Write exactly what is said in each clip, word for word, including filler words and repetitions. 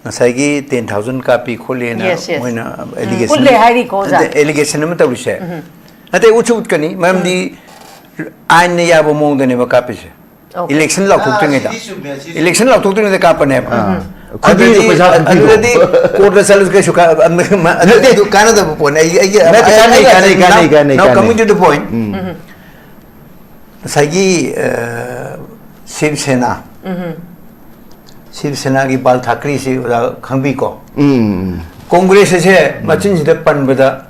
ꯉꯁꯥꯏꯒꯤ ten thousand ꯀꯥꯞꯄꯤ ꯈꯣꯠꯂꯤꯅ Yes, yes. ꯃꯣꯏꯅ ꯎꯝ, allegation ꯎꯠꯂꯦ ꯑꯃ-, ꯍꯥꯏꯔꯤꯀꯣ, ꯑꯣꯖꯥ? ꯅꯠꯇꯦ, allegation ꯑꯃ ꯇꯧꯔꯤꯁꯦ꯫ ꯎꯝ꯫ ꯅꯠꯇꯦ, ꯎꯠꯁꯨ ꯎꯠꯀꯅꯤ, ꯃꯔꯝꯗꯤ ꯎꯝ꯫ ꯑꯥꯏꯟꯅ ꯌꯥꯕ ꯃꯑꯣꯡꯗꯅꯦꯕ ꯀꯥꯞꯄꯤꯁꯦ꯫ Okay. Election ꯂꯥꯎꯊꯣꯛꯇ꯭ꯔꯤꯉꯩꯗ꯫ ꯑꯥ, ꯁꯤꯗꯤ ꯆꯨꯝꯃꯦ, ꯁꯤꯗꯤ Election ꯂꯥꯎꯊꯣꯛꯇ꯭ꯔꯤꯉꯩꯗ ꯀꯥꯞꯄꯅꯦꯕ꯫ ꯑꯥ꯫ ꯈꯨꯕꯤꯗꯣ ꯑꯗꯨꯗꯤ, ꯄꯩꯁꯥ ꯈꯨꯕꯤꯗꯣ꯫ ꯑꯗꯨꯗꯗꯤ courtꯇ ꯆꯠꯂꯁꯨ ꯀꯩꯁꯨ ꯀꯥ-, ꯑꯃ-, ꯑꯃ-, ꯅꯠꯇꯦ꯫ ꯑꯗꯨ ꯀꯥꯟꯅꯗꯕ ꯄꯣꯠꯅꯦ꯫ ꯑꯩ, ꯑꯩꯒꯤ, ꯅꯠꯇꯦ, ꯑꯩ, ꯀꯥꯟꯅꯩ, ꯑꯩ, ꯀꯥꯟꯅꯩ, ꯀꯥꯟꯅꯩ, now, ꯀꯥꯟꯅꯩ, now ꯀꯥꯟꯅꯩ꯫ Coming to the point. ꯎꯝ꯫ ꯎꯝ꯫ ꯉꯁꯥꯏꯒꯤ, ꯑ, ꯁꯤꯕ ꯁꯦꯅꯥ, ꯎꯝ꯫ ꯁꯤꯕ ꯁꯦꯅꯥꯒꯤ ꯕꯥꯜ ꯊꯥꯀ꯭ꯔꯦꯁꯤ ꯑꯣꯖꯥ ꯈꯪꯕꯤꯀꯣ? ꯎꯝ, ꯎꯝ, ꯎꯝ꯫ ꯀꯣꯡꯒ꯭ꯔꯦꯁ ꯑꯁꯦ ꯎꯝ꯫ ꯃꯆꯤꯟꯁꯤꯗ ꯄꯟꯕꯗ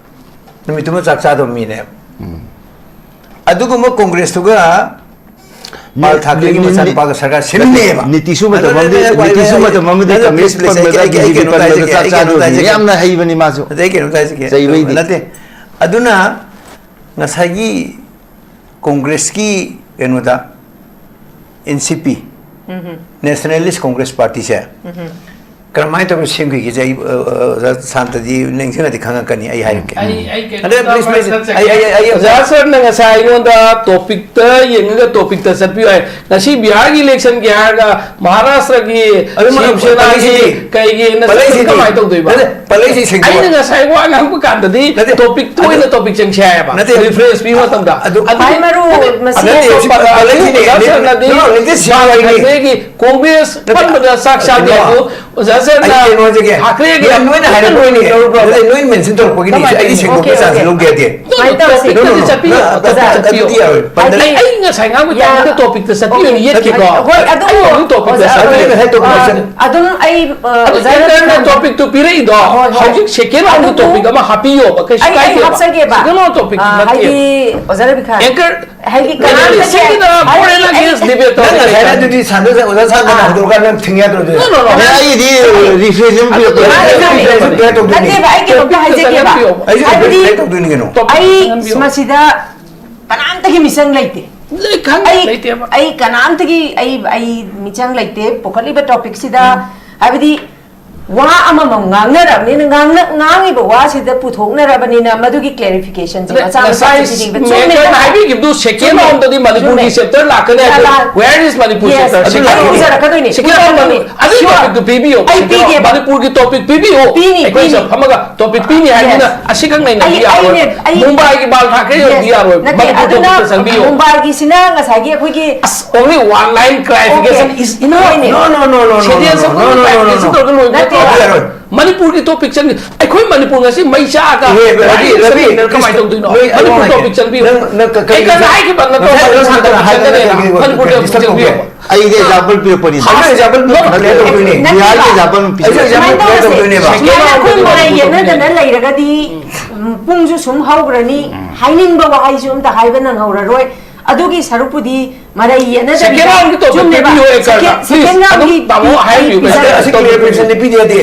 ꯅꯨꯃꯤꯠꯇꯨꯃ ꯆꯥꯛ ꯆꯥꯗꯕ ꯃꯤꯅꯦꯕ꯫ ꯎꯝ꯫ ꯑꯗꯨꯒꯨꯝꯕ ꯀꯣꯡꯒ꯭ꯔꯦꯁꯇꯨꯒ ꯕꯥꯜ ꯅꯤ-, ꯊꯥꯀ꯭ꯔꯦꯒꯤ ꯅꯤ-, ꯅꯤ-, ꯃꯆꯥꯅꯨꯄꯥꯒ ꯁꯔꯀꯥꯔ ꯅꯠꯇꯦ, ꯁꯦꯝꯃꯤꯟꯅꯩꯌꯦꯕ꯫ ꯅꯤꯇꯤꯁꯁꯨ ꯃꯇꯝ ꯑꯗꯨꯅꯦ ꯑꯃꯗꯤ, ꯑꯩꯅ ꯅꯤꯇꯤꯁꯁꯨ ꯍꯥꯏ-, ꯃꯇꯝ ꯑꯃꯗꯤ ꯑꯗꯨ ꯀꯪꯒ꯭ꯔꯦꯁ please, please, ꯄꯟꯕꯗ ꯑꯩ, ꯑꯩ, ꯑꯩ ꯕꯤ ꯖꯦ ꯄꯤ ꯀꯩꯅꯣꯝꯇ ꯄꯟꯕꯗ ꯍꯥꯏꯖꯒꯦ, ꯆꯥꯛ ꯑꯩ ꯀꯩꯅꯣꯝꯇ ꯆꯥꯗ꯭ꯔꯤꯕꯅꯤ꯫ ꯍꯥꯏꯖꯒꯦ꯫ ꯌꯥꯝꯅ ꯍꯩꯕꯅꯤ ꯃꯥꯁꯨ꯫ ꯑꯗꯩ ꯀꯩꯅꯣꯝꯇ ꯍꯥꯏꯖꯒꯦ꯫ ꯆꯩꯕꯩꯗꯤ꯫ ꯅꯠꯇꯦ꯫ ꯑꯗꯨꯅ ꯉꯁꯥꯏꯒꯤ ꯀꯣꯡꯒ꯭ꯔꯦꯁꯀꯤ ꯀꯩꯅꯣꯗ, and C P, mm-hmm. Nationalist Congress Partyꯁꯦ, ꯎꯝꯍꯨꯝ꯫ ꯀꯔꯝꯍꯥꯏꯅ ꯇꯧꯔꯒ ꯁꯦꯝꯈꯤꯒꯦꯁꯦ ꯑꯩ, ꯑ, ꯑ, ꯑꯣꯖꯥ ꯁꯥꯟꯇꯗꯤ ꯅꯤꯡꯁꯤꯡꯉꯗꯤ ꯈꯪꯉꯛꯀꯅꯤ, ꯑꯩ ꯍꯥꯏꯔꯛꯀꯦ꯫ ꯑꯩ, ꯑꯩ ꯑꯗ ꯀꯩꯅꯣꯝꯇ please, please, ꯃꯔꯛ ꯑꯩ, ꯑꯩ, ꯑꯩ, ꯑꯩ, ꯑꯣꯖꯥ ꯁꯔꯅ ꯉꯁꯥꯏ ꯑꯩꯉꯣꯟꯗ ꯇꯣꯄꯤꯛꯇ ꯌꯦꯡꯉꯒ ꯇꯣꯄꯤꯛꯇ ꯆꯠꯄꯤꯌꯨ ꯍꯥꯏ꯫ ꯉꯁꯤ ꯕꯤꯍꯥꯔꯒꯤ election ꯒꯤ ꯍꯥꯏꯔꯒ ꯃꯍꯥꯔꯥꯁꯇ꯭ꯔꯒꯤ ꯑꯗꯨ ꯃꯥ ꯁꯤꯕ ꯁꯦꯅꯥꯒꯤ ꯄꯜꯂꯛꯏꯁꯤꯗꯤ꯫ ꯀꯩꯒꯤ ꯅ-, ꯄꯜꯂꯛꯏꯁꯤꯗꯤ꯫ ꯀꯃꯥꯏꯅ ꯇꯧꯗꯣꯏꯕ? ꯅꯠꯇꯦ, ꯄꯜꯂꯛꯏꯁꯤ ꯁꯦꯡꯗꯣꯛꯑꯣ꯫ ꯑꯩꯅ ꯉꯁꯥꯏ ꯋꯥ ꯉꯥꯡꯕ ꯀꯥꯟꯗꯗꯤ ꯅꯠꯇꯦ, ꯇꯣꯄꯤꯛꯇ ꯑꯗꯨ ꯑꯣꯏꯅ ꯇꯣꯄꯤꯛ ꯆꯪꯁꯦ ꯍꯥꯏꯕ꯫ ꯅꯠꯇꯦ, reference ꯄꯤꯕ ꯃꯇꯝꯗ꯫ ꯑꯗꯨ ꯑꯗꯨꯗꯤ ꯈ꯭ꯋꯥꯏ ꯃꯔꯨ ꯃꯁꯤ ꯅꯠꯇꯦ, ꯁꯤ ꯄꯜꯂꯛꯏꯁꯤꯅꯤ꯫ ꯑꯣꯖꯥ ꯁꯔꯅꯗꯤ ꯅꯠꯇꯦ, ꯅꯠꯇꯦ, ꯁꯤ ꯕꯥꯜ ꯋꯥꯔꯤꯅꯤ꯫ ꯊꯥꯀ꯭ꯔꯦꯒꯤ ꯀꯣꯡꯒ꯭ꯔꯦꯁ ꯅꯠꯇꯦ, ꯄꯟꯕꯗ ꯆꯥꯛ ꯆꯥꯗꯦ ꯀꯩꯅꯣ? ꯑꯗꯨ ꯑꯣꯖꯥ ꯁꯔꯅ ꯑꯩ ꯀꯩꯅꯣ ꯍꯥꯏꯖꯒꯦ꯫ ꯊꯥꯀ꯭ꯔꯦꯒꯤ ꯅꯣꯏ, ꯅꯣꯏꯅ ꯑꯃꯠꯇ ꯍꯥꯏꯔꯛꯄꯩꯅꯦ꯫ ꯂꯧꯔꯕ꯭ꯔꯕ? ꯅꯠꯇꯦ, ꯅꯣꯏꯅ mention ꯇꯧꯔꯛꯄꯒꯤꯅꯤ꯫ ꯀꯃꯥꯏꯅ ꯑꯩꯗꯤ ꯇꯧꯔꯤꯅꯣ? ꯁꯦꯡꯗꯣꯛꯄ ꯑꯣꯀꯦ, chance ꯑꯣꯀꯦ꯫ ꯂꯧꯒꯦ ꯌꯥꯗꯦ꯫ ꯁꯨꯃꯥꯏꯅ ꯇꯧꯔꯁꯤ꯫ ꯇꯣꯄꯤꯛꯇꯗꯤ ꯅꯣ, ꯅꯣ, ꯆꯠꯄꯤꯌꯣ꯫ ꯅꯣ, ꯑꯣꯖꯥ, ꯑꯗꯨꯗꯤ ꯌꯥꯔꯣꯏ꯫ ꯑꯩ, ꯄꯟꯗ-, ꯑꯩ ꯉꯁꯥꯏ ꯉꯥꯡꯕ ꯌꯥ-, ꯇꯥꯏꯃꯤꯡꯗ ꯇꯣꯄꯤꯛꯇ ꯆꯠꯄꯤꯌꯣ, ꯑꯣꯀꯦ꯫ ꯌꯦꯠꯀꯦꯀꯣ꯫ ꯍꯣꯏ, ꯑꯗꯨ ꯑꯩ ꯍꯧꯖꯤꯛ ꯇꯣꯄꯤꯛꯇ ꯑꯣꯖꯥ, ꯆꯠꯄꯤꯌꯣ꯫ ꯑꯗꯨ ꯑꯩ, ꯑ, ꯑꯗꯨꯝ ꯑꯩ, ꯑ, ꯑꯗꯨ ꯑꯣꯖꯥ ꯑꯦꯡꯀꯔꯅ ꯔꯕꯤꯅꯥ ꯇꯣꯄꯤꯛꯇꯨ ꯄꯤꯔꯛꯏꯗꯣ, ꯍꯣꯏ, ꯍꯣꯏ꯫ ꯍꯧꯖꯤꯛ ꯁꯦꯀꯦꯟ ꯔꯥꯎꯟꯒꯤ ꯑꯗꯨꯕꯨ ꯇꯣꯄꯤꯛ ꯑꯃ ꯍꯥꯞꯄꯤꯌꯣꯕ, ꯀꯩꯁꯨ ꯑꯩ, ꯑꯩ ꯀꯥꯏꯗꯦꯕ꯫ ꯍꯥꯞꯆꯒꯦꯕ꯫ ꯁꯦꯀꯦꯟ ꯔꯥꯎꯟ ꯇꯣꯄꯤꯛ ꯑ, ꯅꯠꯇꯦꯕ꯫ ꯍꯥꯏꯗꯤ, ꯑꯣꯖꯥ ꯔꯕꯤꯈꯥꯟ, ꯑꯦꯡꯀꯔ ꯍꯥꯏꯗꯤ ꯀꯅꯥꯝꯇ ꯅꯪ ꯁꯤꯒꯤꯗ ꯍꯥꯏꯗꯤ, ꯐꯣꯔꯦꯟ ꯑꯩ ꯑꯒꯦꯟꯁ ꯗꯤꯕꯦꯠ ꯅꯪ ꯇꯧꯔꯗꯤ ꯉꯁꯥꯏ ꯀꯩ ꯑꯗꯨꯗꯤ ꯁꯥꯟꯅ-, ꯑꯣꯖꯥ ꯁꯥꯟꯅ ꯑꯥ꯫ ꯍꯧꯗꯣꯛꯑꯀꯥꯟꯗ ꯅꯪ ꯊꯤꯡꯉꯦ ꯍꯥꯏꯗ꯭ꯔꯣ ꯑꯗꯨꯗꯤ? No, no, no, ꯑꯦ, ꯅꯪ ꯑꯩꯒꯤꯗꯤ ꯔꯤꯐ꯭ꯔꯦꯁ ꯑꯃ ꯑꯗꯨ ꯄꯤꯔꯛꯄ ꯃꯥꯅꯦ, ꯃꯥꯅꯦ꯫ ꯔꯤꯐ꯭ꯔꯦꯁ ꯑꯃ ꯄꯤꯔꯛꯇꯣꯏꯅꯤ꯫ ꯅꯠꯇꯦꯕ, ꯑꯩ ꯀꯩꯅꯣꯝꯇ ꯍꯥꯏꯖꯒꯦꯕ꯫ ꯑꯩꯁꯨ ꯍꯥꯏꯕꯗꯤ, ꯔꯤꯐ꯭ꯔꯦꯁ ꯇꯧꯗꯣꯏꯅꯤ ꯀꯩꯅꯣ꯫ ꯇꯣꯄꯤꯛ ꯑꯩ ꯈꯟꯕꯤꯌꯣ꯫ ꯃꯁꯤꯗ ꯀꯅꯥꯝꯇꯒꯤ ꯃꯤꯆꯪ ꯂꯩꯇꯦ꯫ ꯂꯩ, ꯈꯪꯉꯦ, ꯑꯩ, ꯂꯩꯇꯦꯕ꯫ ꯑꯩ ꯀꯅꯥꯝꯇꯒꯤ ꯑꯩ, ꯑꯩ ꯃꯤꯆꯪ ꯂꯩꯇꯦ꯫ ꯄꯨꯈꯠꯂꯤꯕ ꯇꯣꯄꯤꯛꯁꯤꯗ, ꯎꯝ꯫ ꯍꯥꯏꯕꯗꯤ, ꯋꯥ ꯑꯃꯃꯝ ꯉꯥꯡꯅꯔꯕꯅꯤꯅ, ꯉꯥꯡꯅ-, ꯉꯥꯡꯉꯤꯕ ꯋꯥꯁꯤꯗ ꯄꯨꯊꯣꯛꯅꯔꯕꯅꯤꯅ ꯃꯗꯨꯒꯤ clarification ꯁꯦ ꯃꯆꯥ ꯃꯆꯥ ꯉꯁꯥꯏ ꯄꯤꯕꯤꯕ꯫ ꯆꯨꯝꯃꯦ, ꯃꯦꯀꯔꯅ ꯍꯥꯏꯕꯤꯈꯤꯕꯗꯨ second ꯆꯨꯝꯃꯦ꯫ Round ꯗꯗꯤ ꯃꯅꯤꯄꯨꯔꯒꯤ ꯆꯨꯝꯃꯦ꯫ Chapter ꯂꯥꯛꯀꯅꯤ ꯍꯥꯏꯕꯗꯨ, ꯂꯥꯛ-, where is Manipur yes, chapter? ꯑꯗꯨ Second round. ꯂꯥꯛꯀꯗꯣꯏꯅꯤ꯫ Second round. ꯑꯗꯨ ꯑꯩ topic ꯇꯨ ꯄꯤꯕꯤꯌꯣ꯫ ꯑꯩ ꯄꯤꯒꯦꯕ꯫ ꯃꯅꯤꯄꯨꯔꯒꯤ topic ꯄꯤꯕꯤꯌꯣ꯫ ꯄꯤꯅꯤ, ꯑꯩꯈꯣꯏ ꯄꯤꯅꯤ꯫ ꯁꯤꯗ ꯐꯝꯃꯒ topic ꯄꯤꯅꯤ ꯍꯥꯏꯕꯅꯤꯅ yes. ꯑꯁꯤꯈꯛ ꯅꯩꯅꯕ ꯑꯩ, ꯌꯥꯔꯣꯏ꯫ ꯑꯩꯅꯦ, ꯑꯩ ꯃꯨꯝꯕꯥꯏꯒꯤ ꯕꯥꯜ ꯊꯥꯀ꯭ꯔꯦ yes. ꯌꯧꯕꯗꯤ ꯌꯥꯔꯣꯏ꯫ ꯅꯠꯇꯦ, ꯃꯅꯤꯄꯨꯔ ꯑꯗꯨꯅ topic ꯇ ꯆꯪꯕꯤꯌꯣ꯫ ꯃꯨꯝꯕꯥꯏꯒꯤꯁꯤꯅ ꯉꯁꯥꯏꯒꯤ ꯑꯩꯈꯣꯏꯒꯤ ꯑꯁ, only one line clarification okay. Is enough. ꯍꯣꯏꯅꯦ꯫ No, no, no, no, no, no, sentence no, no, ꯑꯃꯈꯛꯇꯪ no, no, no, no, clarification no. ꯇꯧꯔꯒ ꯂꯣꯏꯕ ꯅꯠꯇꯦ, ꯅꯠꯇ꯭ꯔꯣ? ꯌꯥꯔꯣꯏ꯫ ꯃꯅꯤꯄꯨꯔꯒꯤ topic ꯆꯪꯕꯤ-, ꯑꯩꯈꯣꯏ ꯃꯅꯤꯄꯨꯔ ꯉꯁꯤ ꯃꯩ ꯆꯥꯛꯑꯒ ꯑꯦ, ꯔꯕꯤ, ꯔꯕꯤ, ꯀꯃꯥꯏꯅ ꯇꯧꯗꯣꯏꯅꯣ? ꯅꯣꯏ, ꯑꯩ ꯃꯅꯤꯄꯨꯔ ꯋꯥ ꯍꯥꯏꯒꯦ꯫ Topic ꯆꯪꯕꯤꯌꯣ꯫ ꯅꯪ, ꯅꯪ ꯀ-, ꯑꯩ ꯀꯔꯤ ꯀꯟꯅ ꯍꯥꯏꯈꯤꯕ ꯅꯠꯇ꯭ꯔꯣ? ꯉꯁꯥꯏ ꯃꯅꯤꯄꯨꯔ ꯅꯪ ꯍꯥꯟꯅ topic ꯍꯥꯏꯒꯦ, ꯆꯪꯒꯅꯦꯅ꯫ ꯅꯪ ꯃꯅꯤꯄꯨꯔ topic ꯆꯪꯕꯤꯌꯣ꯫ ꯑꯩꯒꯤ example ꯄꯤꯔꯛꯄꯅꯤꯗ꯫ ꯑꯩꯁꯨ example ꯅꯠꯇꯦ, clear ꯇꯧꯗꯣꯏꯅꯦ꯫ ꯅꯠꯇꯦ, ꯕꯤꯍꯥꯔꯒꯤ example ꯄꯤꯔꯛꯄꯅꯦ꯫ ꯁꯨꯃꯥꯏꯅ ꯇꯧꯔꯁꯦ꯫ ꯁꯨꯃꯥꯏꯅ ꯇꯧꯗꯣꯏꯅꯦꯕ꯫ ꯁꯨꯃꯥꯏꯅ ꯑꯩꯈꯣꯏ ꯃꯔꯩ ꯌꯦꯠꯅꯗꯅ ꯂꯩꯔꯒꯗꯤ, ꯎꯝ, ꯄꯨꯡꯁꯨ ꯁꯨꯝ ꯍꯧꯈ꯭ꯔꯅꯤ, ꯍꯥꯏꯅꯤꯡꯕ ꯋꯥꯍꯩꯁꯨ ꯑꯝꯇ ꯍꯥꯏꯕ ꯅꯪꯍꯧꯔꯔꯣꯏ꯫ ꯑꯗꯨꯒꯤ ꯁꯔꯨꯛꯄꯨꯗꯤ ꯃꯔꯩ ꯌꯦꯠꯅꯗꯕꯤꯗ second round ꯒꯤ topic ꯆꯨꯝꯃꯦꯕ꯫ ꯄꯤꯕꯤꯌꯣ, ꯑꯦꯀꯔꯗ꯫ Second, second please, round ꯑꯗꯨꯝ ꯒꯤ ꯇꯥꯃꯣ ꯄꯤ-, ꯍꯥꯏꯕꯤꯌꯨ, ꯄꯤꯖꯔꯒꯦ꯫ ꯑꯁꯤ clarification ꯗꯤ ꯄꯤꯗ ꯌꯥꯗꯦ꯫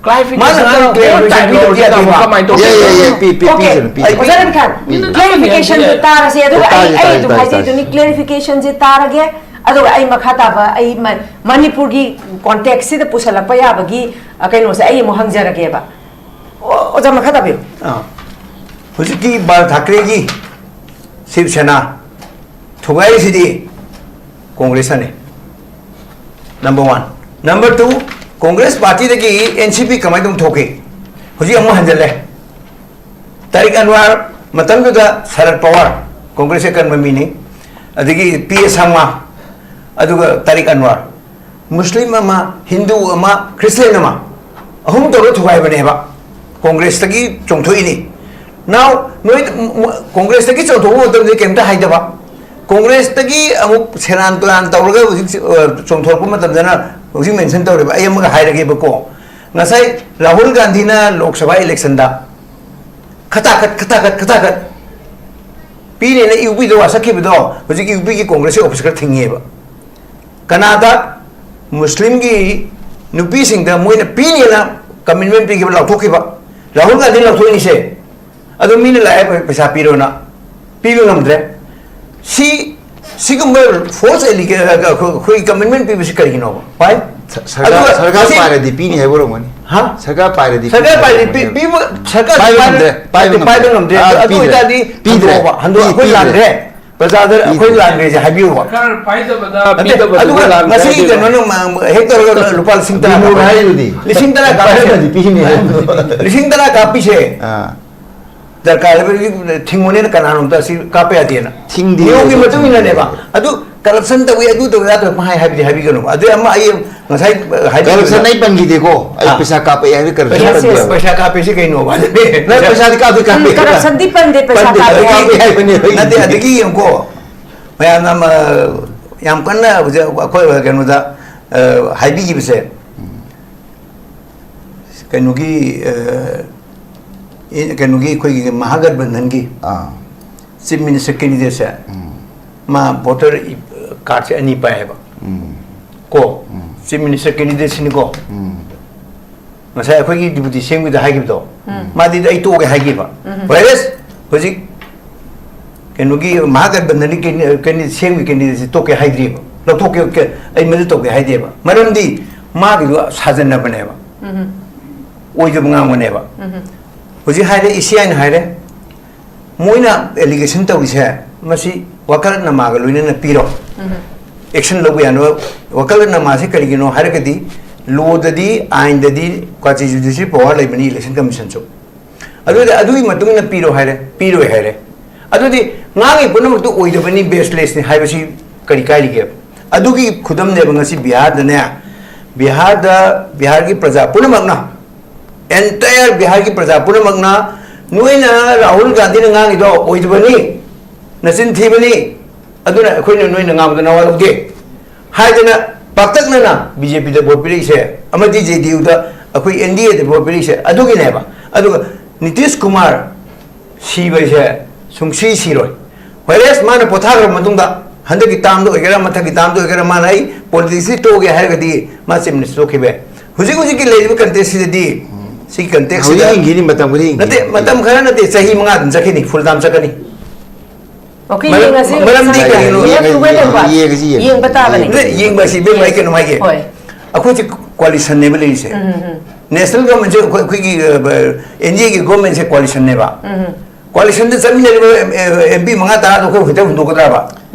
Clarification ꯃꯥꯅ ꯉꯥꯡ ꯇꯧꯔꯣ꯫ Clarification ꯗꯤ ꯄꯤꯗ ꯌꯥꯗꯦ, ꯇꯥꯃꯣ꯫ ꯀꯃꯥꯏꯅ ꯇꯧꯕ? ꯌꯥꯏ, ꯌꯥꯏ, ꯌꯥꯏ, ꯄꯤ-, ꯄꯤ-, okay. ꯄꯤꯖꯔꯣ, ꯄꯤ-, ꯑꯣꯖꯥ ꯄꯤꯖꯔꯣ꯫ ꯔꯕꯤꯀꯥꯟ, ꯄꯤꯖꯔꯣ꯫ Clarification ꯗꯨ ꯇꯥꯔꯁꯦ, ꯑꯗꯨꯒ ꯇꯥꯏ, ꯑꯩ, ꯇꯥꯏ, ꯑꯩ ꯑꯗꯨꯝ ꯇꯥꯏ, ꯍꯥꯏꯖꯩ ꯇꯥꯏ꯫ ꯑꯗꯨꯅꯤ, clarification ꯁꯦ ꯇꯥꯔꯒꯦ, ꯑꯗꯨꯒ ꯑꯩ ꯃꯈꯥ ꯇꯥꯕ ꯑꯩ ꯃ-, ꯃꯅꯤꯄꯨꯔꯒꯤ context ꯁꯤꯗ ꯄꯨꯁꯜꯂꯛꯄ ꯌꯥꯕꯒꯤ, ꯑ, ꯀꯩꯅꯣꯁꯦ ꯑꯩ ꯑꯃꯨꯛ ꯍꯪꯖꯔꯒꯦꯕ꯫ ꯑꯣ, ꯑꯣꯖꯥ, ꯃꯈꯥ ꯇꯥꯕꯤꯌꯨ꯫ ꯑꯥ꯫ ꯍꯧꯖꯤꯛꯀꯤ ꯕꯥꯜ ꯊꯥꯀ꯭ꯔꯦꯒꯤ ꯁꯤꯕ ꯁꯦꯅꯥ ꯊꯨꯒꯥꯏꯔꯤꯁꯤꯗꯤ ꯀꯣꯡꯒ꯭ꯔꯦꯁꯅꯅꯦ꯫ Number one꯫ Number two, Congress ꯄꯥꯔꯇꯤꯗꯒꯤ ꯑꯦꯟ ꯁꯤ ꯄꯤ ꯀꯃꯥꯏꯅ ꯇꯧꯅ ꯊꯣꯛꯈꯤ? ꯍꯧꯖꯤꯛ ꯑꯃꯨꯛ ꯍꯟꯖꯜꯂꯦ꯫ ꯇꯥꯔꯤꯛ ꯑꯟꯋꯥꯔ, ꯃꯇꯝꯗꯨꯗ ꯁꯔꯠ ꯄꯋꯥꯔ, ꯀꯣꯡꯒ꯭ꯔꯦꯁꯀꯤ ꯑꯀꯟꯕ ꯃꯤꯅꯤ, ꯑꯗꯒꯤ ꯄꯤ ꯑꯦ ꯁꯪꯃꯥ, ꯑꯗꯨꯒ ꯇꯥꯔꯤꯛ ꯑꯟꯋꯥꯔ꯫ ꯃꯨꯁꯂꯤꯝ ꯑꯃ, ꯍꯤꯟꯗꯨ ꯑꯃ, ꯈ꯭ꯔꯤꯁꯇꯤꯌꯥꯟ ꯑꯃ, ꯑꯍꯨꯝ ꯇꯧꯔꯒ ꯊꯨꯒꯥꯏꯕꯅꯦꯕ꯫ ꯀꯣꯡꯒ꯭ꯔꯦꯁꯇꯒꯤ ꯆꯣꯡꯊꯣꯛꯏꯅꯤ꯫ Now, ꯅꯣꯏ, ꯀꯣꯡꯒ꯭ꯔꯦꯁꯇꯒꯤ ꯆꯣꯡꯊꯣꯛꯄ ꯃꯇꯝꯗ ꯀꯩꯝꯇ ꯍꯥꯏꯗꯕ꯫ ꯀꯣꯡꯒ꯭ꯔꯦꯁꯇꯒꯤ ꯑꯃꯨꯛ ꯁꯦꯔꯥꯟ ꯇꯨꯔꯥꯟ ꯇꯧꯔꯒ ꯍꯧꯖꯤꯛ, ꯑ, ꯆꯣꯡꯊꯣꯔꯛꯄ ꯃꯇꯝꯗꯅ ꯍꯧꯖꯤꯛ mention ꯇꯧꯔꯤꯕ꯫ ꯑꯩ ꯑꯃꯒ ꯍꯥꯏꯔꯒꯦꯕꯀꯣ꯫ ꯉꯁꯥꯏ ꯔꯥꯍꯨꯜ ꯒꯥꯟꯙꯤꯅ ꯂꯣꯛ ꯁꯚꯥ election ꯗ ꯈꯇꯥꯈꯠ, ꯈꯇꯥꯈꯠ, ꯈꯇꯥꯈꯠ ꯄꯤꯅꯦꯅ ꯌꯨ ꯄꯤꯗ ꯋꯥꯁꯛꯈꯤꯕꯗꯣ ꯍꯧꯖꯤꯛ ꯌꯨ ꯄꯤꯒꯤ ꯀꯣꯡꯒ꯭ꯔꯦꯁꯀꯤ office ꯈꯔ ꯊꯤꯡꯉꯦꯕ꯫ ꯀꯅꯥꯗ? ꯃꯨꯁꯂꯤꯝꯒꯤ ꯅꯨꯄꯤꯁꯤꯡꯗ ꯃꯣꯏꯅ ꯄꯤꯅꯦꯅ commitment ꯄꯤꯈꯤꯕ, ꯂꯥꯎꯊꯣꯛꯈꯤꯕ꯫ ꯔꯥꯍꯨꯜ ꯒꯥꯟꯙꯤ ꯂꯥꯎꯊꯣꯛꯏꯅꯤꯁꯦ꯫ ꯑꯗꯣ ꯃꯤꯅ ꯂꯥꯛꯑꯦ, "ꯄꯩꯁꯥ ꯄꯤꯔꯣꯅ", ꯄꯤꯕ ꯉꯝꯗ꯭ꯔꯦ꯫ ꯁꯤ, ꯁꯤꯒꯨꯝꯕ false allega-, ꯑꯩꯈꯣꯏ commitment ꯄꯤꯕꯁꯤ ꯀꯔꯤꯒꯤꯅꯣꯕ? Why? ꯁ- ꯁꯔꯀꯥꯔ ꯑꯗꯨꯒ ꯁꯔꯀꯥꯔ ꯃꯁꯤ ꯄꯥꯏꯔꯗꯤ ꯄꯤꯅꯤ ꯍꯥꯏꯕ ꯑꯣꯏꯔꯝꯒꯅꯤ꯫ ꯍꯥ? ꯁꯔꯀꯥꯔ ꯄꯥꯏꯔꯗꯤ ꯁꯔꯀꯥꯔ ꯄꯤꯅꯤ ꯄꯥꯏꯔꯗꯤ ꯍꯥꯏꯕ ꯄꯤ- ꯑꯣꯏꯔꯝꯒꯅꯤ꯫ ꯄꯤꯕ ꯁꯔꯀꯥꯔ ꯄꯥꯏꯕ ꯄꯥꯏꯕ- ꯉꯝꯗ꯭ꯔꯦ, ꯄꯥꯏꯕ ꯅꯠꯇꯦ, ꯄꯥꯏꯕ ꯉꯝꯗ꯭ꯔꯦ꯫ ꯉꯝꯗ꯭ꯔꯦ꯫ ꯑꯥ, ꯑꯗꯨ ꯄꯤꯗ꯭ꯔꯦ꯫ ꯑꯣꯏꯇꯥꯔꯗꯤ ꯄꯤꯗ꯭ꯔꯦ꯫ ꯑꯩꯈꯣꯏ ꯂꯥꯟꯈ꯭ꯔꯦ꯫ ꯄ꯭ꯔꯖꯥꯗ ꯑꯩꯈꯣꯏ ꯄꯤꯗ꯭ꯔꯦ꯫ ꯂꯥꯟꯈ꯭ꯔꯦꯁꯦ ꯍꯥꯏꯕꯤꯌꯨꯕ꯫ ꯁꯔꯀꯥꯔ ꯄꯥꯏꯗꯕꯗ ꯅꯠꯇꯦ, ꯄꯤꯗꯕꯗꯨꯗ ꯑꯗꯨꯒ ꯂꯥꯟꯈ꯭ꯔꯦ ꯉꯁꯤꯒꯤ ꯍꯥꯏꯗꯣꯏꯔꯣ? ꯀꯩꯅꯣꯅ ꯃ- ꯍꯦꯛ ꯇꯧꯔꯒ ꯂꯨꯄꯥ ꯂꯤꯁꯤꯡ ꯇꯔꯥ ꯕꯤꯅꯨꯅ ꯀꯥꯞꯄꯤ꯫ ꯍꯥꯏꯔꯤꯗꯨꯗꯤ꯫ ꯂꯤꯁꯤꯡ ꯇꯔꯥ ꯀꯥꯞꯄꯤꯁꯦ꯫ ꯄꯥꯏꯔꯒꯗꯤ ꯄꯤꯅꯤ ꯍꯥꯏꯕꯗꯨꯗꯤ꯫ ꯂꯤꯁꯤꯡ ꯇꯔꯥ ꯀꯥꯞꯄꯤꯁꯦ꯫ ꯑꯥ꯫ ꯗꯔꯀꯥꯔ ꯂꯩꯕ ꯊꯤꯡꯉꯨꯅꯦꯅ ꯀꯅꯥꯅꯣꯝꯇ ꯑꯁꯤ ꯀꯥꯞꯄ ꯌꯥꯗꯦꯅ꯫ ꯊꯤꯡꯗꯦ꯫ ꯅꯤꯌꯣꯝꯒꯤ ꯃꯇꯨꯡ ꯏꯟꯅꯅꯦꯕ꯫ ꯑꯗꯨ corruption ꯇꯧꯏ, ꯑꯗꯨ ꯇꯧꯏ, ꯑꯗꯥ ꯇꯧꯏ ꯄꯪꯍꯥꯏ ꯍꯥꯏꯕꯗꯤ ꯍꯥꯏꯕꯤꯒꯅꯨ꯫ ꯑꯗꯨ ꯑꯃ ꯑꯩ ꯉꯁꯥꯏ ꯍꯥꯏꯕꯤꯈꯤꯕꯗ corruption ꯑꯩ ꯄꯟꯈꯤꯗꯦꯀꯣ꯫ ꯑꯩ ꯑꯥ꯫ ꯄꯩꯁꯥ ꯀꯥꯞꯄꯛꯑꯦ ꯍꯥꯏꯕ corruption ꯄꯩꯁꯥ, ꯄꯟꯗꯦꯕ꯫ ꯄꯩꯁꯥ ꯀꯥꯞꯄꯤꯁꯤ ꯀꯩꯅꯣꯕ? ꯅꯪ ꯄꯩꯁꯥꯗꯤ ꯀꯥꯞꯇꯤ ꯀꯥꯞꯄꯦ꯫ ꯎꯝ, corruption ꯗꯤ ꯄꯟꯗꯦ, ꯄꯩꯁꯥ ꯄꯟꯗꯦ, ꯀꯥꯞꯄꯦ꯫ ꯀꯥꯞꯄꯦ ꯍꯥꯏꯕꯅꯦꯕ ꯑꯩ꯫ ꯅꯠꯇꯦ, ꯑꯗꯒꯤ ꯌꯦꯡꯉꯨꯀꯣ, ꯃꯌꯥꯝꯅ ꯑꯃ, ꯌꯥꯝ ꯀꯟꯅ ꯍꯧꯖꯤꯛ ꯑꯩꯈꯣꯏ ꯀꯩꯅꯣꯗ, ꯑ, ꯍꯥꯏꯕꯤꯈꯤꯕꯁꯦ, ꯀꯩꯅꯣꯒꯤ, ꯑ, ꯏ-, ꯀꯩꯅꯣꯒꯤ ꯑꯩꯈꯣꯏꯒꯤ ꯃꯍꯥꯒꯠꯕꯟꯙꯟꯒꯤ ꯑꯥ꯫ Chief Minister candidate ꯁꯦ, ꯎꯝ꯫ ꯃꯥ voter ꯀꯥꯔꯠꯁꯦ ꯑꯅꯤ ꯄꯥꯏ ꯍꯥꯏꯕ꯫ ꯎꯝ꯫ ꯀꯣ? ꯎꯝ꯫ Chief Minister candidate ꯁꯤꯅꯤꯀꯣ? ꯎꯝ꯫ ꯉꯁꯥꯏ ꯑꯩꯈꯣꯏꯒꯤ deputy ꯁꯤ ꯑꯦꯝꯒꯤꯗ ꯍꯥꯏꯈꯤꯕꯗꯣ, ꯎꯝ꯫ ꯃꯥꯗꯤ ꯑꯩ ꯇꯣꯛꯑꯒꯦ ꯍꯥꯏꯈꯤꯕ꯫ ꯎꯝ꯫ Whereas ꯍꯧꯖꯤꯛ ꯀꯩꯅꯣꯒꯤ ꯃꯍꯥꯒꯠꯕꯟꯙꯟꯒꯤ candidate, candidate, ꯁꯤ ꯑꯦꯝꯒꯤ candidate ꯁꯤ ꯇꯣꯛꯀꯦ ꯍꯥꯏꯗ꯭ꯔꯤꯕ, ꯂꯧꯊꯣꯛꯀꯦ, ꯀꯦ-, ꯑꯩ ꯃꯗꯨ ꯇꯧꯒꯦ ꯍꯥꯏꯗꯦꯕ꯫ ꯃꯔꯝꯗꯤ ꯃꯥꯒꯤꯗꯣ ꯁꯥꯖꯟꯅꯕꯅꯦꯕ, ꯎꯝ꯫ ꯑꯣꯏꯗꯕ ꯉꯥꯡꯕꯅꯦꯕ꯫ ꯎꯝ꯫ ꯍꯧꯖꯤꯛ ꯍꯥꯏꯔꯦ, ꯏ ꯁꯤ ꯑꯥꯏꯅ ꯍꯥꯏꯔꯦ, ꯃꯣꯏꯅ allegation ꯇꯧꯔꯤꯁꯦ ꯃꯁꯤ ꯋꯥꯀꯜꯅꯃꯥꯒ ꯂꯣꯏꯅꯅ ꯄꯤꯔꯣ꯫ ꯎꯝ꯫ Action ꯂꯧꯕ ꯌꯥꯅꯕ ꯋꯥꯀꯜꯅꯃꯥꯁꯤ ꯀꯔꯤꯒꯤꯅꯣ ꯍꯥꯏꯔꯒꯗꯤ, law ꯗꯗꯤ, ꯑꯥꯏꯟꯗꯗꯤ quasi judicial power ꯂꯩꯕꯅꯤ election commission ꯁꯨ꯫ ꯑꯗꯨꯗꯤ ꯑꯗꯨꯒꯤ ꯃꯇꯨꯡ ꯏꯟꯅ ꯄꯤꯔꯣ ꯍꯥꯏꯔꯦ, ꯄꯤꯔꯣꯏ ꯍꯥꯏꯔꯦ꯫ ꯑꯗꯨꯗꯤ ꯉꯥꯡꯉꯤ ꯄꯨꯝꯅꯃꯛꯇꯨ ꯑꯣꯏꯗꯕꯅꯤ, baseless ꯅꯤ ꯍꯥꯏꯕꯁꯤ ꯀꯔꯤ ꯀꯥꯏꯔꯤꯒꯦ? ꯑꯗꯨꯒꯤ ꯈꯨꯗꯝꯅꯦꯕ ꯉꯁꯤ ꯕꯤꯍꯥꯔꯗꯅꯦ, ꯕꯤꯍꯥꯔꯗ, ꯕꯤꯍꯥꯔꯒꯤ ꯄ꯭ꯔꯖꯥ ꯄꯨꯝꯅꯃꯛꯅ, entire ꯕꯤꯍꯥꯔꯒꯤ ꯄ꯭ꯔꯖꯥ ꯄꯨꯝꯅꯃꯛꯅ, "ꯅꯣꯏꯅ ꯔꯥꯍꯨꯜ ꯒꯥꯟꯙꯤꯅ ꯉꯥꯡꯉꯤꯗꯣ ꯑꯣꯏꯗꯕꯅꯤ, ꯅꯆꯤꯟ ꯊꯤꯕꯅꯤ, ꯑꯗꯨꯅ ꯑꯩꯈꯣꯏꯅ ꯅꯣꯏꯅ ꯉꯥꯡꯕꯗ ꯅꯋꯥ ꯂꯧꯗꯦ" ꯍꯥꯏꯗꯅ ꯄꯥꯛꯇꯛꯅꯅ ꯕꯤ ꯖꯦ ꯄꯤꯗ vote ꯄꯤꯔꯛꯏꯁꯦ, ꯑꯃꯗꯤ ꯖꯦ ꯗꯤ ꯌꯨꯗ, ꯑꯩꯈꯣꯏ ꯑꯦꯟ ꯗꯤ ꯑꯦꯗ vote ꯄꯤꯔꯛꯏꯁꯦ ꯑꯗꯨꯒꯤꯅꯦꯕ꯫ ꯑꯗꯨꯒ ꯅꯤꯇꯤꯁ ꯀꯨꯃꯥꯔ ꯁꯤꯕꯁꯦ ꯁꯨꯡꯁꯤ ꯁꯤꯔꯣꯏ꯫ Whereas ꯃꯥꯅ ꯄꯣꯊꯥꯈ꯭ꯔ ꯃꯇꯨꯡꯗ, ꯍꯟꯗꯛꯀꯤ term ꯗ ꯑꯣꯏꯒꯦꯔꯥ, ꯃꯊꯪꯒꯤ term ꯗ ꯑꯣꯏꯒꯦꯔꯥ, ꯃꯥꯅ "ꯑꯩ politics ꯁꯤ ꯇꯣꯛꯑꯒꯦ" ꯍꯥꯏꯔꯒꯗꯤ ꯃꯥ chief minister ꯊꯣꯛꯈꯤꯕ ꯌꯥꯏ꯫ ꯍꯧꯖꯤꯛ ꯍꯧꯖꯤꯛꯀꯤ ꯂꯩꯔꯤꯕ context ꯁꯤꯗꯗꯤ, ꯁꯤꯒꯤ context ꯍꯧꯖꯤꯛ ꯁꯤꯗ ꯍꯤꯡꯈꯤꯅꯤ, ꯃꯇꯝ ꯈꯨꯗꯤꯡ ꯅꯠꯇꯦ, ꯍꯤꯡꯈꯤꯅꯤ꯫ ꯃꯇꯝ ꯈꯔ ꯅꯠꯇꯦ, ꯆꯍꯤ ꯃꯉꯥ ꯑꯗꯨꯝ ꯆꯠꯈꯤꯅꯤ, full term ꯆꯠꯀꯅꯤ꯫ Okay, ꯃꯔꯝ-, ꯌꯦꯡꯉꯁꯤ꯫ ꯃꯔꯝꯗꯤ ꯉꯁꯥꯏ ꯀꯔꯤꯅꯣ? We have to wait and watch꯫ ꯌꯦꯡꯉꯁꯤ, ꯌꯦꯡꯉꯁꯤ꯫ ꯌꯦꯡꯕ ꯇꯥꯕꯅꯤ꯫ ꯅꯠꯇꯦ, ꯌꯦꯡꯕ ꯍꯥꯏꯁꯤ, ꯏꯕꯦꯝꯃ, ꯑꯩ ꯀꯩꯅꯣꯝ ꯍꯥꯏꯒꯦ꯫ ꯍꯣꯏ꯫ ꯑꯩꯈꯣꯏꯁꯦ ꯀꯣꯂꯤꯁꯟꯅꯦꯕ ꯂꯩꯔꯤꯁꯦ꯫ ꯅꯦꯁꯅꯦꯜ ꯒꯣꯔꯃꯦꯟꯁꯦ ꯑꯩꯈꯣꯏ, ꯑꯩꯈꯣꯏꯒꯤ ꯑꯦꯟ ꯗꯤ ꯑꯦꯒꯤ ꯒꯣꯔꯃꯦꯟꯁꯦ ꯀꯣꯂꯤꯁꯟꯅꯦꯕ꯫ ꯀꯣꯂꯤꯁꯟꯗ ꯆꯠꯃꯤꯟꯅꯔꯤꯕ ꯑꯦꯝ ꯄꯤ ꯃꯉꯥ ꯇꯔꯥꯗꯣ ꯑꯩꯈꯣꯏ ꯍꯦꯛꯇ ꯍꯨꯟꯗꯣꯛꯀꯗ꯭ꯔꯕ?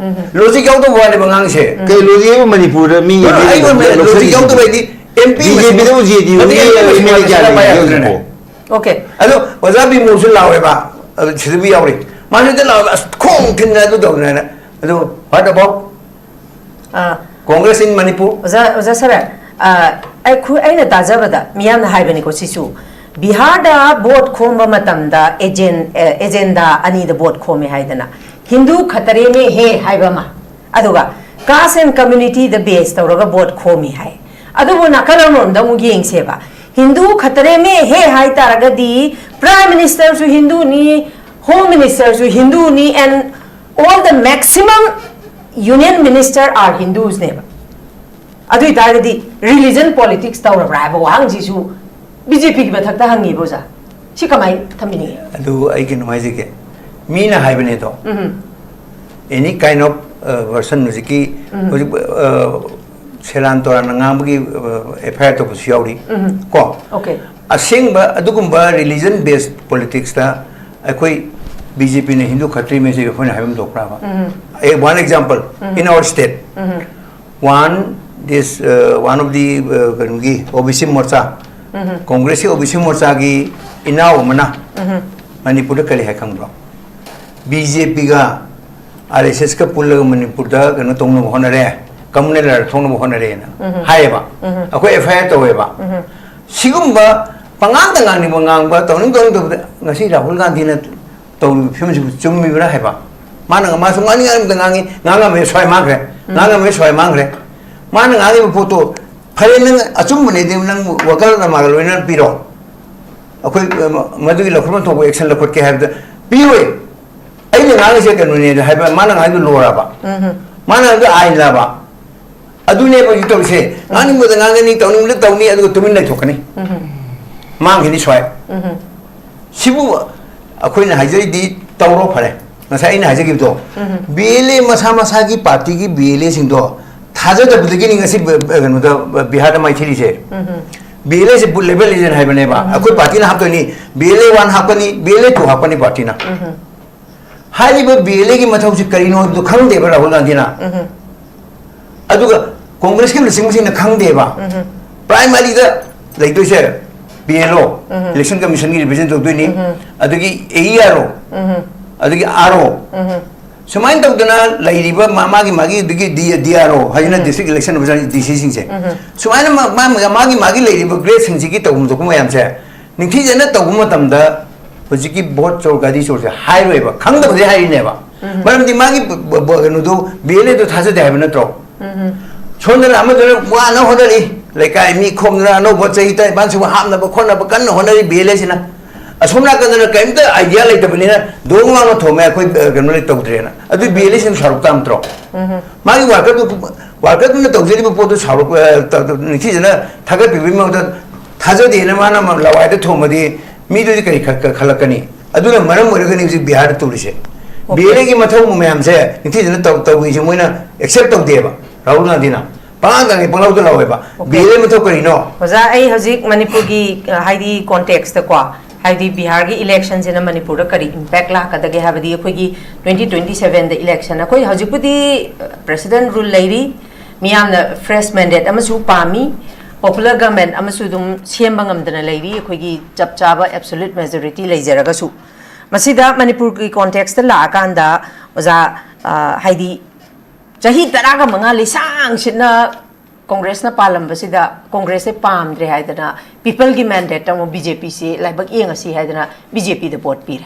ꯂꯣꯖꯤꯛ ꯌꯥꯎꯗꯕ ꯋꯥꯅꯦꯕ ꯉꯥꯡꯉꯤꯁꯦ꯫ ꯀꯩ ꯂꯣꯖꯤꯛ ꯍꯥꯏꯕꯨ ꯃꯅꯤꯄꯨꯔꯗ ꯃꯤ ꯑꯩ ꯂꯣꯖꯤꯛ ꯌꯥꯎꯗꯕ ꯍꯥꯏꯗꯤ ꯑꯦꯝ ꯄꯤ ꯕꯤ ꯖꯦ ꯄꯤꯗꯕꯨ ꯖꯦ ꯗꯤ ꯌꯨꯒꯤ ꯑꯦꯝ ꯑꯦꯜ ꯑꯦ ꯀꯌꯥ ꯂꯩꯒꯦ ꯍꯧꯖꯤꯛꯄꯣ? Okay. ꯑꯗꯣ ꯑꯣꯖꯥ ꯕꯤꯃꯣꯜꯁꯨ ꯂꯥꯎꯋꯦꯕ, ꯑꯗꯨ ꯁꯤꯗꯕꯨ ꯌꯥꯎꯔꯤ꯫ ꯃꯥꯁꯨ ꯍꯦꯛꯇ ꯂꯥꯎꯋꯦꯕ, "ꯑꯁ, ꯈꯣꯡ ꯊꯤꯟꯅ ꯑꯗꯨ ꯇꯧꯗꯅ"꯫ ꯑꯗꯨ what about ah, Congress in Manipur? ꯑꯣꯖꯥ ꯑꯣꯖꯥ ꯁꯔ, ꯑꯥ, ꯑꯩꯈꯣꯏ, ꯑꯩꯅ ꯇꯥꯖꯕꯗ ꯃꯤꯌꯥꯝꯅ ꯍꯥꯏꯕꯅꯤꯀꯣ ꯁꯤꯁꯨ, ꯕꯤꯍꯥꯔꯗ ꯚꯣꯠ ꯈꯣꯝꯕ ꯃꯇꯝꯗ ꯑꯦꯖꯦꯟ ꯑꯦ, ꯑꯦꯖꯦꯟꯗꯥ ꯑꯅꯤꯗ ꯚꯣꯠ ꯈꯣꯝꯃꯦ ꯍꯥꯏꯗꯅ, ꯍꯤꯟꯗꯨ ꯈꯇꯔꯦ ꯃꯦ ꯍꯦ ꯍꯥꯏꯕ ꯑꯃ, ꯑꯗꯨꯒ caste and community the base ꯇꯧꯔꯒ ꯚꯣꯠ ꯈꯣꯝꯃꯤ ꯍꯥꯏ꯫ ꯑꯗꯨꯕꯨ ꯅꯥꯀꯜ ꯑꯃꯔꯣꯝꯗ ꯑꯃꯨꯛ ꯌꯦꯡꯁꯦꯕ, ꯍꯤꯟꯗꯨ ꯈꯇꯔꯦ ꯃꯦ ꯍꯦ ꯍꯥꯏ ꯇꯥꯔꯒꯗꯤ Prime Minister ꯁꯨ ꯍꯤꯟꯗꯨꯅꯤ, Home Minister ꯁꯨ ꯍꯤꯟꯗꯨꯅꯤ, and all the maximum Union Minister are Hindus ꯅꯦꯕ꯫ ꯑꯗꯨ ꯑꯣꯏꯇꯥꯔꯒꯗꯤ religion politics ꯇꯧꯔꯕ꯭ꯔꯥ ꯍꯥꯏꯕ ꯋꯥꯍꯪꯁꯤꯁꯨ ꯕꯤ ꯖꯦ ꯄꯤꯒꯤ ꯃꯊꯛꯇ ꯍꯪꯉꯤꯕ ꯑꯣꯖꯥ꯫ ꯁꯤ ꯀꯃꯥꯏꯅ ꯊꯝꯕꯤꯅꯤꯡꯉꯤ? ꯑꯗꯨ ꯑꯩ ꯀꯩꯅꯣꯝ ꯍꯥꯏꯖꯒꯦ, ꯃꯤꯅ ꯍꯥꯏꯕꯅꯦ ꯑꯗꯣ, ꯎꯝ, any kind of version, ꯍꯧꯖꯤꯛꯀꯤ ꯎꯝ꯫ ꯍꯧꯖꯤꯛ ꯁꯦꯔꯥꯟ ꯇꯣꯔꯥꯟꯅ ꯉꯥꯡꯕꯒꯤ ꯑꯦꯐ ꯑꯥꯏ ꯑꯥꯔ ꯇꯧꯕꯁꯨ ꯌꯥꯎꯔꯤ꯫ ꯎꯝ꯫ ꯀꯣ, Okay. ꯑꯁꯦꯡꯕ ꯑꯗꯨꯒꯨꯝꯕ religion based politics ꯇ ꯑꯩꯈꯣꯏ ꯕꯤ ꯖꯦ ꯄꯤꯅ ꯍꯤꯟꯗꯨ ꯈꯇ꯭ꯔꯤ ꯃꯦꯁꯦ ꯑꯩꯈꯣꯏꯅ ꯍꯥꯏꯐꯝ ꯊꯣꯛꯄ꯭ꯔꯥꯕ? ꯎꯝ꯫ ꯑꯦ, one example, um. In our state, um. One, this, uh, one of the, uh, ꯀꯩꯅꯣꯒꯤ ꯑꯣ ꯕꯤ ꯁꯤ ꯃꯣꯔꯆꯥ, ꯎꯝ꯫ ꯀꯣꯡꯒ꯭ꯔꯦꯁꯀꯤ ꯑꯣ ꯕꯤ ꯁꯤ ꯃꯣꯔꯆꯥꯒꯤ ꯏꯅꯥꯎ ꯑꯃꯅ ꯎꯝ꯫ ꯃꯅꯤꯄꯨꯔꯗ ꯀꯔꯤ ꯍꯥꯏ ꯈꯪꯕ꯭ꯔꯣ? ꯕꯤ ꯖꯦ ꯄꯤꯒ ꯑꯥꯔ ꯑꯦꯁ ꯑꯦꯁꯀ ꯄꯨꯜꯂꯒ ꯃꯅꯤꯄꯨꯔꯗ ꯀꯩꯅꯣ ꯇꯧꯅꯕ ꯍꯣꯠꯅꯔꯦ, communal ꯂꯥꯏꯔꯛ ꯊꯣꯛꯅꯕ ꯍꯣꯠꯅꯔꯦꯅ ꯎꯝ꯫ ꯍꯥꯏꯌꯦꯕ꯫ ꯎꯝ꯫ ꯑꯩꯈꯣꯏ ꯑꯦꯐ ꯑꯥꯏ ꯑꯥꯔ ꯇꯧꯋꯦꯕ꯫ ꯎꯝ꯫ ꯁꯤꯒꯨꯝꯕ ꯄꯉꯥꯡꯗ ꯉꯥꯡꯅꯤꯡꯕ ꯉꯥꯡꯕ, ꯇꯧꯅꯤꯡ ꯇꯧꯅꯤꯡꯗꯕꯗ ꯉꯁꯤ ꯔꯥꯍꯨꯜ ꯒꯥꯟꯙꯤꯅ ꯇꯧꯔꯤꯕ ꯐꯤꯕꯝꯁꯤꯕꯨ ꯆꯨꯝꯃꯤꯕ꯭ꯔꯥ ꯍꯥꯏꯕ꯫ ꯃꯥꯅ, ꯃꯥꯁꯨ ꯉꯥꯡꯅꯤꯡ ꯉꯥꯡꯅꯤꯡꯕꯗ ꯉꯥꯡꯉꯤ, ꯉꯥꯡꯉꯝꯃꯦ ꯁ꯭ꯋꯥꯏ ꯃꯥꯡꯈ꯭ꯔꯦ, ꯉꯥꯡꯉꯝꯃꯦ ꯁ꯭ꯋꯥꯏ ꯃꯥꯡꯈ꯭ꯔꯦ꯫ ꯃꯥꯅ ꯉꯥꯡꯉꯤꯕ ꯄꯣꯠꯇꯣ ꯐꯔꯦ, ꯅꯪ ꯑꯆꯨꯝꯕꯅꯦꯗꯤ ꯅꯪ ꯋꯥꯀꯜ ꯅꯃꯥꯒ ꯂꯣꯏꯅꯅ ꯄꯤꯔꯣ, ꯑꯩꯈꯣꯏ, ꯑ, ꯃꯗꯨꯒꯤ ꯂꯧꯈꯠꯐꯝ ꯊꯣꯛꯄ action ꯂꯧꯈꯠꯀꯦ ꯍꯥꯏꯕꯗ ꯄꯤꯔꯣꯏ꯫ ꯑꯩꯅ ꯉꯥꯡꯉꯤꯁꯦ ꯀꯩꯅꯣꯅꯦ ꯍꯥꯏꯕ, ꯃꯥꯅ ꯉꯥꯡꯉꯤꯗꯨ ꯂꯣꯔꯕ? ꯎꯝ꯫ ꯃꯥꯅ ꯉꯥꯡꯉꯤꯗꯨ ꯑꯥꯏꯟꯂꯕ? ꯑꯗꯨꯅꯦꯕ ꯍꯧꯖꯤꯛ ꯇꯧꯔꯤꯁꯦ꯫ ꯉꯥꯡꯅꯤꯡꯕꯗ ꯉꯥꯡꯒꯅꯤ, ꯇꯧꯅꯤꯡꯕꯗ ꯇꯧꯅꯤ, ꯑꯗꯨꯒ ꯇꯨꯃꯤꯟ ꯂꯩꯊꯣꯛꯀꯅꯤ꯫ ꯎꯝ꯫ ꯃꯥꯡꯈꯤꯅꯤ ꯁ꯭ꯋꯥꯏ꯫ ꯎꯝ꯫ ꯁꯤꯕꯨ ꯑꯩꯈꯣꯏꯅ ꯍꯥꯏꯖꯔꯤꯗꯤ ꯇꯧꯔꯣ ꯐꯔꯦ꯫ ꯉꯁꯥꯏ ꯑꯩꯅ ꯍꯥꯏꯖꯈꯤꯕꯗꯣ, ꯎꯝ꯫ ꯕꯤ ꯑꯦꯜ ꯑꯦ ꯃꯁꯥ ꯃꯁꯥꯒꯤ ꯄꯥꯔꯇꯤꯒꯤ ꯕꯤ ꯑꯦꯜ ꯑꯦꯁꯤꯡꯗꯣ ꯊꯥꯖꯗꯕꯗꯒꯤꯅꯤ ꯉꯁꯤ ꯕ- ꯕ- ꯀꯩꯅꯣꯗ ꯕ- ꯕꯤꯍꯥꯔꯗ ꯃꯥꯏꯊꯤꯔꯤꯁꯦ꯫ ꯕꯤ ꯑꯦꯜ ꯑꯦꯁꯦ ꯕꯨꯠ ꯂꯦꯚꯦꯜ ꯑꯦꯖꯦꯟ ꯍꯥꯏꯕꯅꯦꯕ꯫ ꯑꯩꯈꯣꯏ ꯄꯥꯔꯇꯤꯅ ꯍꯥꯞꯇꯣꯏꯅꯤ, ꯕꯤ ꯑꯦꯜ ꯑꯦ ꯋꯥꯟ ꯍꯥꯞꯀꯅꯤ, ꯕꯤ ꯑꯦꯜ ꯑꯦ ꯇꯨ ꯍꯥꯞꯀꯅꯤ ꯄꯥꯔꯇꯤꯅ꯫ ꯍꯥꯏꯔꯤꯕ ꯕꯤ ꯑꯦꯜ ꯑꯦꯒꯤ ꯃꯊꯧꯁꯤ ꯀꯔꯤꯅꯣ ꯍꯥꯏꯕꯗꯨ ꯈꯪꯗꯦꯕ ꯔꯥꯍꯨꯜ ꯒꯥꯟꯙꯤꯅ꯫ ꯑꯗꯨꯒ ꯀꯣꯡꯒ꯭ꯔꯦꯁꯀꯤ ꯂꯨꯆꯤꯡꯕꯁꯤꯡꯅ ꯈꯪꯗꯦꯕ꯫ ꯄ꯭ꯔꯥꯏꯃꯥꯔꯤꯗ ꯂꯩꯗꯣꯏꯁꯦ ꯕꯤ ꯑꯦꯜ ꯑꯣ, ꯏꯂꯦꯛꯁꯟ ꯀꯃꯤꯁꯟꯒꯤ ꯔꯤꯄ꯭ꯔꯖꯦꯟ ꯇꯧꯗꯣꯏꯅꯤ, ꯑꯗꯒꯤ ꯑꯦ ꯏ ꯑꯥꯔ ꯑꯣ, ꯑꯗꯒꯤ ꯑꯥꯔ ꯑꯣ, ꯁꯨꯃꯥꯏꯅ ꯇꯧꯗꯅ ꯂꯩꯔꯤꯕ ꯃꯥ- ꯃꯥꯒꯤ ꯃꯥꯒꯤ ꯑꯗꯒꯤ ꯗꯤ ꯗꯤ ꯑꯥꯔ ꯑꯣ ꯍꯥꯏꯁꯤꯅ ꯗꯤꯁꯇ꯭ꯔꯤꯛ ꯏꯂꯦꯛꯁꯟ ꯑꯣꯐꯤꯁꯥꯔ, ꯗꯤ ꯁꯤꯁꯤꯡꯁꯦ꯫ ꯁꯨꯃꯥꯏꯅ ꯃꯥ- ꯃꯥ- ꯃꯥꯒꯤ ꯃꯥꯒꯤ ꯂꯩꯔꯤꯕ ꯒ꯭ꯔꯦꯗꯁꯤꯡꯁꯤꯒꯤ ꯇꯧꯐꯝ ꯊꯣꯛꯄ ꯃꯌꯥꯝꯁꯦ ꯅꯤꯡꯊꯤꯖꯅ ꯇꯧꯕ ꯃꯇꯝꯗ ꯍꯧꯖꯤꯛꯀꯤ ꯚꯣꯠ ꯆꯣꯔ ꯒꯥꯔꯤ ꯆꯣꯔꯁꯦ ꯍꯥꯏꯔꯣꯏꯕ, ꯈꯪꯗꯕꯗꯤ ꯍꯥꯏꯔꯤꯅꯦꯕ꯫ ꯃꯔꯝꯗꯤ ꯃꯥꯒꯤ ꯕ- ꯕ- ꯀꯩꯅꯣꯗꯣ, ꯕꯤ ꯑꯦꯜ ꯑꯦꯗꯣ ꯊꯥꯖꯗꯦ ꯍꯥꯏꯕ ꯅꯠꯇ꯭ꯔꯣ? ꯁꯣꯝꯗꯅ ꯑꯃꯗꯨꯅ ꯋꯥꯅ ꯍꯣꯠꯅꯔꯤ, ꯂꯩꯀꯥꯏ ꯃꯤ ꯈꯣꯝꯗꯅ ꯑꯅꯧꯕ ꯆꯍꯤ ꯇꯔꯥꯅꯤꯄꯥꯟ ꯁꯨꯕ ꯍꯥꯞꯅꯕ ꯈꯣꯠꯅꯕ ꯀꯟꯅ ꯍꯣꯠꯅꯔꯤ ꯕꯤ ꯑꯦꯜ ꯑꯦꯁꯤꯅ꯫ ꯑꯁꯣꯝ ꯅꯥꯀꯟꯗꯅ ꯀꯔꯤꯝꯇ ꯑꯥꯏꯗꯤꯌꯥ ꯂꯩꯇꯕꯅꯤꯅ ꯗꯣꯡ ꯂꯥꯎꯅ ꯊꯣꯝꯃꯦ, ꯑꯩꯈꯣꯏ ꯑ, ꯀꯩꯅꯣ ꯂꯩ ꯇꯧꯗ꯭ꯔꯦꯅ꯫ ꯑꯗꯨ ꯕꯤ ꯑꯦꯜ ꯑꯦꯁꯤꯅ ꯁꯥꯎꯔꯛ ꯇꯥꯕ ꯅꯠꯇ꯭ꯔꯣ? ꯃꯥꯒꯤ ꯋꯥꯔꯀꯔꯗꯨ, ꯋꯥꯔꯀꯔꯗꯨꯅ ꯇꯧꯖꯔꯤꯕ ꯄꯣꯠꯇꯨ ꯁꯥꯎꯔꯛ ꯑ, ꯇ- ꯇ- ꯅꯤꯡꯊꯤꯖꯅ ꯊꯥꯒꯠꯄꯤꯕꯒꯤ ꯃꯍꯨꯠꯇ ꯊꯥꯖꯗꯦꯅ ꯃꯥꯅ ꯂꯋꯥꯏꯗ ꯊꯣꯝꯃꯗꯤ ꯃꯤꯗꯨꯗꯤ ꯀꯔꯤ ꯈ- ꯈ- ꯈꯜꯂꯛꯀꯅꯤ? ꯑꯗꯨꯅ ꯃꯔꯝ ꯑꯣꯏꯔꯒꯅꯤ ꯍꯧꯖꯤꯛ ꯕꯤꯍꯥꯔꯗ ꯇꯧꯔꯤꯁꯦ꯫ ꯕꯤ ꯑꯦꯜ ꯑꯦꯒꯤ ꯃꯊꯧ ꯃꯌꯥꯝꯁꯦ ꯅꯤꯡꯊꯤꯖꯅ ꯇꯧ- ꯇꯧꯔꯤꯁꯦ ꯃꯣꯏꯅ ꯑꯦꯛꯁꯦꯞ ꯇꯧꯗꯦꯕ꯫ ꯔꯥꯍꯨꯜ ꯒꯥꯟꯙꯤꯅ ꯄꯉꯥꯡꯗ ꯉꯥꯡꯉꯤ, ꯄꯪꯂꯧꯗ ꯂꯧꯋꯦꯕ꯫ ꯕꯤ ꯑꯦꯜ ꯑꯦ ꯃꯊꯧ ꯀꯔꯤꯅꯣ? ꯑꯣꯖꯥ, ꯑꯩ ꯍꯧꯖꯤꯛ ꯃꯅꯤꯄꯨꯔꯒꯤ, ꯑ, ꯍꯥꯏꯗꯤ ꯀꯣꯟꯇꯦꯛꯁꯇꯀꯣ, ꯍꯥꯏꯗꯤ ꯕꯤꯍꯥꯔꯒꯤ ꯏꯂꯦꯛꯁꯟꯁꯤꯅ ꯃꯅꯤꯄꯨꯔꯗ ꯀꯔꯤ ꯏꯝꯄꯦꯛ ꯂꯥꯛꯀꯗꯒꯦ ꯍꯥꯏꯕꯗꯤ ꯑꯩꯈꯣꯏꯒꯤ ꯇ꯭ꯋꯦꯟꯇꯤ ꯇ꯭ꯋꯦꯟꯇꯤ ꯁꯚꯦꯟꯗ ꯏꯂꯦꯛꯁꯟ, ꯑꯩꯈꯣꯏ ꯍꯧꯖꯤꯛꯄꯨꯗꯤ, ꯑ, ꯄ꯭ꯔꯦꯁꯤꯗꯦꯟ ꯔꯨꯜ ꯂꯩꯔꯤ, ꯃꯤꯌꯥꯝꯅ ꯐ꯭ꯔꯦꯁ ꯃꯦꯟꯗꯦꯠ ꯑꯃꯁꯨ ꯄꯥꯝꯃꯤ, ꯄꯣꯄꯨꯂꯔ ꯒꯚꯔꯟꯃꯦꯟꯠ ꯑꯃꯁꯨ ꯑꯗꯨꯝ ꯁꯦꯝꯕ ꯉꯝꯗꯅ ꯂꯩꯔꯤ, ꯑꯩꯈꯣꯏꯒꯤ ꯆꯞ ꯆꯥꯕ ꯑꯦꯕꯁꯣꯂ꯭ꯌꯨꯠ ꯃꯦꯖꯣꯔꯤꯇꯤ ꯂꯩꯖꯔꯒꯁꯨ꯫ ꯃꯁꯤꯗ ꯃꯅꯤꯄꯨꯔꯒꯤ ꯀꯣꯟꯇꯦꯛꯁꯇ ꯂꯥꯛꯑꯀꯥꯟꯗ ꯑꯣꯖꯥ, ꯑ, ꯍꯥꯏꯗꯤ ꯆꯍꯤ ꯇꯔꯥꯒ ꯃꯉꯥ ꯂꯤꯁꯥꯡꯁꯤꯠꯅ ꯀꯣꯡꯒ꯭ꯔꯦꯁꯅ ꯄꯥꯜꯂꯝꯕꯁꯤꯗ ꯀꯣꯡꯒ꯭ꯔꯦꯁꯁꯦ ꯄꯥꯝꯗ꯭ꯔꯦ ꯍꯥꯏꯗꯅ ꯄꯤꯄꯜꯒꯤ ꯃꯦꯟꯗꯦꯠꯇ ꯑꯃꯨꯛ ꯕꯤ ꯖꯦ ꯄꯤꯁꯤ ꯂꯥꯏꯕꯛ ꯌꯦꯡꯉꯁꯤ ꯍꯥꯏꯗꯅ ꯕꯤ ꯖꯦ ꯄꯤꯗ ꯚꯣꯠ ꯄꯤꯔꯦ꯫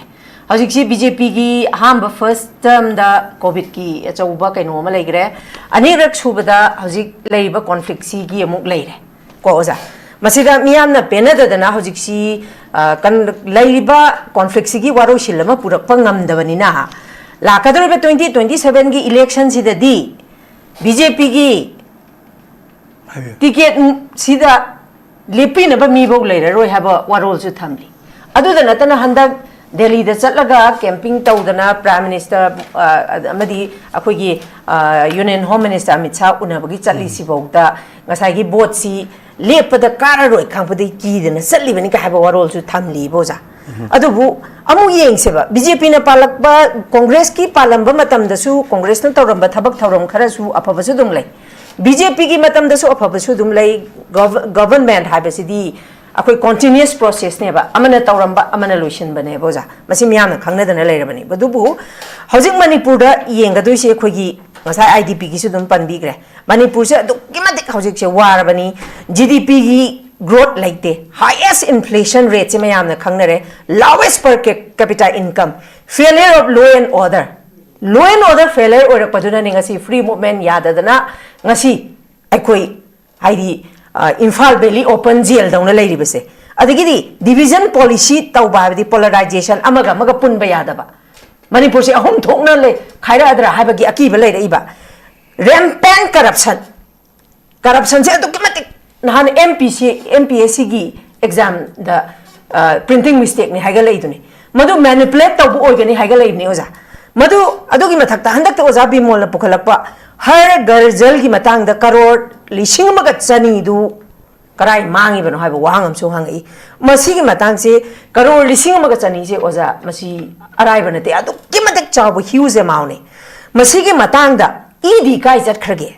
ꯍꯧꯖꯤꯛꯁꯤ ꯕꯤ ꯖꯦ ꯄꯤꯒꯤ ꯑꯍꯥꯟꯕ ꯐꯥꯔꯁ ꯇꯔꯝꯗ ꯀꯣꯚꯤꯗꯀꯤ ꯑꯆꯧꯕ ꯀꯩꯅꯣ ꯑꯃ ꯂꯩꯈ꯭ꯔꯦ꯫ ꯑꯅꯤꯔꯛ ꯁꯨꯕꯗ ꯍꯧꯖꯤꯛ ꯂꯩꯔꯤꯕ ꯀꯣꯟꯐ꯭ꯂꯤꯛꯁꯤꯒꯤ ꯑꯃꯨꯛ ꯂꯩꯔꯦ꯫ ꯀꯣ ꯑꯣꯖꯥ, ꯃꯁꯤꯗ ꯃꯤꯌꯥꯝꯅ ꯄꯦꯟꯅꯗꯗꯅ ꯍꯧꯖꯤꯛꯁꯤ, ꯑ, ꯀꯟ- ꯂꯩꯔꯤꯕ ꯀꯣꯟꯐ꯭ꯂꯤꯛꯁꯤꯒꯤ ꯋꯥꯔꯣꯏꯁꯤꯜ ꯑꯃ ꯄꯨꯔꯛꯄ ꯉꯝꯗꯕꯅꯤꯅ ꯂꯥꯛꯀꯗꯧꯔꯤꯕ ꯇ꯭ꯋꯦꯟꯇꯤ ꯇ꯭ꯋꯦꯟꯇꯤ ꯁꯚꯦꯟꯒꯤ ꯏꯂꯦꯛꯁꯟꯁꯤꯗꯗꯤ ꯕꯤ ꯖꯦ ꯄꯤꯒꯤ ꯍꯥꯏꯕꯤꯌꯨ꯫ ꯇꯤꯀꯦꯠꯁꯤꯗ ꯂꯦꯞꯄꯤꯅꯕ ꯃꯤꯐꯧ ꯂꯩꯔꯔꯣꯏ ꯍꯥꯏꯕ ꯋꯥꯔꯣꯜꯁꯨ ꯊꯝꯂꯤ꯫ ꯑꯗꯨꯗ ꯅꯠꯇꯅ ꯍꯟꯗꯛ ꯗꯦꯜꯂꯤꯗ ꯆꯠꯂꯒ ꯀꯦꯝꯄꯤꯡ ꯇꯧꯗꯅ ꯄ꯭ꯔꯥꯏꯝ ꯃꯤꯅꯤꯁꯇꯔ, ꯑ, ꯑꯃꯗꯤ ꯑꯩꯈꯣꯏꯒꯤ, ꯑ, union home minister Amit Shah ꯎꯅꯕꯒꯤ ꯆꯠꯂꯤꯁꯤꯐꯥꯎꯗ ꯉꯁꯥꯏꯒꯤ ꯚꯣꯠꯁꯤ ꯂꯦꯞꯄꯗ ꯀꯥꯔꯔꯣꯏ ꯈꯪꯕꯗꯒꯤ ꯀꯤꯗꯅ ꯆꯠꯂꯤꯕꯅꯤ ꯀꯥꯏ ꯍꯥꯏꯕ ꯋꯥꯔꯣꯜꯁꯨ ꯊꯝꯂꯤꯕ ꯑꯣꯖꯥ꯫ ꯑꯗꯨꯕꯨ ꯑꯃꯨꯛ ꯌꯦꯡꯁꯦꯕ, ꯕꯤ ꯖꯦ ꯄꯤꯅ ꯄꯥꯜꯂꯛꯄ, ꯀꯣꯡꯒ꯭ꯔꯦꯁꯀꯤ ꯄꯥꯜꯂꯝꯕ ꯃꯇꯝꯗꯁꯨ, ꯀꯣꯡꯒ꯭ꯔꯦꯁꯅ ꯇꯧꯔꯝꯕ ꯊꯕꯛ ꯊꯧꯔꯝ ꯈꯔꯁꯨ ꯑꯐꯕꯁꯨ ꯑꯗꯨꯝ ꯂꯩ꯫ ꯕꯤ ꯖꯦ ꯄꯤꯒꯤ ꯃꯇꯝꯗꯁꯨ ꯑꯐꯕꯁꯨ ꯑꯗꯨꯝ ꯂꯩ꯫ ꯒꯚ-, ꯒꯚꯔꯟꯃꯦꯟꯠ ꯍꯥꯏꯕꯁꯤꯗꯤ ꯑꯩꯈꯣꯏ ꯀꯣꯟꯇꯤꯅ꯭ꯌꯨꯁ ꯄ꯭ꯔꯣꯁꯦꯁꯅꯦꯕ, ꯑꯃꯅ ꯇꯧꯔꯝꯕ ꯑꯃꯅ ꯂꯣꯏꯁꯤꯟꯕꯅꯦꯕ ꯑꯣꯖꯥ, ꯃꯁꯤ ꯃꯤꯌꯥꯝꯅ ꯈꯪꯅꯗꯅ ꯂꯩꯔꯕꯅꯤ꯫ ꯑꯗꯨꯕꯨ ꯍꯧꯖꯤꯛ ꯃꯅꯤꯄꯨꯔꯗ ꯌꯦꯡꯒꯗꯣꯏꯁꯦ ꯑꯩꯈꯣꯏꯒꯤ ꯉꯁꯥꯏ ꯑꯥꯏ ꯗꯤ ꯄꯤꯒꯤꯁꯨ ꯑꯗꯨꯝ ꯄꯟꯕꯤꯈ꯭ꯔꯦ, ꯃꯅꯤꯄꯨꯔꯁꯦ ꯑꯗꯨꯛꯀꯤ ꯃꯇꯤꯛ ꯍꯧꯖꯤꯛꯁꯦ ꯋꯥꯔꯕꯅꯤ꯫ ꯖꯤ ꯗꯤ ꯄꯤꯒꯤ ꯒ꯭ꯔꯣꯠ ꯂꯩꯇꯦ, ꯍꯥꯏꯌꯦꯁ ꯏꯟꯐ꯭ꯂꯦꯁꯟ ꯔꯦꯠꯁꯦ ꯃꯌꯥꯝꯅ ꯈꯪꯅꯔꯦ, lowest per capita income, failure of law and order, law and order failure ꯑꯣꯏꯔꯛꯄꯗꯨꯅꯅꯦ ꯉꯁꯤ ꯐ꯭ꯔꯤ ꯃꯨꯚꯃꯦꯟꯠ ꯌꯥꯗꯗꯅ ꯉꯁꯤ ꯑꯩꯈꯣꯏ ꯍꯥꯏꯗꯤ, ꯑ, ꯏꯝꯐꯥꯜ ꯚꯦꯂꯤ ꯑꯣꯄꯟ ꯖꯦꯜꯗꯧꯅ ꯂꯩꯔꯤꯕꯁꯦ꯫ ꯑꯗꯒꯤꯗꯤ ꯗꯤꯚꯤꯖꯟ ꯄꯣꯂꯤꯁꯤ ꯇꯧꯕ ꯍꯥꯏꯕꯗꯤ ꯄꯣꯂꯔꯥꯏꯖꯦꯁꯟ, ꯑꯃꯒ ꯑꯃꯒ ꯄꯨꯟꯕ ꯌꯥꯗꯕ, ꯃꯅꯤꯄꯨꯔꯁꯦ ꯑꯍꯨꯝ ꯊꯣꯛꯅ ꯂꯩ, ꯈꯥꯏꯔꯛꯑꯗ꯭ꯔꯥ ꯍꯥꯏꯕꯒꯤ ꯑꯀꯤꯕ ꯂꯩꯔꯛꯏꯕ꯫ ꯔꯦꯝꯄꯦꯟ ꯀꯔꯞꯁꯟ, ꯀꯔꯞꯁꯟꯁꯦ ꯑꯗꯨꯛꯀꯤ ꯃꯇꯤꯛ, ꯅꯍꯥꯟ ꯑꯦꯝ ꯄꯤ ꯁꯤ, ꯑꯦꯝ ꯄꯤ ꯑꯦꯁ ꯁꯤꯒꯤ ꯑꯦꯛꯖꯥꯝꯗ, ꯑ, ꯄ꯭ꯔꯤꯟꯇꯤꯡ ꯃꯤꯁꯇꯦꯛꯅꯤ ꯍꯥꯏꯒꯠꯂꯛꯏꯗꯨꯅꯤ, ꯃꯗꯨ ꯃꯦꯅꯤꯄꯨꯂꯦꯠ ꯇꯧꯕ ꯑꯣꯏꯒꯅꯤ ꯍꯥꯏꯒꯠꯂꯛꯏꯕꯅꯤ ꯑꯣꯖꯥ꯫ ꯃꯗꯨ, ꯑꯗꯨꯒꯤ ꯃꯊꯛꯇ ꯍꯟꯗꯛꯇ ꯑꯣꯖꯥ ꯕꯤꯃꯣꯜꯅ ꯄꯨꯈꯠꯂꯛꯄ ꯍꯔ ꯘꯔ ꯖꯜꯒꯤ ꯃꯇꯥꯡꯗ ꯀꯔꯣꯔ ꯂꯤꯁꯤꯡ ꯑꯃꯒ ꯆꯅꯤꯗꯨ ꯀꯔꯥꯏ ꯃꯥꯡꯉꯤꯕꯅꯣ ꯍꯥꯏꯕ ꯋꯥꯍꯪ ꯑꯃꯁꯨ ꯍꯪꯉꯛꯏ꯫ ꯃꯁꯤꯒꯤ ꯃꯇꯥꯡꯁꯦ ꯀꯔꯣꯔ ꯂꯤꯁꯤꯡ ꯑꯃꯒ ꯆꯅꯤꯁꯦ ꯑꯣꯖꯥ, ꯃꯁꯤ ꯑꯔꯥꯏꯕ ꯅꯠꯇꯦ, ꯑꯗꯨꯛꯀꯤ ꯃꯇꯤꯛ ꯆꯥꯎꯕ ꯍ꯭ꯌꯨꯖ ꯑꯦꯃꯥꯎꯟꯅꯤ꯫ ꯃꯁꯤꯒꯤ ꯃꯇꯥꯡꯗ ꯏ ꯗꯤ ꯀꯥꯏ ꯆꯠꯈ꯭ꯔꯒꯦ?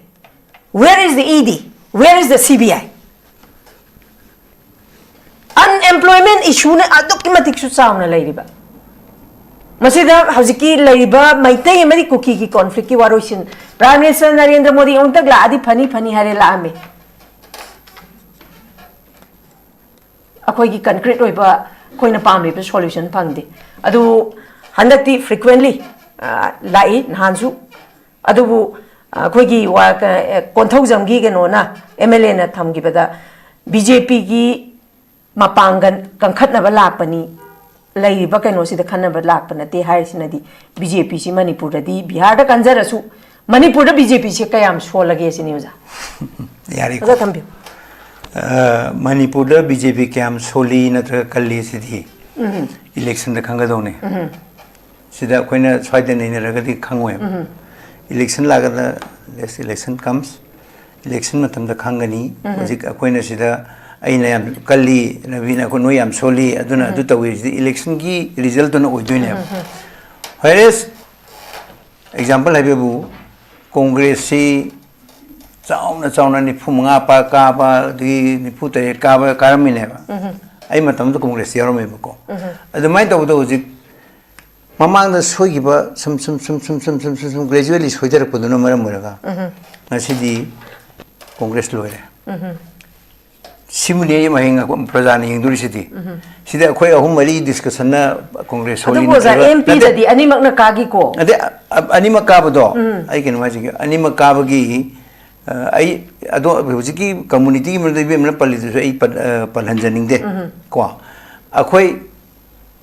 Where is the E D? Where is the C B I? ꯑꯟꯑꯦꯝꯄ꯭ꯂꯣꯏꯃꯦꯟꯠ ꯏꯁꯨꯅ ꯑꯗꯨꯛꯀꯤ ꯃꯇꯤꯛꯁꯨ ꯆꯥꯎꯅ ꯂꯩꯔꯤꯕ꯫ ꯃꯁꯤꯗ ꯍꯧꯖꯤꯛꯀꯤ ꯂꯩꯔꯤꯕ ꯃꯩꯇꯩ ꯑꯃꯗꯤ ꯀꯨꯀꯤꯒꯤ ꯀꯣꯟꯐ꯭ꯂꯤꯛꯀꯤ ꯋꯥꯔꯣꯏꯁꯤꯟ ꯄ꯭ꯔꯥꯏꯝ ꯃꯤꯅꯤꯁꯇꯔ ꯅꯔꯦꯟꯗ꯭ꯔ ꯃꯣꯗꯤ ꯑꯃꯨꯛꯇꯪ ꯂꯥꯛꯑꯗꯤ ꯐꯅꯤ ꯐꯅꯤ ꯍꯥꯏꯔꯦ, ꯂꯥꯛꯑꯝꯃꯦ꯫ ꯑꯩꯈꯣꯏꯒꯤ ꯀꯟꯀ꯭ꯔꯤꯠ ꯑꯣꯏꯕ ꯑꯩꯈꯣꯏꯅ ꯄꯥꯝꯂꯤꯕ ꯁꯣꯂꯨꯁꯟ ꯐꯪꯗꯦ꯫ ꯑꯗꯨ ꯍꯟꯗꯛꯇꯤ ꯐ꯭ꯔꯤꯀ꯭ꯋꯦꯟꯂꯤ ꯂꯥꯛꯏ, ꯅꯍꯥꯟꯁꯨ꯫ ꯑꯗꯨꯕꯨ ꯑꯩꯈꯣꯏꯒꯤ ꯋꯥ-, ꯀ-, ꯑꯦ, ꯀꯣꯟꯊꯧꯖꯝꯒꯤ ꯀꯩꯅꯣꯅ, ꯑꯦꯝ ꯑꯦꯜ ꯑꯦꯅ ꯊꯝꯈꯤꯕꯗ ꯕꯤ ꯖꯦ ꯄꯤꯒꯤ ꯃꯄꯥꯡꯒꯜ ꯀꯟꯈꯠꯅꯕ ꯂꯥꯛꯄꯅꯤ, ꯂꯩꯔꯤꯕ ꯀꯩꯅꯣꯁꯤꯗ ꯈꯟꯅꯕ ꯂꯥꯛꯄ ꯅꯠꯇꯦ ꯍꯥꯏꯔꯤꯁꯤꯅꯗꯤ ꯕꯤ ꯖꯦ ꯄꯤꯁꯤ ꯃꯅꯤꯄꯨꯔꯗꯗꯤ, ꯕꯤꯍꯥꯔꯗ ꯀꯟꯖꯔꯁꯨ ꯃꯅꯤꯄꯨꯔꯗ ꯕꯤ ꯖꯦ ꯄꯤꯁꯦ ꯀꯌꯥꯝ ꯁꯣꯜꯂꯒꯦ ꯁꯤꯅꯤ ꯑꯣꯖꯥ꯫ ꯌꯥꯔꯦꯀꯣ꯫ ꯑꯣꯖꯥ ꯊꯝꯕꯤꯌꯨ꯫ ꯑ, ꯃꯅꯤꯄꯨꯔꯗ ꯕꯤ ꯖꯦ ꯄꯤ ꯀꯌꯥꯝ ꯁꯣꯜꯂꯤ ꯅꯠꯇ꯭ꯔꯒ ꯀꯜꯂꯤ ꯁꯤꯗꯤ Election ꯗ ꯈꯪꯒꯗꯧꯅꯦ꯫ ꯁꯤꯗ ꯑꯩꯈꯣꯏꯅ ꯁ꯭ꯋꯥꯏꯗ ꯅꯩꯅꯔꯒꯗꯤ ꯈꯪꯉꯣꯏꯕ꯫ Election ꯂꯥꯛꯑꯒꯅ, next election comes, election ꯃꯇꯝꯗ ꯈꯪꯒꯅꯤ꯫ ꯍꯧꯖꯤꯛ ꯑꯩꯈꯣꯏꯅ ꯁꯤꯗ ꯑꯩꯅ ꯌꯥꯝ ꯀꯜꯂꯤ, ꯔꯕꯤꯅ ꯑꯩꯈꯣꯏ ꯅꯣꯏ ꯌꯥꯝ ꯁꯣꯜꯂꯤ, ꯑꯗꯨꯅ ꯑꯗꯨ ꯇꯧꯏ, ꯁꯤꯗꯤ election ꯒꯤ result ꯇꯨꯅ ꯑꯣꯏꯗꯣꯏꯅꯦꯕ꯫ Whereas, example ꯍꯥꯏꯕꯕꯨ, Congress ꯁꯤ ꯆꯥꯎꯅ ꯆꯥꯎꯅ ꯅꯤꯐꯨ ꯃꯉꯥ ꯄꯥ ꯀꯥꯕ, ꯑꯗꯒꯤ ꯅꯤꯐꯨ ꯇꯔꯦꯠ ꯀꯥꯕ ꯀꯥꯔꯝꯃꯤꯅꯦꯕ꯫ ꯑꯩ ꯃꯇꯝꯗ Congress ꯌꯥꯎꯔꯝꯃꯦꯕꯀꯣ꯫ ꯑꯗꯨꯃꯥꯏꯅ ꯇꯧꯕꯗ ꯍꯧꯖꯤꯛ ꯃꯃꯥꯡꯗ ꯁꯣꯏꯈꯤꯕ ꯁꯨꯝ, ꯁꯨꯝ, ꯁꯨꯝ, ꯁꯨꯝ, ꯁꯨꯝ, ꯁꯨꯝ, ꯁꯨꯝ, ꯁꯨꯝ gradually ꯁꯣꯏꯊꯔꯛꯄꯗꯨꯅ ꯃꯔꯝ ꯑꯣꯏꯔꯒ ꯉꯁꯤꯗꯤ Congress ꯂꯣꯏꯔꯦ꯫ ꯁꯤꯃꯅꯤ ꯑꯩ ꯍꯌꯦꯡ ꯄ꯭ꯔꯖꯥꯅ ꯌꯦꯡꯗꯣꯔꯤꯁꯤꯗꯤ꯫ ꯁꯤꯗ ꯑꯩꯈꯣꯏ ꯑꯍꯨꯝ ꯃꯔꯤ discussion ꯅ Congress ꯑꯗꯨꯕꯨ ꯁꯣꯜꯂꯤ ꯑꯣꯖꯥ, ꯅꯠꯇ꯭ꯔꯒ, M P ꯅꯠꯇꯦ, ꯗꯗꯤ ꯑꯅꯤꯃꯛꯅ ꯀꯥꯈꯤꯀꯣ꯫ ꯅꯠꯇꯦ, ꯑ-, ꯑ-, ꯑꯅꯤꯃꯛ ꯀꯥꯕꯗꯣ, ꯑꯩ ꯀꯩꯅꯣ ꯍꯥꯏꯖꯒꯦ, ꯑꯅꯤꯃꯛ ꯀꯥꯕꯒꯤ, ꯑ, ꯑꯩ, ꯑꯗꯣ ꯍꯧꯖꯤꯛꯀꯤ community ꯒꯤ ꯃꯔꯝꯗ ꯏꯕꯦꯝꯃꯅ ꯄꯜꯂꯤꯗꯨꯁꯨ ꯑꯩ ꯄꯟ-, ꯑ, ꯄꯜꯍꯟꯖꯅꯤꯡꯗꯦ꯫ ꯀꯣ, ꯑꯩꯈꯣꯏ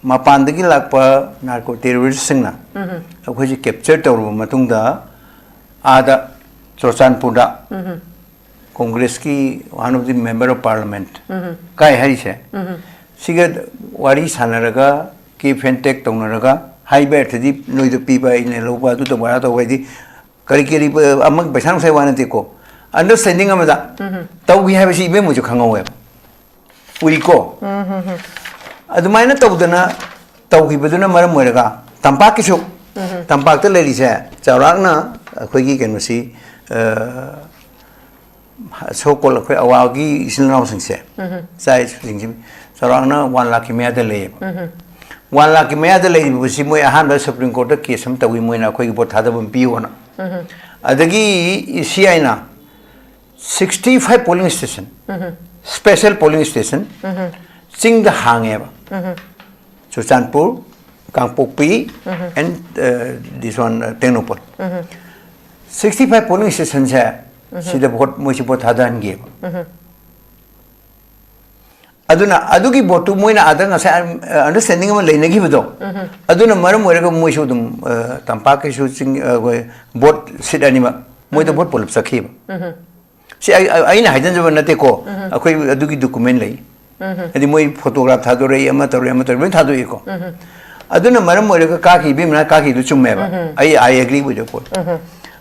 ꯃꯄꯥꯟꯗꯒꯤ ꯂꯥꯛꯄ narco terrorist ꯁꯤꯡꯅ ꯑꯩꯈꯣꯏꯁꯦ capture ꯇꯧꯔꯕ ꯃꯇꯨꯡꯗ, ꯑꯥꯗ ꯆꯨꯔꯆꯥꯟꯄꯨꯔꯗ Congress ꯀꯤ one of the member of parliament ꯀꯥꯏ ꯍꯥꯏꯔꯤꯁꯦ, ꯁꯤꯒ ꯋꯥꯔꯤ ꯁꯥꯟꯅꯔꯒ, give and take ꯇꯧꯅꯔꯒ, ꯍꯥꯏꯕ ꯑꯔꯊꯗꯤ ꯅꯣꯏꯗ ꯄꯤꯕ, ꯑꯩꯅ ꯂꯧꯕ, ꯑꯗꯨ ꯇꯧꯕ, ꯑꯗꯥ ꯇꯧꯕ ꯍꯥꯏꯗꯤ ꯀꯔꯤ ꯀꯔꯤ, ꯑꯃ ꯄꯩꯁꯥ ꯅꯨꯡꯁꯥꯒꯤ ꯋꯥ ꯅꯠꯇꯦꯀꯣ, understanding ꯑꯃꯗ ꯇꯧꯈꯤ ꯍꯥꯏꯕꯁꯤ ꯏꯕꯦꯝꯃꯁꯨ ꯈꯪꯍꯧꯋꯦꯕ꯫ ꯎꯏꯀꯣ꯫ ꯑꯗꯨꯃꯥꯏꯅ ꯇꯧꯗꯅ ꯇꯧꯈꯤꯕꯗꯨꯅ ꯃꯔꯝ ꯑꯣꯏꯔꯒ ꯇꯝꯄꯥꯛꯀꯤꯁꯨ, ꯇꯝꯄꯥꯛꯇ ꯂꯩꯔꯤꯁꯦ ꯆꯥꯎꯔꯥꯛꯅ ꯑꯩꯈꯣꯏꯒꯤ ꯀꯩꯅꯣꯁꯤ, ꯑ, so called ꯑꯩꯈꯣꯏ ꯑꯋꯥꯒꯤ ꯏꯆꯤꯜ ꯏꯅꯥꯎꯁꯤꯡꯁꯦ, ꯏꯆꯥ ꯏꯁꯨꯁꯤꯡꯁꯤ ꯆꯥꯎꯔꯥꯛꯅ one lakh ꯀꯤ ꯃꯌꯥꯗ ꯂꯩꯌꯦꯕ꯫ One lakh ꯀꯤ ꯃꯌꯥꯗ ꯂꯩꯔꯤꯕꯁꯤ ꯃꯣꯏ ꯑꯍꯥꯟꯕ Supreme Court ꯇ case ꯑꯃ ꯇꯧꯏ, ꯃꯣꯏꯅ ꯑꯩꯈꯣꯏꯒꯤ vote ꯊꯥꯗꯕ ꯑꯃ ꯄꯤꯌꯣꯅ꯫ ꯑꯗꯒꯤ C I ꯅ sixty five polling station, special polling station, ꯆꯤꯡꯗ ꯍꯥꯡꯉꯦꯕ꯫ ꯆꯨꯔꯆꯥꯟꯄꯨꯔ, ꯀꯥꯡꯄꯣꯛꯄꯤ, and, uh, this one, uh, Tengnoupal. Sixty five polling station ꯁꯦ ꯁꯤꯗ vote, ꯃꯣꯏꯁꯤ vote ꯊꯥꯗꯍꯟꯒꯦꯕ꯫ ꯑꯗꯨꯅ ꯑꯗꯨꯒꯤ vote ꯇꯨ ꯃꯣꯏꯅ ꯑꯥꯗ ꯉꯁꯥꯏ, ꯑ, understanding ꯑꯃ ꯂꯩꯅꯈꯤꯕꯗꯣ, ꯑꯗꯨꯅ ꯃꯔꯝ ꯑꯣꯏꯔꯒ ꯃꯣꯏꯁꯨ ꯑꯗꯨꯝ, ꯑ, ꯇꯝꯄꯥꯛꯀꯤꯁꯨ ꯆꯤꯡ, ꯑ, ꯑꯩꯈꯣꯏ vote seat ꯑꯅꯤꯃꯛ ꯃꯣꯏꯗ vote ꯄꯨꯂꯞ ꯆꯠꯈꯤꯕ꯫ ꯁꯤ ꯑꯩ, ꯑꯩ, ꯑꯩꯅ ꯍꯥꯏꯖꯤꯟꯖꯕ ꯅꯠꯇꯦꯀꯣ, ꯑꯩꯈꯣꯏ ꯑꯗꯨꯒꯤ document ꯂꯩ꯫ ꯍꯥꯏꯗꯤ ꯃꯣꯏ ꯐꯣꯇꯣꯒ꯭ꯔꯥꯐ ꯊꯥꯗꯣꯔꯛꯏ, ꯑꯃ ꯇꯧꯔꯛꯏ, ꯑꯃ ꯇꯧꯔꯛꯏ, ꯂꯣꯏ ꯊꯥꯗꯣꯛꯏꯀꯣ꯫ ꯑꯗꯨꯅ ꯃꯔꯝ ꯑꯣꯏꯔꯒ ꯀꯥꯈꯤ, ꯏꯕꯦꯝꯃꯅ ꯀꯥꯈꯤꯗꯨ ꯆꯨꯝꯃꯦꯕ꯫ ꯑꯩ I agree with your point.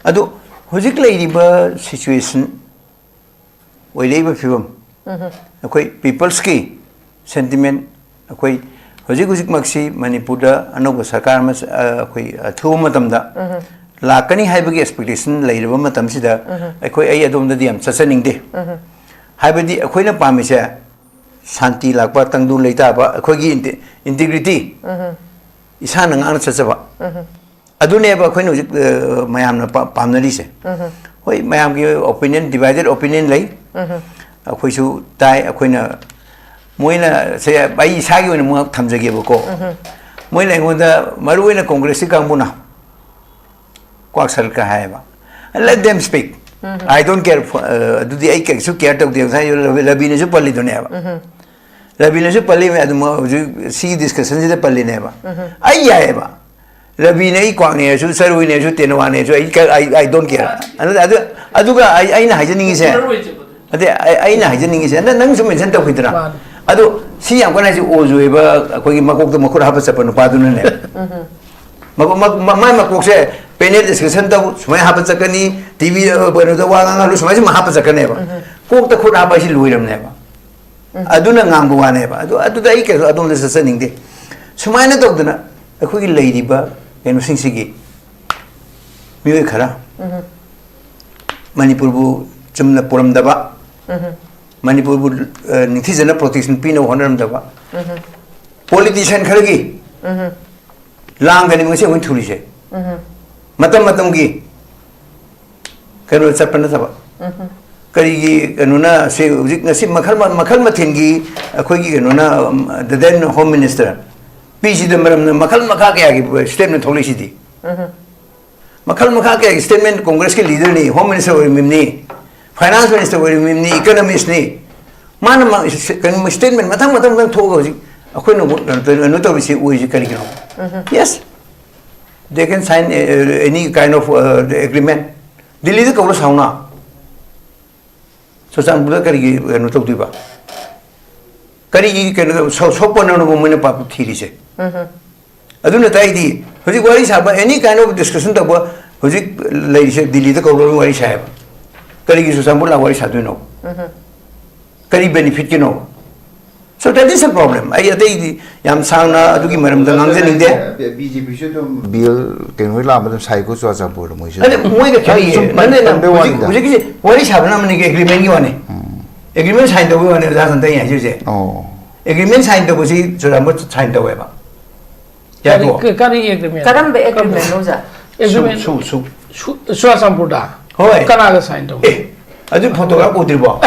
ꯑꯗꯣ ꯍꯧꯖꯤꯛ ꯂꯩꯔꯤꯕ ꯁꯤꯆꯨꯋꯦꯁꯟ, ꯑꯣꯏꯔꯛꯏꯕ ꯐꯤꯕꯝ, ꯑꯩꯈꯣꯏ ꯄꯤꯄꯜꯁꯀꯤ ꯁꯦꯟꯇꯤꯃꯦꯟ, ꯑꯩꯈꯣꯏ ꯍꯧꯖꯤꯛ ꯍꯧꯖꯤꯛꯃꯛꯁꯤ ꯃꯅꯤꯄꯨꯔꯗ ꯑꯅꯧꯕ ꯁꯔꯀꯥꯔ ꯑꯃ, ꯑ, ꯑꯩꯈꯣꯏ ꯑꯊꯨꯕ ꯃꯇꯝꯗ ꯂꯥꯛꯀꯅꯤ ꯍꯥꯏꯕꯒꯤ ꯑꯦꯛꯁꯄꯦꯛꯇꯦꯁꯟ ꯂꯩꯔꯕ ꯃꯇꯝꯁꯤꯗ, ꯑꯩꯈꯣꯏ, ꯑꯩ ꯑꯗꯣꯝꯗꯗꯤ ꯌꯥꯝ ꯆꯠꯆꯅꯤꯡꯗꯦ꯫ ꯍꯥꯏꯕꯗꯤ ꯑꯩꯈꯣꯏꯅ ꯄꯥꯝꯃꯤꯁꯦ ꯁꯥꯟꯇꯤ ꯂꯥꯛꯄ, ꯇꯪꯗꯨ ꯂꯩꯇꯥꯕ, ꯑꯩꯈꯣꯏꯒꯤ ꯏꯟꯇꯤ-, ꯏꯟꯇꯤꯒ꯭ꯔꯤꯇꯤ, ꯏꯁꯥꯅ ꯉꯥꯛꯅ ꯆꯠꯆꯕ꯫ ꯑꯗꯨꯅꯦꯕ ꯑꯩꯈꯣꯏꯅ ꯍꯧꯖꯤꯛ, ꯑ, ꯃꯌꯥꯝꯅ ꯄꯥ-, ꯄꯥꯝꯅꯔꯤꯁꯦ꯫ ꯍꯣꯏ, ꯃꯌꯥꯝꯒꯤ ꯑꯣꯄꯤꯅꯤꯌꯟ, ꯗꯤꯚꯥꯏꯗꯦꯠ ꯑꯣꯄꯤꯅꯤꯌꯟ ꯂꯩ꯫ ꯑꯩꯈꯣꯏꯁꯨ ꯇꯥꯏ꯫ ꯑꯩꯈꯣꯏꯅ, ꯃꯣꯏꯅ ꯁꯦ, ꯑꯩ ꯏꯁꯥꯒꯤ ꯑꯣꯏꯅ ꯑꯃꯨꯛ ꯊꯝꯖꯒꯦꯕꯀꯣ꯫ ꯃꯣꯏꯅ ꯑꯩꯉꯣꯟꯗ ꯃꯔꯨ ꯑꯣꯏꯅ ꯀꯣꯡꯒ꯭ꯔꯦꯁꯀꯤ ꯀꯥꯡꯕꯨꯅ ꯀ꯭ꯋꯥꯛ ꯁꯔꯀ ꯍꯥꯏꯌꯦꯕ꯫ Let them speak. I don't care for, ꯑ, ꯑꯗꯨꯗꯤ ꯑꯩ ꯀꯩꯁꯨ ꯀꯦꯌꯔ ꯇꯧꯗꯦ꯫ ꯉꯁꯥꯏ ꯔꯕꯤ-, ꯔꯕꯤꯅꯁꯨ ꯄꯜꯂꯤꯗꯨꯅꯦꯕ꯫ ꯔꯕꯤꯅꯁꯨ ꯄꯜꯂꯤ, ꯑꯗꯨꯝ ꯍꯧꯖꯤꯛ ꯁꯤꯒꯤ ꯗꯤꯁꯀꯁꯟꯁꯤꯗ ꯄꯜꯂꯤꯅꯦꯕ꯫ ꯑꯩ ꯌꯥꯏꯌꯦꯕ꯫ ꯔꯕꯤꯅ ꯑꯩ ꯀ꯭ꯋꯥꯛꯅꯦꯁꯨ, ꯆꯔꯨꯅꯦꯁꯨ, ꯇꯦꯅꯋꯥꯅꯦꯁꯨ, ꯑꯩ ꯀ-, I, I don't care. ꯑꯗꯨ, ꯑꯗꯨ, ꯑꯗꯨꯒ ꯑꯩ, ꯑꯩꯅ ꯍꯥꯏꯖꯅꯤꯡꯉꯤꯁꯦ, ꯅꯠꯇꯦ, ꯑꯩ, ꯑꯩꯅ ꯍꯥꯏꯖꯅꯤꯡꯉꯤꯁꯦ, ꯅꯪ, ꯅꯪꯁꯨ ꯃꯦꯟꯁꯟ ꯇꯧꯈꯤꯗꯅ꯫ ꯃꯥꯅꯤ꯫ ꯑꯗꯣ ꯁꯤ ꯌꯥꯝ ꯀꯟꯅ ꯍꯥꯏꯁꯦ ꯑꯣꯖ ꯑꯣꯏꯕ, ꯑꯩꯈꯣꯏꯒꯤ ꯃꯀꯣꯛꯇ ꯃꯈꯨꯠ ꯍꯥꯞꯄ ꯆꯠꯄ ꯅꯨꯄꯥꯗꯨꯅꯅꯦ꯫ ꯃꯀꯣꯛ-, ꯃ-, ꯃ-, ꯃꯥꯏ ꯃꯀꯣꯛꯁꯦ ꯄꯦꯅꯦꯜ ꯗꯤꯁꯀꯁꯟ ꯇꯧ, ꯁꯨꯃꯥꯏꯅ ꯍꯥꯞꯄ ꯆꯠꯀꯅꯤ, ꯇꯤ ꯚꯤ, ꯑ, ꯀꯩꯅꯣꯗ ꯋꯥ ꯉꯥꯡꯍꯜꯂꯨ, ꯁꯨꯃꯥꯏꯅ ꯁꯨꯝ ꯍꯥꯞꯄ ꯆꯠꯀꯅꯦꯕ꯫ ꯀꯣꯛꯇ ꯈꯨꯠ ꯍꯥꯞꯄ ꯍꯥꯏꯁꯤ ꯂꯣꯏꯔꯝꯅꯦꯕ꯫ ꯑꯗꯨꯅ ꯉꯥꯡꯕ ꯋꯥꯅꯦꯕ꯫ ꯑꯗꯨ, ꯑꯗꯨꯗ ꯑꯩ ꯀꯩꯁꯨ ꯑꯗꯣꯝꯗ ꯆꯠꯆꯅꯤꯡꯗꯦ꯫ ꯁꯨꯃꯥꯏꯅ ꯇꯧꯗꯅ ꯑꯩꯈꯣꯏꯒꯤ ꯂꯩꯔꯤꯕ ꯀꯩꯅꯣꯁꯤꯡꯁꯤꯒꯤ ꯃꯤꯑꯣꯏ ꯈꯔ ꯃꯅꯤꯄꯨꯔꯕꯨ ꯆꯨꯝꯅ ꯄꯨꯔꯝꯗꯕ, ꯃꯅꯤꯄꯨꯔꯕꯨ, ꯑ, ꯅꯤꯡꯊꯤꯖꯅ ꯄ꯭ꯔꯣꯇꯦꯛꯁꯟ ꯄꯤꯅꯕ ꯍꯣꯠꯅꯔꯝꯗꯕ ꯄꯣꯂꯤꯇꯤꯁꯤꯌꯥꯟ ꯈꯔꯒꯤ ꯂꯥꯡꯗꯅꯤ ꯉꯁꯤ ꯑꯩꯈꯣꯏꯅ ꯊꯨꯔꯤꯁꯦ꯫ ꯃꯇꯝ ꯃꯇꯝꯒꯤ ꯀꯩꯅꯣ ꯆꯠꯄ ꯅꯠꯇꯕ꯫ ꯀꯔꯤꯒꯤ ꯀꯩꯅꯣꯅ ꯁꯤ ꯍꯧꯖꯤꯛ ꯉꯁꯤ ꯃꯈꯜ ꯃ-, ꯃꯈꯜ ꯃꯊꯦꯜꯒꯤ ꯑꯩꯈꯣꯏꯒꯤ ꯀꯩꯅꯣꯅ, ꯎꯝ, the then Home Minister ꯄꯤ ꯆꯤꯗꯝꯕꯔꯝꯅ ꯃꯈꯜ ꯃꯈꯥ ꯀꯌꯥꯒꯤ ꯁ꯭ꯇꯦꯠꯃꯦꯟ ꯊꯣꯛꯂꯛꯏꯁꯤꯗꯤ꯫ ꯃꯈꯜ ꯃꯈꯥ ꯀꯌꯥꯒꯤ ꯁ꯭ꯇꯦꯠꯃꯦꯟ ꯀꯣꯡꯒ꯭ꯔꯦꯁꯀꯤ ꯂꯤꯗꯔꯅꯤ, ꯍꯣꯝ ꯃꯤꯅꯤꯁꯇꯔ ꯑꯣꯏꯔꯤꯕꯅꯤ, ꯐꯥꯏꯅꯥꯟꯁ ꯃꯤꯅꯤꯁꯇꯔ ꯑꯣꯏꯔꯤꯕꯅꯤ, ꯏꯀꯅꯣꯃꯤꯁ꯭ꯠꯅꯤ꯫ ꯃꯥꯅ ꯃ-, ꯀꯩꯅꯣ ꯁ꯭ꯇꯦꯠꯃꯦꯟ ꯃꯊꯪ ꯃꯊꯪ ꯃꯊꯪ ꯊꯣꯛꯑꯒ ꯍꯧꯖꯤꯛ ꯑꯩꯈꯣꯏꯅ ꯀꯩꯅꯣ ꯇꯧꯔꯤꯁꯤ ꯑꯣꯏꯔꯤꯁꯤ ꯀꯔꯤꯒꯤꯅꯣ? Yes, they can sign, uh, any kind of, uh, agreement. ꯗꯤꯜꯂꯤꯗ ꯀꯧꯔ ꯁꯥꯎꯅ꯫ ꯆꯨꯔꯆꯥꯟꯄꯨꯔꯗ ꯀꯔꯤꯒꯤ ꯀꯩꯅꯣ ꯇꯧꯗꯣꯏꯕ? ꯀꯔꯤꯒꯤ ꯀꯩꯅꯣ ꯇꯧ- ꯁꯣ- ꯁꯣꯛꯄꯅꯣꯕ ꯃꯣꯏꯅ ꯄꯥꯞ ꯊꯤꯔꯤꯁꯦ? ꯑꯗꯨꯅ ꯇꯥꯛꯏꯗꯤ ꯍꯧꯖꯤꯛ ꯋꯥꯔꯤ ꯁꯥꯕ, any kind of discussion ꯇꯧꯕ, ꯍꯧꯖꯤꯛ ꯂꯩꯔꯤꯁꯦ ꯗꯤꯜꯂꯤꯗ ꯀꯧꯔꯒ ꯋꯥꯔꯤ ꯁꯥꯏꯕ꯫ ꯀꯔꯤꯒꯤ ꯆꯨꯔꯆꯥꯟꯄꯨꯔ ꯂꯥꯛ ꯋꯥꯔꯤ ꯁꯥꯗꯣꯏꯅꯣ? ꯀꯔꯤ ꯕꯦꯅꯤꯐꯤꯠꯀꯤꯅꯣ? So that is a problem. ꯑꯩ ꯑꯇꯩꯗꯤ ꯌꯥꯝ ꯁꯥꯡꯅ ꯑꯗꯨꯒꯤ ꯃꯔꯝꯗ ꯉꯥꯡꯖꯅꯤꯡꯗꯦ꯫ ꯕꯤꯖꯦꯄꯤꯁꯨ ꯑꯗꯨꯝ ꯕꯤ ꯑꯦꯜ ꯀꯩꯅꯣ ꯍꯣꯏ ꯂꯥꯛꯑꯝꯕ ꯑꯗꯨꯝ ꯁꯥꯏꯀꯣ ꯆꯨꯔꯆꯥꯟꯄꯨꯔꯗ ꯃꯣꯏꯁꯨ꯫ ꯑꯗ ꯃꯣꯏꯒ ꯈꯦꯠꯅꯩꯌꯦ꯫ ꯁꯨꯝ ꯅꯠꯇꯦ, ꯅꯪ ꯇꯝꯕꯩ ꯍꯧꯖꯤꯛ ꯋꯥꯅꯤꯗ꯫ ꯍꯧꯖꯤꯛꯀꯤꯁꯦ ꯋꯥꯔꯤ ꯁꯥꯕꯅ ꯑꯃꯅꯤ, ꯑꯦꯒ꯭ꯔꯤꯃꯦꯟꯒꯤ ꯋꯥꯅꯤ꯫ ꯑꯦꯒ꯭ꯔꯤꯃꯦꯟ ꯁꯥꯏꯟ ꯇꯧꯕꯒꯤ ꯋꯥꯅꯤ ꯑꯣꯖꯥ ꯁꯟꯇꯩꯅ ꯍꯥꯏꯖꯔꯤꯁꯦ꯫ ꯑꯣ꯫ ꯑꯦꯒ꯭ꯔꯤꯃꯦꯟ ꯁꯥꯏꯟ ꯇꯧꯕꯁꯤ ꯆꯨꯔꯆꯥꯟꯄꯨꯔ ꯁꯥꯏꯟ ꯇꯧꯋꯦꯕ꯫ ꯀꯔꯤ ꯌꯥꯗ꯭ꯔꯣ? ꯀꯔꯤ ꯑꯦꯒ꯭ꯔꯤꯃꯦꯟ? ꯀꯔꯝꯕ ꯑꯦꯒ꯭ꯔꯤꯃꯦꯟꯅꯣ ꯑꯣꯖꯥ? ꯑꯦꯒ꯭ꯔꯤꯃꯦꯟ ꯁꯨ ꯁꯨ ꯁꯨ- ꯆꯨꯔꯆꯥꯟꯄꯨꯔꯗ ꯍꯣꯏ꯫ ꯀꯅꯥꯒ ꯁꯥꯏꯟ ꯇꯧꯕ? ꯑꯦ, ꯑꯗꯨ ꯐꯣꯇꯣꯒ꯭ꯔꯥꯐ ꯎꯗ꯭ꯔꯤꯕꯣ?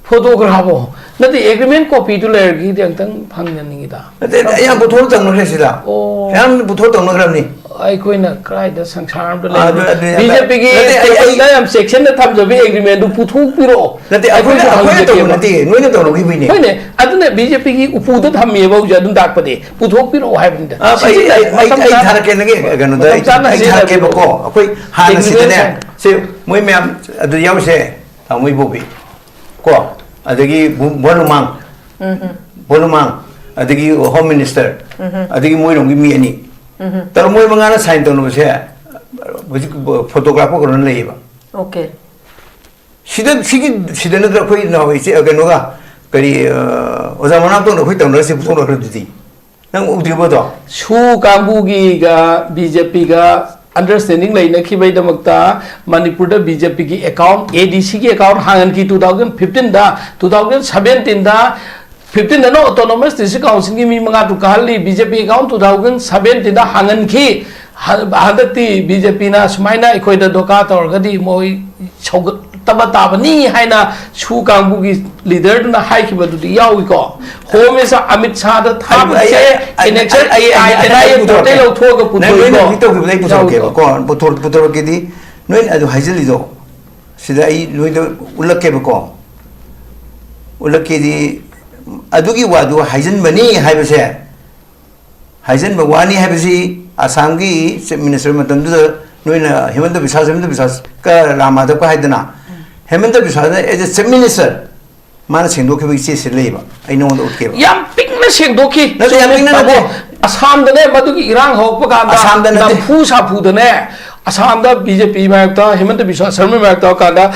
ꯐꯣꯇꯣꯒ꯭ꯔꯥꯐ ꯅꯠꯇꯦ, ꯑꯦꯒ꯭ꯔꯤꯃꯦꯟ ꯀꯣꯄꯤꯗꯨ ꯂꯩꯔꯒꯗꯤ ꯑꯝꯇꯪ ꯐꯪꯖꯅꯤꯡꯉꯤꯗ꯫ ꯅꯠꯇꯦ, ꯑꯌꯥꯝ ꯄꯨꯊꯣꯛꯑ ꯇꯧꯅꯈ꯭ꯔꯦ ꯁꯤꯗ꯫ ꯑꯣ꯫ ꯑꯌꯥꯝ ꯄꯨꯊꯣꯛꯑ ꯇꯧꯅꯈ꯭ꯔꯕꯅꯤ꯫ ꯑꯩꯈꯣꯏꯅ ꯀꯗꯥꯏꯗ ꯁꯪꯁꯥꯔ ꯑꯃꯗ ꯑꯗꯨ- ꯂꯩꯕꯅꯣ? ꯑꯗꯨ- ꯕꯤꯖꯦꯄꯤꯒꯤ ꯅꯠꯇꯦ, ꯑꯩ- ꯑꯩ- ꯇꯦꯕꯜꯗ ꯌꯥꯝ ꯆꯦꯛꯁꯤꯟꯅ ꯊꯝꯖꯕ ꯑꯦꯒ꯭ꯔꯤꯃꯦꯟꯗꯨ ꯄꯨꯊꯣꯛꯄꯤꯔꯛꯑꯣ꯫ ꯅꯠꯇꯦ, ꯑꯩꯈꯣꯏꯅ ꯑꯩꯈꯣꯏꯁꯨ ꯑꯩꯈꯣꯏꯅ ꯇꯧꯕ ꯍꯪꯖꯒꯦꯕ꯫ ꯅꯠꯇꯦ, ꯅꯣꯏꯅ ꯇꯧꯅꯈꯤꯕꯩꯅꯦ꯫ ꯍꯣꯏꯅꯦ, ꯑꯗꯨꯅ ꯕꯤꯖꯦꯄꯤꯒꯤ ꯎꯄꯨꯗ ꯊꯝꯃꯦꯕ ꯍꯧꯖꯤꯛ ꯑꯗꯨꯝ ꯇꯥꯛꯄꯗꯤ꯫ ꯄꯨꯊꯣꯛꯄꯤꯔꯛꯑꯣ ꯍꯥꯏꯕꯅꯤꯗ꯫ ꯑ, ꯑꯩ ꯁꯤꯖꯤꯟꯅ- ꯑꯩ- ꯑꯩ- ꯃꯇꯝ ꯑꯩ ꯆꯥꯅ- ꯊꯥꯔꯛꯀꯦ, ꯅꯪꯒꯤ ꯀꯩꯅꯣꯗ ꯃꯇꯝ ꯑꯩ ꯆꯥꯅ ꯑꯩ ꯊꯥꯔꯛꯀꯦꯕꯀꯣ꯫ ꯁꯤꯖꯤꯟꯅꯕꯤꯔꯛꯑꯣ꯫ ꯑꯩꯈꯣꯏ ꯍꯥꯟꯅ ꯑꯦꯒ꯭ꯔꯤꯃꯦꯟ ꯁꯤꯗꯅꯦ, ꯁꯤ ꯃꯣꯏ ꯃꯌꯥꯝ ꯑꯗꯨ ꯌꯥꯎꯔꯤꯁꯦ, ꯇꯥꯃꯣ ꯏꯕꯣꯕꯤ ꯀꯣ, ꯑꯗꯒꯤ ꯕꯨ- ꯕꯣꯔꯂꯨꯃꯥꯡ, ꯕꯣꯔꯂꯨꯃꯥꯡ, ꯑꯗꯒꯤ ꯍꯣꯝ ꯃꯤꯅꯤꯁꯇꯔ, ꯑꯗꯒꯤ ꯃꯣꯏꯔꯣꯝꯒꯤ ꯃꯤ ꯑꯅꯤ꯫ ꯇꯧꯔ ꯃꯣꯏ ꯃꯉꯥꯅ ꯁꯥꯏꯟ ꯇꯧꯅꯕꯁꯦ ꯍꯧꯖꯤꯛ ꯐꯣꯇꯣꯒ꯭ꯔꯥꯐꯔ ꯀꯩꯅꯣ ꯂꯩꯌꯦꯕ꯫ ꯑꯣꯀꯦ꯫ ꯁꯤꯗ, ꯁꯤꯒꯤ, ꯁꯤꯗ ꯅꯠꯇ꯭ꯔ ꯑꯩꯈꯣꯏ ꯅꯍꯥꯟꯋꯥꯏ ꯏꯆꯦ, ꯀꯩꯅꯣꯒ, ꯀꯔꯤ, ꯑ, ꯑꯣꯖꯥ ꯃꯅꯥꯛꯇꯧꯅ ꯑꯩꯈꯣꯏ ꯇꯧꯅꯔꯁꯤ ꯄꯨꯊꯣꯛꯅꯈ꯭ꯔꯗꯨꯗꯤ? ꯅꯪ ꯎꯗ꯭ꯔꯤꯕꯣ ꯑꯗꯣ? ꯁꯨ ꯀꯥꯡꯕꯨꯒꯤꯒ ꯕꯤ ꯖꯦ ꯄꯤꯒ ꯑꯟꯗꯔꯁꯇꯦꯟꯗꯤꯡ ꯂꯩꯅꯈꯤꯕꯩꯗꯃꯛꯇ ꯃꯅꯤꯄꯨꯔꯗ ꯕꯤ ꯖꯦ ꯄꯤꯒꯤ ꯑꯦꯀꯥꯎꯟ, ꯑꯦ ꯗꯤ ꯁꯤꯒꯤ ꯑꯦꯀꯥꯎꯟ ꯍꯥꯡꯍꯟꯈꯤ ꯇꯨ ꯊꯥꯎꯖꯟ ꯐꯤꯐꯇꯤꯟꯗ꯫ ꯇꯨ ꯊꯥꯎꯖꯟ ꯁꯕꯦꯟꯇꯤꯟꯗ, ꯐꯤꯐꯇꯤꯟꯗꯅ ꯑꯣꯇꯣꯅꯣꯃꯁ ꯗꯤꯁꯇ꯭ꯔꯤꯛ ꯀꯥꯎꯟꯁꯤꯜꯒꯤ ꯃꯤ ꯃꯉꯥ ꯇꯔꯨꯛ ꯀꯥꯍꯜꯂꯤ꯫ B J P account two thousand ꯁꯕꯦꯟꯇꯤꯟꯗ ꯍꯥꯡꯍꯟꯈꯤ꯫ ꯍ- ꯍꯟꯗꯛꯇꯤ ꯕꯤ ꯖꯦ ꯄꯤꯅ ꯁꯨꯃꯥꯏꯅ ꯑꯩꯈꯣꯏꯗ ꯗꯣꯀꯥ ꯇꯧꯔꯒꯗꯤ ꯃꯣꯏ ꯁꯧꯒꯠꯇꯕ ꯇꯥꯕꯅꯤ ꯍꯥꯏꯅ ꯁꯨ ꯀꯥꯡꯕꯨꯒꯤ ꯂꯤꯗꯔꯗꯨꯅ ꯍꯥꯏꯈꯤꯕꯗꯨꯗꯤ ꯌꯥꯎꯏꯀꯣ꯫ ꯍꯣꯝ ꯃꯤꯅꯤꯁꯇꯔ ꯑꯃꯤꯠ ꯁꯥꯍꯗ ꯊꯥꯕꯁꯦ ꯑꯩ- ꯑꯩ- ꯏꯅꯦꯛꯁꯟ ꯑꯩ- ꯑꯩ- ꯑꯦ ꯑꯥꯏ ꯑꯩ- ꯑꯦꯟ ꯑꯥꯏ ꯑꯦ ꯑꯩ ꯄꯣꯔꯇꯦꯜ ꯄꯨꯊꯣꯔꯛꯀꯦ꯫ ꯂꯧꯊꯣꯛꯑꯒ ꯅꯪ ꯅꯣꯏꯅ ꯄꯨꯊꯣꯛꯏꯀꯣ꯫ ꯍꯧꯖꯤꯛ ꯇꯧꯈꯤꯕꯗꯣ ꯑꯩ ꯄꯨꯊꯣꯔꯛꯀꯦꯕ꯫ ꯌꯥꯎꯏꯀꯣ꯫ ꯀꯣ, ꯄꯨꯊꯣꯔꯛ- ꯄꯨꯊꯣꯔꯛꯀꯦꯗꯤ ꯅꯣꯏꯅ ꯑꯗꯨ ꯍꯥꯏꯖꯤꯜꯂꯤꯗꯣ ꯁꯤꯗ ꯑꯩ ꯅꯣꯏꯗ ꯎꯠꯂꯛꯀꯦꯕꯀꯣ꯫ ꯎꯠꯂꯛꯀꯦꯗꯤ ꯑꯗꯨꯒꯤ ꯋꯥꯗꯨ ꯍꯥꯏꯖꯤꯟꯕꯅꯤ ꯍꯥꯏꯕꯁꯦ, ꯍꯥꯏꯖꯤꯟꯕ ꯋꯥꯅꯤ ꯍꯥꯏꯕꯁꯤ ꯑꯁꯥꯝꯒꯤ ꯆꯤꯐ ꯃꯤꯅꯤꯁꯇꯔ ꯃꯇꯝꯗꯨꯗ ꯅꯣꯏꯅ ꯍꯤꯃꯟꯇ ꯕꯤꯁ꯭ꯋꯥꯁ, ꯍꯤꯃꯟꯇ ꯕꯤꯁ꯭ꯋꯥꯁꯀ ꯔꯥꯝ ꯃꯥꯙꯕꯀ ꯍꯥꯏꯗꯅ, ꯍꯤꯃꯟꯇ ꯕꯤꯁ꯭ꯋꯥꯁꯅ as a chief minister ꯃꯥꯅ ꯁꯦꯡꯗꯣꯛꯈꯤꯕꯒꯤ ꯆꯦꯁꯤ ꯂꯩꯕ, ꯑꯩ ꯅꯉꯣꯟꯗ ꯎꯠꯀꯦꯕ꯫ ꯌꯥꯝ ꯄꯤꯛꯅ ꯁꯦꯡꯗꯣꯛꯈꯤ꯫ ꯅꯠꯇꯦ, ꯌꯥꯝ ꯄꯤꯛꯅ ꯅꯠꯇꯦ꯫ ꯑꯁꯥꯝꯗꯅꯦ, ꯃꯗꯨꯒꯤ ꯏꯔꯥꯡ ꯍꯧꯔꯛꯄ ꯀꯥꯟꯗ ꯑꯁꯥꯝꯗ ꯅꯠꯇꯦ꯫ ꯅꯝꯐꯨ ꯁꯥꯐꯨꯗꯅꯦ, ꯑꯁꯥꯝꯗ ꯕꯤ ꯖꯦ ꯄꯤ ꯃꯥꯌꯣꯛꯇ, ꯍꯤꯃꯟꯇ ꯕꯤꯁ꯭ꯋꯥ ꯁꯔꯃ ꯃꯥꯌꯣꯛꯇ ꯀꯥꯟꯗ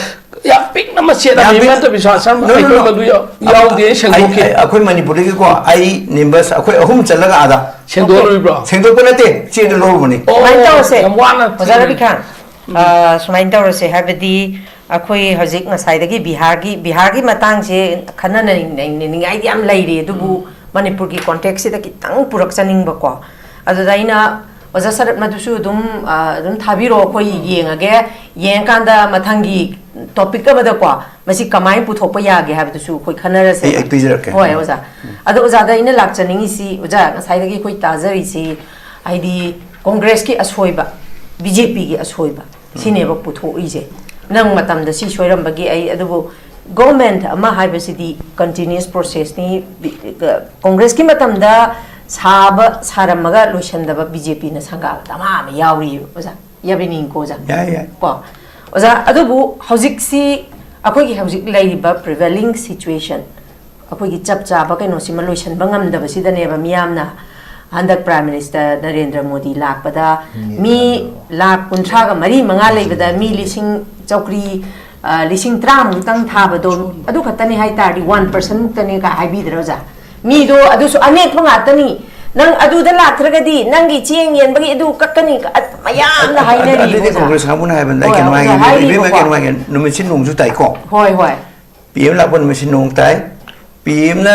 ꯌꯥꯝ ꯄꯤꯛꯅ ꯃꯆꯦꯠ ꯑꯃ, ꯌꯥꯝ ꯄꯤꯛ- ꯍꯤꯃꯟꯇ ꯕꯤꯁ꯭ꯋꯥ ꯁꯔꯃ, No, no, ꯑꯩꯈꯣꯏ no. ꯃꯗꯨ ꯌꯥꯎ- ꯌꯥꯎꯗꯦ, ꯑꯩ ꯁꯦꯡꯗꯣꯛꯈꯤ꯫ ꯑꯩ- ꯑꯩꯈꯣꯏ ꯃꯅꯤꯄꯨꯔꯗꯒꯤꯀꯣ, ꯑꯩ ꯅꯤꯝꯕꯁ, ꯑꯩꯈꯣꯏ ꯑꯍꯨꯝ ꯆꯠꯂꯒ ꯑꯥꯗ ꯁꯦꯡꯗꯣꯛꯂꯨꯔꯤꯕ꯭ꯔꯣ? ꯁꯦꯡꯗꯣꯛꯄ ꯅꯠꯇꯦ, ꯆꯦꯗ ꯂꯧꯔꯨꯕꯅꯤ꯫ ꯑꯣ, ꯁꯨꯃꯥꯏꯅ ꯇꯧꯔꯁꯦ꯫ ꯌꯥꯝ ꯋꯥꯅ ꯑꯣꯖꯥ ꯔꯕꯤꯈꯥꯟ, ꯑ, ꯁꯨꯃꯥꯏꯅ ꯇꯧꯔꯁꯦ, ꯍꯥꯏꯕꯗꯤ ꯑꯩꯈꯣꯏ ꯍꯧꯖꯤꯛ ꯉꯁꯥꯏꯗꯒꯤ ꯕꯤꯍꯥꯔꯒꯤ ꯕꯤꯍꯥꯔꯒꯤ ꯃꯇꯥꯡꯁꯦ ꯈꯟꯅꯅꯤꯡꯉꯥꯏꯗꯤ ꯌꯥꯝ ꯂꯩꯔꯤ, ꯑꯗꯨꯕꯨ ꯃꯅꯤꯄꯨꯔꯒꯤ ꯀꯣꯟꯇꯦꯛꯁꯁꯤꯗ ꯈꯤꯇꯪ ꯄꯨꯔꯛꯆꯅꯤꯡꯕꯀꯣ꯫ ꯑꯗꯨꯗ ꯑꯩꯅ ꯑꯣꯖꯥ ꯁꯔꯠ ꯃꯗꯨꯁꯨ ꯑꯗꯨꯝ, ꯑ, ꯑꯗꯨꯝ ꯊꯥꯕꯤꯔꯛꯑꯣ, ꯑꯩꯈꯣꯏ ꯌꯦꯡꯉꯒꯦ꯫ ꯌꯦꯡꯉꯀꯥꯟꯗ ꯃꯊꯪꯒꯤ ꯇꯣꯄꯤꯛ ꯑꯃꯗꯀꯣ ꯃꯁꯤ ꯀꯃꯥꯏꯅ ꯄꯨꯊꯣꯛꯄ ꯌꯥꯒꯦ ꯍꯥꯏꯕꯗꯨꯁꯨ ꯑꯩꯈꯣꯏ ꯈꯟꯅꯔꯁꯦ꯫ ꯑꯩ, ꯑꯩ ꯄꯤꯖꯔꯛꯀꯦ꯫ ꯍꯣꯏ ꯑꯣꯖꯥ꯫ ꯑꯗꯣ ꯑꯣꯖꯥꯗ ꯑꯩꯅ ꯂꯥꯛꯆꯅꯤꯡꯉꯤꯁꯤ, ꯑꯣꯖꯥ, ꯉꯁꯥꯏꯗꯒꯤ ꯑꯩꯈꯣꯏ ꯇꯥꯖꯔꯤꯁꯤ ꯍꯥꯏꯗꯤ ꯀꯣꯡꯒ꯭ꯔꯦꯁꯀꯤ ꯑꯁꯣꯏꯕ, ꯕꯤ ꯖꯦ ꯄꯤꯒꯤ ꯑꯁꯣꯏꯕ ꯁꯤꯅꯦꯕ ꯄꯨꯊꯣꯛꯏꯁꯦ꯫ ꯅꯪ ꯃꯇꯝꯗ ꯁꯤ ꯁꯣꯏꯔꯝꯕꯒꯤ ꯑꯩ, ꯑꯗꯨꯕꯨ ꯒꯣꯚꯔꯟꯃꯦꯟꯠ ꯑꯃ ꯍꯥꯏꯕꯁꯤꯗꯤ ꯀꯟꯇꯤꯅ꯭ꯌꯨꯁ ꯄ꯭ꯔꯣꯁꯦꯁꯅꯤ꯫ ꯕꯤ-, ꯀꯣꯡꯒ꯭ꯔꯦꯁꯀꯤ ꯃꯇꯝꯗ ꯁꯥꯕ ꯁꯥꯔꯝꯃꯒ ꯂꯣꯏꯁꯟꯗꯕ ꯕꯤ ꯖꯦ ꯄꯤꯅ ꯁꯪꯒꯥꯕ ꯗꯃꯥ ꯑꯃ ꯌꯥꯎꯔꯤꯕ, ꯑꯣꯖꯥ꯫ ꯌꯥꯕꯤꯅꯤꯡꯀꯣ, ꯑꯣꯖꯥ? ꯌꯥꯏ, ꯌꯥꯏ꯫ ꯀꯣ, ꯑꯣꯖꯥ, ꯑꯗꯨꯕꯨ ꯍꯧꯖꯤꯛꯁꯤ ꯑꯩꯈꯣꯏꯒꯤ ꯍꯧꯖꯤꯛ ꯂꯩꯔꯤꯕ prevailing situation, ꯑꯩꯈꯣꯏꯒꯤ ꯆꯞ ꯆꯥꯕ ꯀꯩꯅꯣꯁꯤꯃ ꯂꯣꯏꯁꯟꯕ ꯉꯝꯗꯕꯁꯤꯗꯅꯦꯕ ꯃꯤꯌꯥꯝꯅ ꯍꯟꯗꯛ ꯄ꯭ꯔꯥꯏꯝ ꯃꯤꯅꯤꯁꯇꯔ ꯅꯔꯦꯟꯗ꯭ꯔ ꯃꯣꯗꯤ ꯂꯥꯛꯄꯗ ꯃꯤ ꯂꯥꯈ ꯀꯨꯟꯊ꯭ꯔꯥꯒ ꯃꯔꯤ ꯃꯉꯥ ꯂꯩꯕꯗ ꯃꯤ ꯂꯤꯁꯤꯡ ꯆꯧꯀ꯭ꯔꯤ, ꯑ, ꯂꯤꯁꯤꯡ ꯇꯔꯥꯃꯨꯛꯇꯪ ꯊꯥꯕꯗꯣ ꯑꯗꯨ ꯈꯛꯇꯅꯤ ꯍꯥꯏ ꯇꯥꯔꯗꯤ, ꯋꯥꯟ ꯄꯔꯁꯦꯟ ꯃꯨꯛꯇꯅꯤ ꯀꯥꯏ ꯍꯥꯏꯕꯤꯗ꯭ꯔꯥ, ꯑꯣꯖꯥ? ꯃꯤꯗꯣ ꯑꯗꯨꯁꯨ ꯑꯅꯦꯛꯄ ꯉꯥꯛꯇꯅꯤ꯫ ꯅꯪ ꯑꯗꯨꯗ ꯂꯥꯛꯇ꯭ꯔꯒꯗꯤ ꯅꯪꯒꯤ ꯆꯦꯡ ꯌꯦꯟꯕꯒꯤ ꯑꯗꯨ ꯀꯛꯀꯅꯤ, ꯑ, ꯃꯌꯥꯝꯅ ꯍꯥꯏꯅꯔꯤ, ꯑꯗꯨꯗꯤ ꯑꯣꯖꯥ꯫ ꯀꯣꯡꯒ꯭ꯔꯦꯁ ꯀꯥꯡꯕꯨꯅ ꯍꯥꯏꯕꯅ ꯍꯣꯏ, ꯀꯩꯅꯣ ꯑꯣꯖꯥ, ꯍꯥꯏꯒꯦ, ꯏꯕꯦꯝꯃ, ꯍꯥꯏꯔꯤꯕꯀꯣ꯫ ꯀꯩꯅꯣ ꯍꯥꯏꯒꯦ, ꯅꯨꯃꯤꯠꯁꯤ ꯅꯣꯡꯁꯨ ꯇꯥꯏꯀꯣ꯫ ꯍꯣꯏ, ꯍꯣꯏ꯫ ꯄꯤ ꯑꯦꯝ ꯂꯥꯛꯄ ꯅꯨꯃꯤꯠꯁꯤ ꯅꯣꯡ ꯇꯥꯏ꯫ ꯄꯤ ꯑꯦꯝꯅ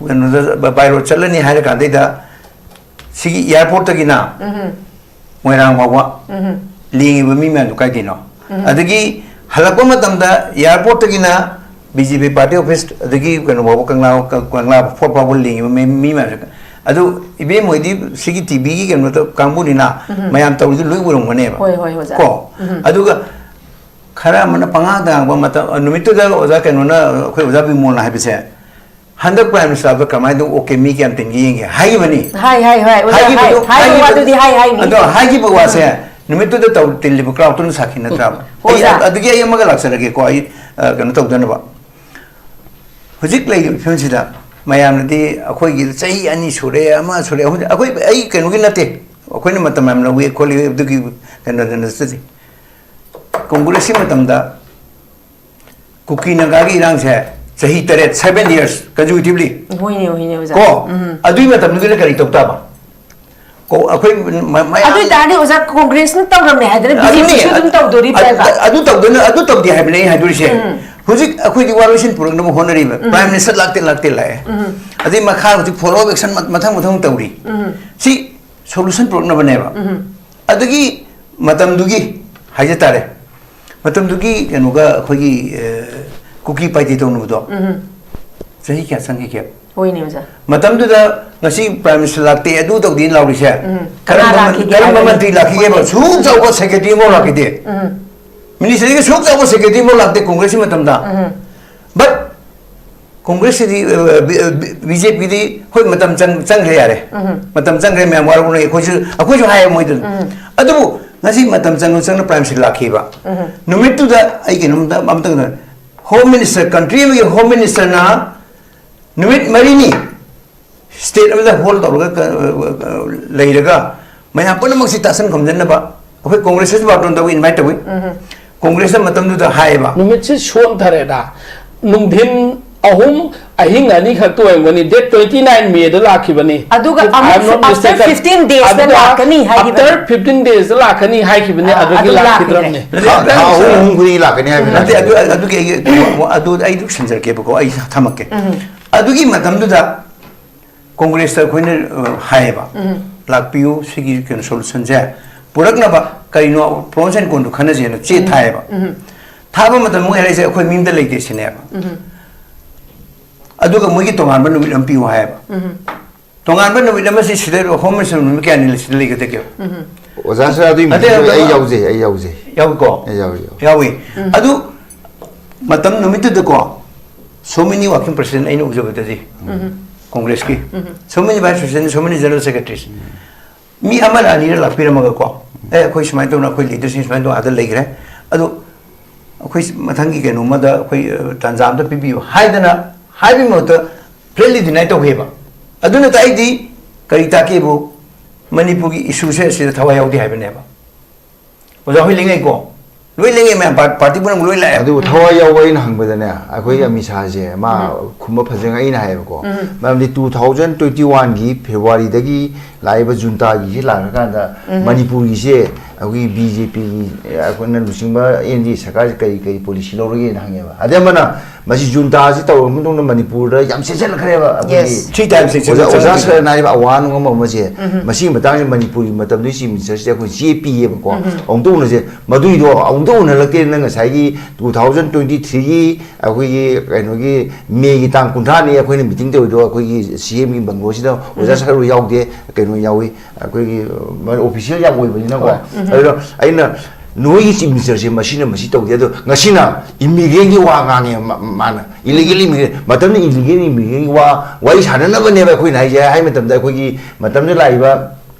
ꯀꯩꯅꯣꯗ by road ꯆꯠꯂꯅꯤ ꯍꯥꯏꯔ ꯀꯥꯟꯗꯩꯗ ꯁꯤꯒꯤ ꯑꯦꯌꯥꯔꯄꯣꯔꯠꯇꯒꯤꯅ ꯃꯣꯏꯔꯥꯡ ꯐꯥꯎꯕ ꯂꯦꯡꯉꯤꯕ ꯃꯤ ꯃꯌꯥꯝꯗꯣ ꯀꯥꯏꯗꯩꯅꯣ? ꯑꯗꯒꯤ ꯍꯜꯂꯛꯄ ꯃꯇꯝꯗ ꯑꯦꯌꯥꯔꯄꯣꯔꯠꯇꯒꯤꯅ ꯕꯤ ꯖꯦ ꯄꯤ ꯄꯥꯔꯇꯤ ꯑꯣꯐꯤꯁ ꯑꯗꯒꯤ ꯀꯩꯅꯣ ꯐꯥꯎꯕ, ꯀꯪꯂꯥ, ꯀꯪꯂꯥ ꯐꯣꯔꯠ ꯐꯥꯎꯕ ꯂꯦꯡꯉꯤꯕ ꯃꯤ, ꯃꯤ ꯃꯌꯥꯝꯁꯦ꯫ ꯑꯗꯨ ꯏꯕꯦꯝ ꯍꯣꯏꯗꯤ ꯁꯤꯒꯤ ꯇꯤ ꯚꯤꯒꯤ ꯀꯩꯅꯣꯗ ꯀꯥꯡꯕꯨꯅꯤꯅ ꯃꯌꯥꯝ ꯇꯧꯔꯤꯗꯨ ꯂꯣꯏ ꯎꯔꯝꯒꯅꯦꯕ꯫ ꯍꯣꯏ, ꯍꯣꯏ, ꯑꯣꯖꯥ꯫ ꯀꯣ? ꯑꯗꯨꯒ ꯈꯔ ꯑꯃꯅ ꯄꯉꯥꯡꯗ ꯉꯥꯡꯕ ꯃꯇꯝ, ꯅꯨꯃꯤꯠꯇꯨꯗ ꯑꯣꯖꯥ ꯀꯩꯅꯣꯅ, ꯑꯩꯈꯣꯏ ꯑꯣꯖꯥ ꯕꯤꯃꯣꯜꯅ ꯍꯥꯏꯕꯁꯦ, "ꯍꯟꯗꯛ ꯄ꯭ꯔꯥꯏꯝ ꯃꯤꯅꯤꯁꯇꯔꯗ ꯀꯃꯥꯏꯅ ꯇꯧ, ꯑꯣꯀꯦ, ꯃꯤ ꯀꯌꯥꯝ ꯇꯤꯟꯒꯦ ꯌꯦꯡꯒꯦ" ꯍꯥꯏꯈꯤꯕꯅꯤ꯫ ꯍꯥꯏ, ꯍꯥꯏ, ꯍꯥꯏ, ꯑꯣꯖꯥ, ꯍꯥꯏꯈꯤꯕꯗꯣ, ꯍꯥꯏ, ꯍꯥꯏꯕ ꯍꯥꯏꯈꯤꯕ-, ꯋꯥꯗꯨꯗꯤ ꯍꯥꯏ, ꯍꯥꯏꯅꯤ꯫ ꯑꯗꯣ ꯍꯥꯏꯈꯤꯕ ꯋꯥꯁꯦ ꯅꯨꯃꯤꯠꯇꯨꯗ ꯇꯧ-, ꯇꯤꯜꯂꯤꯕ ꯀ꯭ꯔꯥꯎꯗꯇꯨꯅ ꯁꯥꯈꯤ ꯅꯠꯇ꯭ꯔꯥꯕ? ꯍꯣꯏ, ꯑꯩ, ꯑꯣꯖꯥ꯫ ꯑꯗꯨꯒꯤ ꯑꯩ ꯑꯃꯒ ꯂꯥꯛꯆꯔꯒꯦꯀꯣ, ꯑꯩ, ꯑ, ꯀꯩꯅꯣ ꯇꯧꯗꯅꯕ꯫ ꯍꯧꯖꯤꯛ ꯂꯩꯔꯤꯕ ꯐꯤꯕꯝꯁꯤꯗ ꯃꯌꯥꯝꯅꯗꯤ ꯑꯩꯈꯣꯏꯒꯤ ꯆꯍꯤ ꯑꯅꯤ ꯁꯨꯔꯦ, ꯑꯃ ꯁꯨꯔꯦ, ꯑꯍꯨꯝ, ꯑꯩꯈꯣꯏ, ꯑꯩ ꯀꯩꯅꯣꯒꯤ ꯅꯠꯇꯦ, ꯑꯩꯈꯣꯏꯅ ꯃꯇꯝ ꯌꯥꯝ ꯂꯧꯏ ꯈꯣꯠꯂꯤ ꯑꯗꯨꯒꯤ ꯀꯩꯅꯣꯗ ꯅꯠꯆꯗꯦ꯫ ꯀꯣꯡꯒ꯭ꯔꯦꯁꯀꯤ ꯃꯇꯝꯗ ꯀꯨꯀꯤ ꯅꯥꯒꯥꯒꯤ ꯏꯔꯥꯡꯁꯦ ꯆꯍꯤ ꯇꯔꯦꯠ, seven years consecutively꯫ ꯍꯣꯏꯅꯦ, ꯍꯣꯏꯅꯦ, ꯑꯣꯖꯥ꯫ ꯀꯣ? ꯎꯝ꯫ ꯑꯗꯨꯒꯤ ꯃꯇꯝꯗꯨꯗ ꯀꯔꯤ ꯇꯧ ꯇꯥꯕ? ꯀꯣ-, ꯑꯩꯈꯣꯏ ꯃ-, ꯃꯌꯥꯝ ꯑꯗꯨ ꯑꯣꯏꯇꯥꯔꯗꯤ ꯑꯣꯖꯥ, ꯀꯣꯡꯒ꯭ꯔꯦꯁꯅ ꯇꯧꯔꯝꯃꯦ ꯍꯥꯏꯗꯅ ꯑꯗꯨꯅꯤ, ꯕꯤ ꯖꯦ ꯄꯤꯁꯨ ꯑꯗꯨꯝ ꯑꯗꯨ, ꯇꯧꯗꯣꯔꯤꯕ꯭ꯔꯥ? ꯑꯗꯨ, ꯑꯗꯨ ꯇꯧꯗꯣꯏꯅ, ꯑꯗꯨ ꯇꯧꯗꯦ ꯍꯥꯏꯕꯅꯦ ꯑꯩ ꯍꯥꯏꯗꯣꯔꯤꯁꯦ꯫ ꯎꯝ꯫ ꯍꯧꯖꯤꯛ ꯑꯩꯈꯣꯏꯗꯤ ꯋꯥꯔꯣꯏꯁꯤꯟ ꯄꯨꯔꯛꯅꯕ ꯍꯣꯠꯅꯔꯤꯕ꯫ ꯎꯝ꯫ Prime Minister ꯂꯥꯛꯇꯦ, ꯂꯥꯛꯇꯦ ꯂꯥꯛꯑꯦ꯫ ꯎꯝ꯫ ꯑꯗꯩ ꯃꯈꯥ ꯍꯧꯖꯤꯛ follow up action ꯃ-, ꯃꯊꯪ ꯃꯊꯪ ꯇꯧꯔꯤ꯫ ꯎꯝ꯫ ꯁꯤ solution ꯄꯨꯔꯛꯅꯕꯅꯦꯕ꯫ ꯎꯝ꯫ ꯑꯗꯒꯤ ꯃꯇꯝꯗꯨꯒꯤ ꯍꯥꯏꯖ ꯇꯥꯔꯦ, ꯃꯇꯝꯗꯨꯒꯤ ꯀꯩꯅꯣꯒ ꯑꯩꯈꯣꯏꯒꯤ, ꯑ, ꯀꯨꯀꯤ ꯄꯥꯏꯇꯦ ꯇꯧꯅꯕꯗꯣ ꯎꯝ꯫ ꯆꯍꯤ ꯀꯌꯥ ꯆꯪꯈꯤꯒꯦ? ꯍꯣꯏꯅꯦ ꯑꯣꯖꯥ꯫ ꯃꯇꯝꯗꯨꯗ ꯉꯁꯤ Prime Minister ꯂꯥꯛꯇꯦ, ꯑꯗꯨ ꯇꯧꯗꯦꯅ ꯂꯥꯎꯔꯤꯁꯦ, ꯎꯝ꯫ ꯀꯔꯝꯕ ꯀꯅꯥ ꯃꯟ-, ꯂꯥꯛꯈꯤꯒꯦ ꯀꯔꯝꯕ ꯍꯥꯏꯕꯅꯤ? ꯃꯟꯇ꯭ꯔꯤ ꯂꯥꯛꯈꯤꯒꯦꯕ? ꯁꯨꯛ ꯆꯥꯎꯕ secretary ꯑꯃꯐꯥꯎ ꯂꯥꯛꯈꯤꯗꯦ꯫ ꯎꯝ꯫ Ministryꯒꯤ ꯁꯨꯛ ꯆꯥꯎꯕ secretary ꯑꯃꯐꯥꯎ ꯂꯥꯛꯇꯦ ꯀꯣꯡꯒ꯭ꯔꯦꯁꯀꯤ ꯃꯇꯝꯗ꯫ ꯎꯝ꯫ But ꯀꯣꯡꯒ꯭ꯔꯦꯁꯁꯤꯗꯤ, ꯑ, ꯕꯤ-, ꯑ, ꯕꯤ-, ꯕꯤ ꯖꯦ ꯄꯤꯗꯤ ꯍꯣꯏ ꯃꯇꯝ ꯆꯪ-, ꯆꯪꯈ꯭ꯔꯦ ꯌꯥꯔꯦ꯫ ꯎꯝ꯫ ꯃꯇꯝ ꯆꯪꯈ꯭ꯔꯦ, ꯃꯌꯥꯝ ꯋꯥꯔꯧꯅꯩ, ꯑꯩꯈꯣꯏꯁꯨ, ꯑꯩꯈꯣꯏꯁꯨ ꯍꯥꯏꯌꯦ ꯃꯣꯏꯗ꯫ ꯎꯝ꯫ ꯑꯗꯨꯕꯨ ꯉꯁꯤ ꯃꯇꯝ ꯆꯪꯅ ꯆꯪꯅ Prime Minister ꯂꯥꯛꯈꯤꯕ꯫ ꯎꯝ꯫ ꯅꯨꯃꯤꯠꯇꯨꯗ ꯑꯩ ꯀꯩꯅꯣꯝꯇ ꯑꯝꯇꯪ, Home Minister, country ꯑꯃꯒꯤ Home Ministerꯅ ꯅꯨꯃꯤꯠ ꯃꯔꯤꯅꯤ state ꯑꯃꯗ hold ꯇꯧꯔꯒ ꯀ-, ꯂꯩꯔꯒ ꯃꯌꯥꯝ ꯄꯨꯝꯅꯃꯛꯁꯤ ꯇꯥꯁꯟ ꯈꯣꯝꯖꯟꯅꯕ ꯑꯩꯈꯣꯏ ꯀꯣꯡꯒ꯭ꯔꯦꯁꯇꯁꯨ ꯕꯥꯔꯇꯣꯟ ꯇꯧꯏ, invite ꯇꯧꯏ꯫ ꯎꯝ꯫ ꯀꯣꯡꯒ꯭ꯔꯦꯁꯅ ꯃꯇꯝꯗꯨꯗ ꯍꯥꯏꯌꯦꯕ꯫ ꯅꯨꯃꯤꯠꯁꯤ ꯁꯣꯟꯊꯔꯦꯗ꯫ ꯅꯨꯡꯊꯤꯟ ꯑꯍꯨꯝ, ꯑꯍꯤꯡ ꯑꯅꯤ ꯈꯛꯇ ꯑꯣꯏꯔꯝꯒꯅꯤ꯫ Date twenty nine Mayꯗ ꯂꯥꯛꯈꯤꯕꯅꯤ꯫ ꯑꯗꯨꯒ If I am ꯑꯃꯨꯛꯁꯨ not after mistaken, fifteen daysꯇ ꯑꯗꯨꯒ ꯂꯥꯛꯀꯅꯤ ꯍꯥꯏꯈꯤꯕꯅꯤ꯫ After fifteen daysꯇ ꯂꯥꯛꯀꯅꯤ ꯍꯥꯏꯈꯤꯕꯅꯤ, ꯑꯥ, ꯑꯗꯨꯒꯤ ꯑꯗꯨ ꯂꯥꯛꯈꯤꯗ꯭ꯔꯕꯅꯦ꯫ ꯊꯥ ꯑꯍꯨꯝ ꯑꯍꯨꯝ ꯈꯨꯗꯤꯡꯒꯤ ꯂꯥꯛꯀꯅꯤ ꯍꯥꯏꯕ ꯅꯠꯇꯦ, ꯅꯠꯇꯦ꯫ ꯑꯗꯨ, ꯑꯗꯨꯒꯤ ꯑꯩ, ꯑꯗꯨ ꯑꯩ ꯁꯤꯟꯖꯔꯛꯀꯦꯕꯀꯣ, ꯑꯩ ꯊꯝꯃꯛꯀꯦ꯫ ꯎꯝ꯫ ꯑꯗꯨꯒꯤ ꯃꯇꯝꯗꯨꯗ ꯀꯣꯡꯒ꯭ꯔꯦꯁꯇ ꯑꯩꯈꯣꯏꯅ, ꯑ, ꯍꯥꯏꯌꯦꯕ, ꯎꯝ꯫ ꯂꯥꯛꯄꯤꯌꯨ, ꯁꯤꯒꯤ ꯀꯩꯅꯣ solutionꯁꯦ ꯄꯨꯔꯛꯅꯕ ꯀꯔꯤꯅꯣ pros and consꯗꯨ ꯈꯟꯅꯁꯦꯅ ꯆꯦ ꯊꯥꯏꯌꯦꯕ꯫ ꯎꯝ꯫ ꯊꯥꯕ ꯃꯇꯝꯗ ꯃꯣꯏ ꯍꯥꯏꯔꯛꯏꯁꯦ ꯑꯩꯈꯣꯏ ꯃꯤ ꯑꯝꯇ ꯂꯩꯇꯦ ꯁꯤꯅꯦꯕ꯫ ꯎꯝ꯫ ꯑꯗꯨꯒ ꯃꯣꯏꯒꯤ ꯇꯣꯉꯥꯟꯕ ꯅꯨꯃꯤꯠ ꯑꯃ ꯄꯤꯌꯨ ꯍꯥꯏꯌꯦꯕ꯫ ꯎꯝ꯫ ꯇꯣꯉꯥꯟꯕ ꯅꯨꯃꯤꯠ ꯑꯃꯁꯤ ꯁꯤꯗ Home Minister ꯅꯨꯃꯤꯠ ꯀꯌꯥꯅꯤ ꯁꯤꯗ ꯂꯩꯒꯗꯒꯦ? ꯎꯝ꯫ ꯑꯣꯖꯥ ꯁꯥꯔ, ꯑꯗꯨꯒꯤ ꯅꯠꯇꯦ, ꯃꯇꯨꯡꯗ ꯑꯗꯨ ꯑꯩ ꯌꯥꯎꯖꯩ, ꯑꯩ ꯌꯥꯎꯖꯩ꯫ ꯌꯥꯎꯏꯀꯣ? ꯑꯩ ꯌꯥꯎꯏ, ꯌꯥꯎꯏ꯫ ꯌꯥꯎꯏ꯫ ꯑꯗꯨ ꯃꯇꯝ ꯅꯨꯃꯤꯠꯇꯨꯗꯀꯣ, so many working president ꯑꯩꯅ ꯎꯖꯕꯗꯗꯤ, ꯀꯣꯡꯒ꯭ꯔꯦꯁꯀꯤ, so many vice president, so many general secretaries, ꯃꯤ ꯑꯃꯔ ꯑꯅꯤꯔ ꯂꯥꯛꯄꯤꯔꯝꯃꯒꯀꯣ, "ꯑꯦ, ꯑꯩꯈꯣꯏ ꯁꯨꯃꯥꯏꯅ ꯇꯧꯅ ꯑꯩꯈꯣꯏ leaderꯁꯤꯡ ꯁꯨꯃꯥꯏꯅ ꯇꯧꯅ ꯑꯥꯗ ꯂꯩꯈ꯭ꯔꯦ, ꯑꯗꯣ ꯑꯩꯈꯣꯏ ꯃꯊꯪꯒꯤ ꯀꯩꯅꯣꯝꯃꯗ ꯑꯩꯈꯣꯏ, ꯑ, ꯇꯥꯟꯖꯥ ꯑꯝꯇ ꯄꯤꯕꯤꯌꯨ" ꯍꯥꯏꯗꯅ ꯍꯥꯏꯕꯒꯤ ꯃꯍꯨꯠꯇ ꯐ꯭ꯂꯦꯠꯂꯤ ꯗꯤꯅꯥꯏ ꯇꯧꯈꯤꯕ꯫ ꯑꯗꯨꯅ ꯇꯥꯛꯏꯗꯤ ꯀꯔꯤ ꯇꯥꯛꯀꯦꯕꯨ, ꯃꯅꯤꯄꯨꯔꯒꯤ ꯏꯁꯨꯁꯦ ꯑꯁꯤꯗ ꯊꯋꯥꯏ ꯌꯥꯎꯗꯦ ꯍꯥꯏꯕꯅꯦꯕ꯫ ꯑꯣꯖꯥ ꯍꯣꯏ ꯂꯦꯡꯉꯛꯏꯀꯣ? ꯂꯣꯏ ꯂꯦꯡꯉꯛꯑꯦ ꯃꯌꯥꯝ, ꯄꯥꯔ-, ꯄꯥꯔꯇꯤ ꯄꯨꯝꯅꯃꯛ ꯂꯣꯏ ꯂꯥꯛꯑꯦ꯫ ꯑꯗꯨꯕꯨ ꯊꯋꯥꯏ ꯌꯥꯎꯕ ꯑꯩꯅ ꯍꯪꯕꯗꯅꯦ, ꯑꯩꯈꯣꯏ ꯑꯃꯤꯠ ꯁꯥꯍꯁꯦ ꯃꯥ ꯈꯨꯝꯕ ꯐꯖꯅ ꯑꯩꯅ ꯍꯥꯏꯌꯦꯕꯀꯣ꯫ ꯃꯔꯝꯗꯤ two thousand twenty one ꯒꯤ ꯐꯦꯕ꯭ꯔꯨꯋꯥꯔꯤꯗꯒꯤ ꯂꯥꯛꯏꯕ ꯖꯨꯟꯇꯥꯒꯤꯁꯤ ꯂꯥꯛꯈ꯭ꯔꯀꯥꯟꯗ ꯃꯅꯤꯄꯨꯔꯒꯤꯁꯦ ꯑꯩꯈꯣꯏꯒꯤ ꯕꯤ ꯖꯦ ꯄꯤꯒꯤ, ꯑꯩꯈꯣꯏꯅ ꯂꯨꯆꯤꯡꯕ ꯑꯦꯟ ꯗꯤ ꯑꯦ ꯁꯔꯀꯥꯔꯁꯤ ꯀꯔꯤ ꯀꯔꯤ ꯄꯣꯂꯤꯁꯤ ꯂꯧꯔꯒꯦꯅ ꯍꯪꯉꯦꯕ꯫ ꯑꯗꯩ ꯑꯃꯅ ꯃꯁꯤ ꯖꯨꯟꯇꯥꯁꯤ ꯇꯧꯔꯕ ꯃꯇꯨꯡꯗ ꯃꯅꯤꯄꯨꯔꯗ ꯌꯥꯝ ꯆꯦꯠꯁꯤꯜꯂꯛꯈ꯭ꯔꯦꯕ꯫ ꯑꯩꯈꯣꯏꯒꯤ Yes. Three times ꯑꯣꯖꯥ, ꯑꯣꯖꯥ ꯆꯦꯠꯁꯤꯜꯂꯛꯈ꯭ꯔꯦ꯫ ꯁꯔꯅ ꯍꯥꯏꯔꯤꯕ ꯑꯋꯥ ꯅꯨꯡ ꯑꯃ ꯑꯃꯁꯦ, ꯃꯁꯤꯒꯤ ꯃꯇꯥꯡꯁꯤ ꯃꯅꯤꯄꯨꯔꯒꯤ ꯃꯇꯝꯗꯨꯒꯤ ꯆꯤꯐ ꯃꯤꯅꯤꯁꯇꯔꯁꯤꯗ ꯑꯩꯈꯣꯏ ꯆꯦ ꯄꯤꯌꯦꯕꯀꯣ꯫ ꯑꯃꯨꯛꯇ ꯎꯅꯁꯦ꯫ ꯃꯗꯨꯏꯗꯣ ꯑꯃꯨꯛꯇ ꯎꯅꯔꯛꯇꯦ꯫ ꯅꯪ ꯉꯁꯥꯏꯒꯤ two thousand twenty three ꯒꯤ ꯑꯩꯈꯣꯏꯒꯤ ꯀꯩꯅꯣꯒꯤ ꯃꯦꯒꯤ ꯇꯥꯡ ꯀꯨꯟꯊ꯭ꯔꯥꯅꯤ ꯑꯩꯈꯣꯏꯅ ꯃꯤꯇꯤꯡ ꯇꯧꯔꯤꯗꯣ ꯑꯩꯈꯣꯏꯒꯤ ꯁꯤ ꯑꯦꯝꯒꯤ ꯕꯪꯒ꯭ꯂꯣꯁꯤꯗ ꯑꯣꯖꯥ ꯁꯔꯨ ꯌꯥꯎꯗꯦ, ꯀꯩꯅꯣ ꯌꯥꯎꯏ, ꯑꯩꯈꯣꯏꯒꯤ ꯑꯣꯐꯤꯁꯤꯌꯦꯜ ꯌꯥꯝ ꯑꯣꯏꯕꯅꯤꯅꯀꯣ꯫ ꯍꯣꯏ꯫ ꯑꯗꯨꯗ ꯑꯩꯅ ꯅꯣꯏꯒꯤ ꯆꯤꯐ ꯃꯤꯅꯤꯁꯇꯔꯁꯦ ꯃꯁꯤꯅ ꯃꯁꯤ ꯇꯧꯗꯦ, ꯑꯗꯣ ꯉꯁꯤꯅ ꯏꯃꯤꯒ꯭ꯔꯦꯟꯒꯤ ꯋꯥ ꯉꯥꯡꯉꯦ ꯃꯥ-, ꯃꯥꯅ꯫ ꯏꯂꯤꯒꯦꯜ ꯏꯃꯤꯒ꯭ꯔꯦꯟ꯫ ꯃꯇꯝꯗ ꯏꯂꯤꯒꯦꯜ ꯏꯃꯤꯒ꯭ꯔꯦꯟꯒꯤ ꯋꯥ, ꯋꯥꯔꯤ ꯁꯥꯟꯅꯅꯕꯅꯦꯕ ꯑꯩꯈꯣꯏꯅ ꯍꯥꯏꯁꯦ꯫ ꯍꯥꯏ ꯃꯇꯝꯗ ꯑꯩꯈꯣꯏꯒꯤ ꯃꯇꯝꯗ ꯂꯥꯛꯏꯕ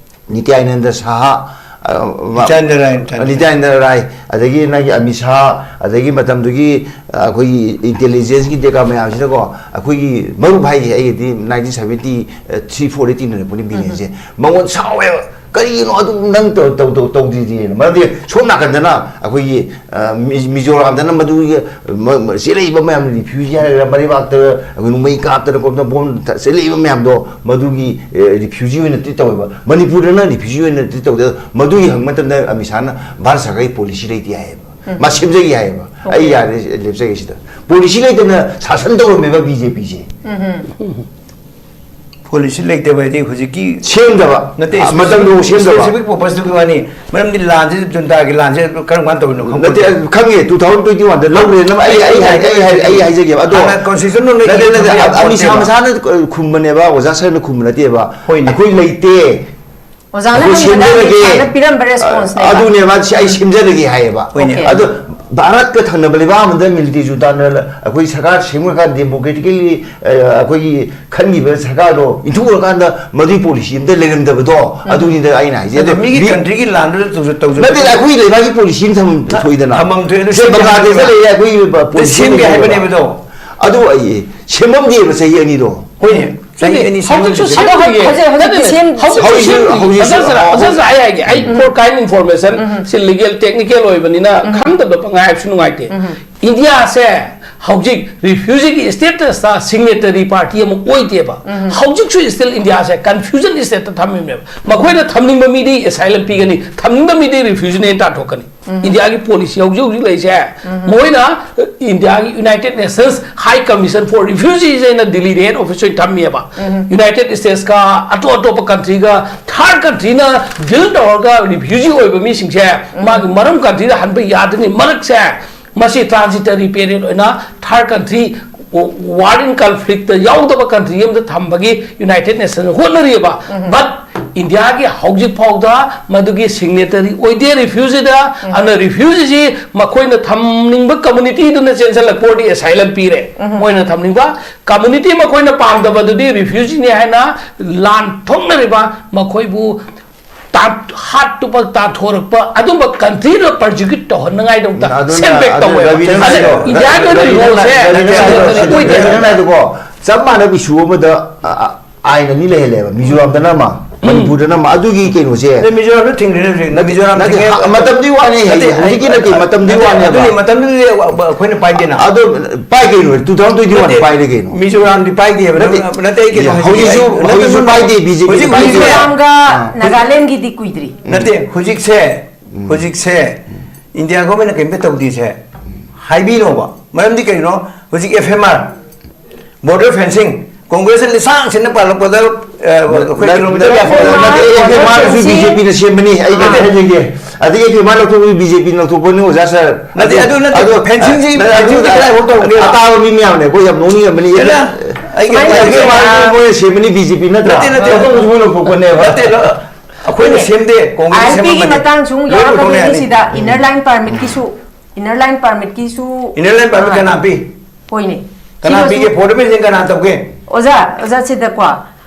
ꯅꯤꯇ꯭ꯌꯥꯅꯟꯗ ꯁꯥꯍꯥ, ꯑ, ꯃ-, ꯅꯤꯇ꯭ꯌꯥꯅꯟꯗ ꯔꯥꯏ, ꯅꯤꯇ꯭ꯌꯥꯅꯟꯗ꯫ ꯅꯤꯇ꯭ꯌꯥꯅꯟꯗ ꯔꯥꯏ, ꯑꯗꯒꯤ ꯅꯪꯒꯤ ꯑꯃꯤꯠ ꯁꯥꯍ, ꯑꯗꯒꯤ ꯃꯇꯝꯗꯨꯒꯤ, ꯑ, ꯑꯩꯈꯣꯏꯒꯤ ꯏꯟꯇꯦꯂꯤꯖꯦꯟꯁꯀꯤ ꯗꯦꯀꯥ ꯃꯌꯥꯝꯁꯤꯅꯀꯣ, ꯑꯩꯈꯣꯏꯒꯤ ꯃꯔꯨꯞ ꯍꯥꯏꯁꯦ ꯑꯩꯒꯤꯗꯤ nineteen seventy three four ꯗ ꯇꯤꯟꯅꯔꯛꯄꯅꯤ ꯕꯤꯔꯦꯟꯁꯦ꯫ ꯃꯉꯣꯟ ꯁꯥꯎꯋꯦꯕ꯫ "ꯀꯔꯤꯒꯤꯅꯣ ꯑꯗꯨ ꯅꯪ ꯇꯧ-, ꯇꯧ-, ꯇꯧ-, ꯇꯧꯗ꯭ꯔꯤꯗꯤꯅ?" ꯃꯔꯝꯗꯤ ꯁꯣꯝ ꯅꯥꯀꯟꯗꯅ ꯑꯩꯈꯣꯏꯒꯤ, ꯑ, ꯃꯤ-, ꯃꯤꯖꯣꯔꯥꯝꯗꯅ ꯃꯗꯨꯒꯤ ꯃ-, ꯃ-, ꯆꯦꯜꯂꯛꯏꯕ ꯃꯌꯥꯝ ꯔꯤꯐ꯭ꯌꯨꯖꯤ ꯍꯥꯏꯔꯒ ꯃꯔꯩꯕꯥꯛꯇ ꯑꯩꯈꯣꯏ ꯅꯣꯡꯃꯩ ꯀꯥꯞꯇꯅ ꯈꯣꯠꯇꯅ ꯕꯣꯝ ꯊ-, ꯆꯦꯜꯂꯛꯏꯕ ꯃꯌꯥꯝꯗꯣ ꯃꯗꯨꯒꯤ, ꯑꯦ, ꯔꯤꯐ꯭ꯌꯨꯖꯤ ꯑꯣꯏꯅ ꯇ꯭ꯔꯤꯠ ꯇꯧꯋꯦꯕ꯫ ꯃꯅꯤꯄꯨꯔꯗꯅ ꯔꯤꯐ꯭ꯌꯨꯖꯤ ꯑꯣꯏꯅ ꯇ꯭ꯔꯤꯠ ꯇꯧꯗꯦ꯫ ꯃꯗꯨꯒꯤ ꯍꯪꯕ ꯃꯇꯝꯗ ꯑꯃꯤꯠ ꯁꯥꯍꯅ ꯚꯥꯔꯠ ꯁꯔꯀꯥꯔꯒꯤ ꯄꯣꯂꯤꯁꯤ ꯂꯩꯇꯦ ꯍꯥꯏꯌꯦꯕ꯫ ꯃꯥ ꯁꯦꯝꯖꯒꯦ ꯍꯥꯏꯌꯦꯕ꯫ ꯑꯩ ꯌꯥꯔꯦ, ꯂꯦꯞꯆꯒꯦ ꯁꯤꯗ꯫ ꯄꯣꯂꯤꯁꯤ ꯂꯩꯇꯅ ꯁꯥꯁꯟ ꯇꯧꯔꯝꯃꯦꯕ ꯕꯤ ꯖꯦ ꯄꯤꯁꯦ꯫ ꯄꯣꯂꯤꯁꯤ ꯂꯩꯇꯕ ꯍꯥꯏꯗꯤ ꯍꯧꯖꯤꯛꯀꯤ ꯁꯦꯝꯗꯕ꯫ ꯅꯠꯇꯦ, ꯃꯇꯝꯗꯨ ꯁꯦꯝꯗꯕ꯫ Specific purpose ꯇꯨꯒꯤ ꯋꯥꯅꯤ꯫ ꯃꯔꯝꯗꯤ ꯂꯥꯟꯁꯤ, ꯖꯨꯟꯇꯥꯒꯤ ꯂꯥꯟꯁꯤ ꯀꯔꯝ ꯀꯥꯟ ꯇꯧꯔꯤꯅꯣ ꯈꯪꯕ ꯅꯠꯇꯦ꯫ ꯈꯪꯉꯦ, two thousand twenty one ꯗ ꯂꯧꯈ꯭ꯔꯦꯅ꯫ ꯑꯩ, ꯑꯩ, ꯑꯩ, ꯑꯩ, ꯑꯩ, ꯑꯩ ꯍꯥꯏꯖꯒꯦꯕ꯫ ꯑꯗꯣ ꯍꯥꯟꯅ constitution ꯅꯣꯡ ꯅꯠꯇꯦ, ꯅꯠꯇꯦ, ꯂꯩꯇꯕ ꯑꯃꯤꯠ ꯁꯥꯍ ꯌꯥꯄꯣꯠꯇꯦꯕ꯫ ꯃꯁꯥꯅ ꯈꯨꯝꯕꯅꯦꯕ, ꯑꯣꯖꯥ ꯁꯔꯅ ꯈꯨꯝꯕ ꯅꯠꯇꯦꯕ꯫ ꯍꯣꯏꯅꯦ꯫ ꯑꯩꯈꯣꯏ ꯂꯩꯇꯦ꯫ ꯑꯣꯖꯥꯅ ꯑꯩꯈꯣꯏ ꯍꯪꯕꯗ ꯁꯦꯝꯖꯔꯒꯦ꯫ ꯑꯃꯤꯠ ꯁꯥꯍꯅ ꯄꯤꯔꯝꯕ response ꯅꯦꯕ꯫ ꯑꯗꯨꯅꯦ ꯃꯥ, "ꯁꯤ ꯑꯩ ꯁꯦꯝꯖꯔꯒꯦ" ꯍꯥꯏꯌꯦꯕ꯫ ꯍꯣꯏꯅꯦ꯫ ꯑꯗꯣ ꯚꯥꯔꯠꯀ ꯊꯪꯅꯕ ꯂꯩꯕꯥꯛ ꯑꯃꯗ ꯃꯤꯂꯤꯇꯔꯤ ꯖꯨꯟꯇꯥꯅ ꯑꯩꯈꯣꯏ ꯁꯔꯀꯥꯔ ꯁꯦꯝꯈ꯭ꯔꯀꯥꯟꯗ democratically, ꯑ, ꯑꯩꯈꯣꯏꯒꯤ ꯈꯟꯈꯤꯕ ꯁꯔꯀꯥꯔꯗꯣ ꯏꯟꯊꯣꯛꯎꯔꯀꯥꯟꯗ ꯃꯗꯨꯒꯤ ꯄꯣꯂꯤꯁꯤ ꯑꯝꯇ ꯂꯩꯔꯝꯗꯕꯗꯣ, ꯑꯗꯨꯅꯤꯗ ꯑꯩꯅ ꯍꯥꯏꯁꯦ꯫ ꯑꯗꯣ ꯑꯗꯣ ꯃꯤꯒꯤ ꯃꯤ country ꯒꯤ ꯂꯥꯟꯗꯨꯗ ꯇꯧꯖ-, ꯇꯧꯖ-, ꯅꯠꯇꯦ, ꯑꯩꯈꯣꯏꯒꯤ ꯂꯩꯕꯥꯛꯀꯤ ꯄꯣꯂꯤꯁꯤ ꯑꯃ ꯊꯝ-, ꯊꯣꯛꯏꯗꯅ꯫ ꯊꯝꯐꯝ ꯊꯣꯛꯑꯦ, ꯑꯗꯨ ꯁꯦ, ꯁꯦꯝꯒꯦ ꯕꯪꯒ꯭ꯂꯥꯗꯦꯁꯇ ꯍꯥꯏꯕꯅꯦꯕ꯫ ꯂꯩꯔꯦ, ꯑꯩꯈꯣꯏꯒꯤ ꯄꯣꯂꯤꯁꯤ ꯁꯦꯝꯒꯦ ꯂꯩꯌꯦꯕ꯫ ꯍꯥꯏꯕꯅꯦꯕ ꯑꯗꯣ꯫ ꯑꯗꯨ ꯑꯩ ꯁꯦꯝꯃꯝꯗꯦꯕ ꯆꯍꯤ ꯑꯅꯤꯗꯣ꯫ ꯍꯣꯏꯅꯦ, ꯆꯍꯤ ꯑꯅꯤ ꯁꯦꯝꯃꯝꯗꯦ꯫ ꯍꯧꯖꯤꯛꯁꯨ ꯁꯦꯝꯗ꯭ꯔꯤꯌꯦ꯫ ꯍꯧꯖꯤꯛ ꯍꯧꯖꯤꯛꯇꯤ ꯁꯦꯝ ꯍꯧꯖꯤꯛꯁꯨ ꯁꯦꯝꯗ꯭ꯔꯤꯌꯦ꯫ ꯍꯧꯖꯤꯛꯁꯨ ꯑꯣꯖꯥ ꯁꯥꯔ, ꯑꯣꯖꯥ ꯁꯥꯔ, ꯑꯩ ꯍꯥꯏꯒꯦ, ꯑꯩ for kind information, ꯁꯤ legal technical ꯑꯣꯏꯕꯅꯤꯅ ꯈꯪꯗꯕ ꯄꯪꯍꯥꯏ ꯍꯥꯏꯕꯁꯨ ꯅꯨꯡꯉꯥꯏꯇꯦ꯫ ꯏꯟꯗꯤꯌꯥꯁꯦ ꯍꯧꯖꯤꯛ refugee ꯒꯤ status ꯇ signatory party ꯑꯃ ꯑꯣꯏꯗꯦꯕ꯫ ꯍꯧꯖꯤꯛꯁꯨ still ꯏꯟꯗꯤꯌꯥꯁꯦ confusion state ꯇ ꯊꯝꯃꯤꯕꯅꯦꯕ꯫ ꯃꯈꯣꯏꯅ ꯊꯝꯅꯤꯡꯕ ꯃꯤꯗꯤ asylum ꯄꯤꯒꯅꯤ, ꯊꯝꯅꯤꯡꯕ ꯃꯤꯗꯤ refugee ꯅꯦꯅ ꯇꯥꯟꯊꯣꯛꯀꯅꯤ꯫ ꯏꯟꯗꯤꯌꯥꯒꯤ policy ꯍꯧꯖꯤꯛ ꯍꯧꯖꯤꯛ ꯂꯩꯁꯦ, ꯃꯣꯏꯅ ꯏꯟꯗꯤꯌꯥꯒꯤ United Nations High Commission for Refugees ꯍꯥꯏꯅ ꯗꯤꯜꯂꯤꯗ head office ꯑꯣꯏꯅ ꯊꯝꯃꯤꯑꯕ꯫ United States ꯀ ꯑꯇꯣꯞ ꯑꯇꯣꯞꯄ country ꯒ, third country ꯅ deal ꯇꯧꯔꯒ refugee ꯑꯣꯏꯕ ꯃꯤꯁꯤꯡꯁꯦ ꯃꯥꯒꯤ ꯃꯔꯝ country ꯗ ꯍꯟꯕ ꯌꯥꯗꯅꯤ꯫ ꯃꯔꯛꯁꯦ ꯃꯁꯤ transitory period ꯑꯣꯏꯅ third country, war in conflict ꯇ ꯌꯥꯎꯗꯕ country ꯑꯃꯗ ꯊꯝꯕꯒꯤ United Nations ꯍꯣꯠꯅꯔꯤꯑꯕ꯫ But ꯏꯟꯗꯤꯌꯥꯒꯤ ꯍꯧꯖꯤꯛ ꯐꯥꯎꯗ ꯃꯗꯨꯒꯤ signatory ꯑꯣꯏꯗꯦ refugee ꯗ꯫ ꯑꯗꯨꯅ refugee ꯁꯤ ꯃꯈꯣꯏꯅ ꯊꯝꯅꯤꯡꯕ community ꯗꯨꯅ ꯆꯦꯟꯁꯤꯜꯂꯛꯄ ꯑꯣꯏꯔꯗꯤ asylum ꯄꯤꯔꯦ꯫ ꯃꯣꯏꯅ ꯊꯝꯅꯤꯡꯕ community ꯃꯈꯣꯏꯅ ꯄꯥꯝꯗꯕꯗꯨꯗꯤ refugee ꯅꯤ ꯍꯥꯏꯅ ꯂꯥꯟ ꯊꯣꯛꯅꯔꯤꯕ ꯃꯈꯣꯏꯕꯨ ꯇꯥꯟ-, ꯍꯥꯠꯇꯨꯕ, ꯇꯥꯟꯊꯣꯔꯛꯄ ꯑꯗꯨꯝꯕ country ꯗ persecute ꯇꯧꯍꯟꯅꯉꯥꯏꯗꯃꯛꯇ ꯑꯗꯨꯅ, send back ꯑꯗꯨ ꯇꯧꯋꯦꯕ꯫ ꯔꯕꯤꯅꯟ ꯑꯗ ꯍꯥꯏꯗꯣ, ꯏꯟꯗꯤꯌꯥꯒꯤ ꯑꯣꯏꯅ ꯔꯕꯤꯅꯟ rule ꯁꯦ ꯍꯥꯏꯗꯣ, ꯑꯣꯏꯗꯦ꯫ ꯔꯕꯤꯅꯟ ꯍꯥꯏꯗꯣꯀꯣ, ꯆꯞ ꯃꯥꯟꯅꯕ issue ꯑꯃꯗ, ꯑ, ꯑ, ꯑꯥꯏꯟ ꯑꯅꯤ ꯂꯩꯍꯜꯂꯦꯕ꯫ ꯃꯤꯖꯣꯔꯥꯝꯗꯅ ꯑꯃ, ꯃꯅꯤꯄꯨꯔꯗꯅ ꯑꯃ꯫ ꯑꯗꯨꯒꯤ ꯀꯩꯅꯣꯁꯦ ꯑꯗꯩ ꯃꯤꯖꯣꯔꯥꯝꯗ ꯊꯤꯡꯈ꯭ꯔꯦ ꯍꯧꯖꯤꯛ꯫ ꯃꯤꯖꯣꯔꯥꯝ ꯅꯠꯇꯦ, ꯊꯤꯡꯉꯦ꯫ ꯍ-, ꯃꯇꯝꯗꯨꯒꯤ ꯋꯥꯅꯤ, ꯅꯠꯇꯦ, ꯍꯧꯖꯤꯛꯀꯤ ꯅꯠꯇꯦ, ꯃꯇꯝꯗꯨꯒꯤ ꯅꯠꯇꯦ, ꯋꯥꯅꯦꯕ꯫ ꯑꯗꯨꯅꯤ, ꯃꯇꯝꯗꯨꯗꯤ ꯑꯩꯈꯣꯏꯅ ꯄꯥꯏꯗꯦꯅ꯫ ꯑꯗꯣ ꯄꯥꯏ ꯀꯩꯅꯣ, two thousand twenty one ꯅꯠꯇꯦ, ꯄꯥꯏꯔꯦ ꯀꯩꯅꯣ꯫ ꯃꯤꯖꯣꯔꯥꯝꯗꯤ ꯄꯥꯏꯗꯦꯕ꯫ ꯅꯠꯇꯦ, ꯅꯪ-, ꯅꯠꯇꯦ, ꯑꯩ ꯀꯩꯅꯣ ꯍꯥꯏꯖꯒꯦ꯫ ꯍꯧꯖꯤꯛꯁꯨ, ꯅꯠꯇꯦ, ꯍꯧꯖꯤꯛꯁꯨ ꯅꯠꯇꯦ, ꯄꯥꯏꯗꯦ, ꯕꯤ ꯖꯦ ꯄꯤ ꯍꯧꯖꯤꯛ ꯄꯥꯏꯗꯦ꯫ ꯍꯧꯖꯤꯛ ꯃꯤꯖꯣꯔꯥꯝꯒ ꯅꯥꯒꯥꯂꯦꯟꯒꯤꯗꯤ ꯀꯨꯏꯗ꯭ꯔꯤ꯫ ꯅꯠꯇꯦ, ꯍꯧꯖꯤꯛꯁꯦ, ꯍꯧꯖꯤꯛꯁꯦ ꯏꯟꯗꯤꯌꯥ ꯒꯣꯔꯃꯦꯟꯅ ꯀꯩꯝꯇ ꯇꯧꯗ꯭ꯔꯤꯁꯦ ꯍꯥꯏꯕꯤꯅꯣꯕ꯫ ꯃꯔꯝꯗꯤ ꯀꯩꯅꯣ? ꯍꯧꯖꯤꯛ F M R, border fencing, ꯀꯣꯡꯒ꯭ꯔꯦꯁꯅ ꯂꯤꯁꯥꯡ ꯁꯤꯟꯅ ꯄꯥꯜꯂꯛꯄꯗ, ꯑ, ꯑꯩꯈꯣꯏ ꯅꯠ-, ꯀꯤꯂꯣꯃꯤꯇꯔ ꯅꯠꯇꯦ, ꯀꯌꯥ ꯐꯥꯎꯕ? ꯅꯠꯇꯦ, F M R ꯁꯨ ꯕꯤ ꯖꯦ ꯄꯤꯅ ꯁꯦꯝꯕꯅꯤ꯫ ꯑꯩ ꯀꯩꯅꯣ ꯍꯥꯏꯖꯒꯦ꯫ ꯑꯗꯒꯤ F M R ꯂꯧꯊꯣꯛꯄꯗꯨ ꯕꯤ ꯖꯦ ꯄꯤꯅ ꯂꯧꯊꯣꯛꯄꯅꯤ, ꯑꯣꯖꯥ ꯁꯥꯔ꯫ ꯅꯠꯇꯦ, ꯑꯗꯨ ꯅꯠꯇꯦ, ꯑꯗꯨ, fencing ꯁꯤ, ꯑ, fencing ꯁꯤ ꯑꯗꯨ, ꯀꯗꯥꯏꯐꯥꯎ ꯇꯧꯒꯦꯕ? ꯑꯇꯥꯕ ꯃꯤ ꯃꯌꯥꯝꯅꯦ, ꯑꯩꯈꯣꯏ ꯌꯥꯝ ꯅꯣꯛꯅꯤꯡꯉꯕꯅꯤ꯫ ꯅꯠꯇꯦ, ꯑꯩ ꯀꯩꯅꯣ F M R ꯁꯨ ꯃꯣꯏꯅ ꯁꯦꯝꯕꯅꯤ, ꯕꯤ ꯖꯦ ꯄꯤ ꯅꯠꯇ꯭ꯔꯥ? ꯅꯠꯇꯦ, ꯅꯠꯇꯦ꯫ ꯂꯧꯊꯣꯛꯄꯁꯨ ꯃꯣꯏ ꯂꯧꯊꯣꯛꯄꯅꯦꯕ꯫ ꯅꯠꯇꯦ, ꯂ-, ꯑꯩꯈꯣꯏꯅ ꯁꯦꯝꯗꯦ, ꯀꯣꯡꯒ꯭ꯔꯦꯁꯅ ꯑꯥꯏ ꯑꯦꯜ ꯄꯤꯒꯤ ꯁꯦꯝꯃꯛꯄꯅꯦ꯫ ꯃꯇꯥꯡꯁꯨ ꯑꯃꯨꯛ ꯂꯣꯏ ꯌꯥꯎꯔꯛꯀꯗꯣꯏꯅꯤ ꯂꯧꯊꯣꯛꯅꯤ꯫ ꯁꯤꯗ inner line permit ꯀꯤꯁꯨ, inner line permit ꯀꯤꯁꯨ꯫ Inner line permit ꯀꯅꯥ ꯄꯤ? ꯍꯣꯏꯅꯦ꯫ ꯀꯅꯥ ꯁꯤꯃꯁꯨ ꯄꯤꯒꯦ? Border fencing ꯀꯅꯥ ꯇꯧꯒꯦ? ꯑꯣꯖꯥ, ꯑꯣꯖꯥ, ꯁꯤꯗꯀꯣ,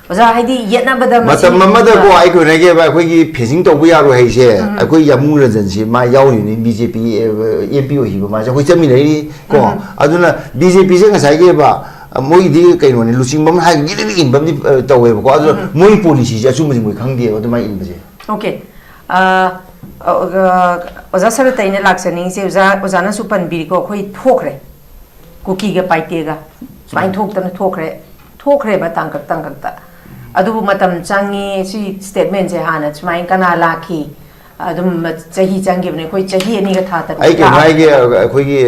ꯑꯣꯖꯥ, ꯍꯥꯏꯗꯤ ꯌꯦꯠꯅꯕꯗ ꯃꯁꯤ ꯃꯇꯝ ꯑꯃꯗꯀꯣ, ꯑꯩ ꯀꯩꯅꯣ ꯍꯥꯏꯒꯦꯕ, ꯑꯩꯈꯣꯏꯒꯤ ꯐꯦꯟꯁꯤꯡ ꯇꯧꯕ ꯌꯥꯔꯣꯏ ꯍꯥꯏꯁꯦ, ꯑꯩꯈꯣꯏ ꯌꯥꯃꯨ ꯔꯟꯖꯟꯁꯤ ꯃꯥ ꯌꯥꯎꯔꯤꯕꯅꯤ, B J P M P ꯑꯣꯏꯈꯤꯕ ꯃꯥꯁꯦ, ꯑꯩꯈꯣꯏ ꯆꯠꯃꯤꯟꯅꯔꯤ ꯀꯣ꯫ ꯑꯗꯨꯅ ꯕꯤ ꯖꯦ ꯄꯤꯁꯦ ꯉꯁꯥꯏꯒꯤꯕ, ꯃꯣꯏꯒꯤꯗꯤ ꯀꯩꯅꯣꯅꯤ, ꯂꯨꯆꯤꯡꯕ ꯑꯃ ꯍꯥꯏꯔꯒ ꯒꯤꯔꯤꯒꯤꯔꯤ ꯏꯟꯕ ꯑꯃꯗꯤ, ꯑ, ꯇꯧꯋꯦꯕꯀꯣ꯫ ꯑꯗꯨꯅ ꯃꯣꯏ ꯄꯣꯂꯤꯁꯤꯁꯦ ꯑꯆꯨꯝꯕꯁꯤ ꯃꯣꯏ ꯈꯪꯗꯦꯕ ꯑꯗꯨꯃꯥꯏꯅ ꯏꯟꯕꯁꯦ꯫ ꯑꯣꯀꯦ꯫ ꯑ, ꯑ, ꯑꯣꯖꯥ ꯁꯔꯠꯇ ꯑꯩꯅ ꯂꯥꯛꯆꯅꯤꯡꯉꯤꯁꯦ, ꯑꯣꯖꯥ, ꯑꯣꯖꯥꯅꯁꯨ ꯄꯟꯕꯤꯔꯤꯀꯣ, ꯑꯩꯈꯣꯏ ꯊꯣꯛꯈ꯭ꯔꯦ, ꯀꯨꯀꯤꯒ ꯄꯥꯏꯇꯦꯒ ꯁꯨꯃꯥꯏꯅ ꯊꯣꯛꯇꯅ ꯊꯣꯛꯈ꯭ꯔꯦ, ꯊꯣꯛꯈ꯭ꯔꯦꯕ ꯇꯥꯡꯀꯛ ꯇꯥꯡꯀꯛꯇ꯫ ꯑꯗꯨꯕꯨ ꯃꯇꯝ ꯆꯪꯉꯤ꯫ ꯁꯤ ꯁ꯭ꯇꯦꯠꯃꯦꯟꯁꯦ ꯍꯥꯟꯅ ꯁꯨꯃꯥꯏꯅ ꯀꯅꯥ ꯂꯥꯛꯈꯤ? ꯑꯗꯨꯝ ꯆꯍꯤ ꯆꯪꯈꯤꯕꯅꯦ꯫ ꯑꯩꯈꯣꯏ ꯆꯍꯤ ꯑꯅꯤꯒ ꯊꯥ ꯇꯔꯨꯛ ꯑꯩ ꯀꯩꯅꯣ ꯂꯥꯛꯑꯦ꯫ ꯍꯥꯏꯒꯦ, ꯑꯩꯈꯣꯏꯒꯤ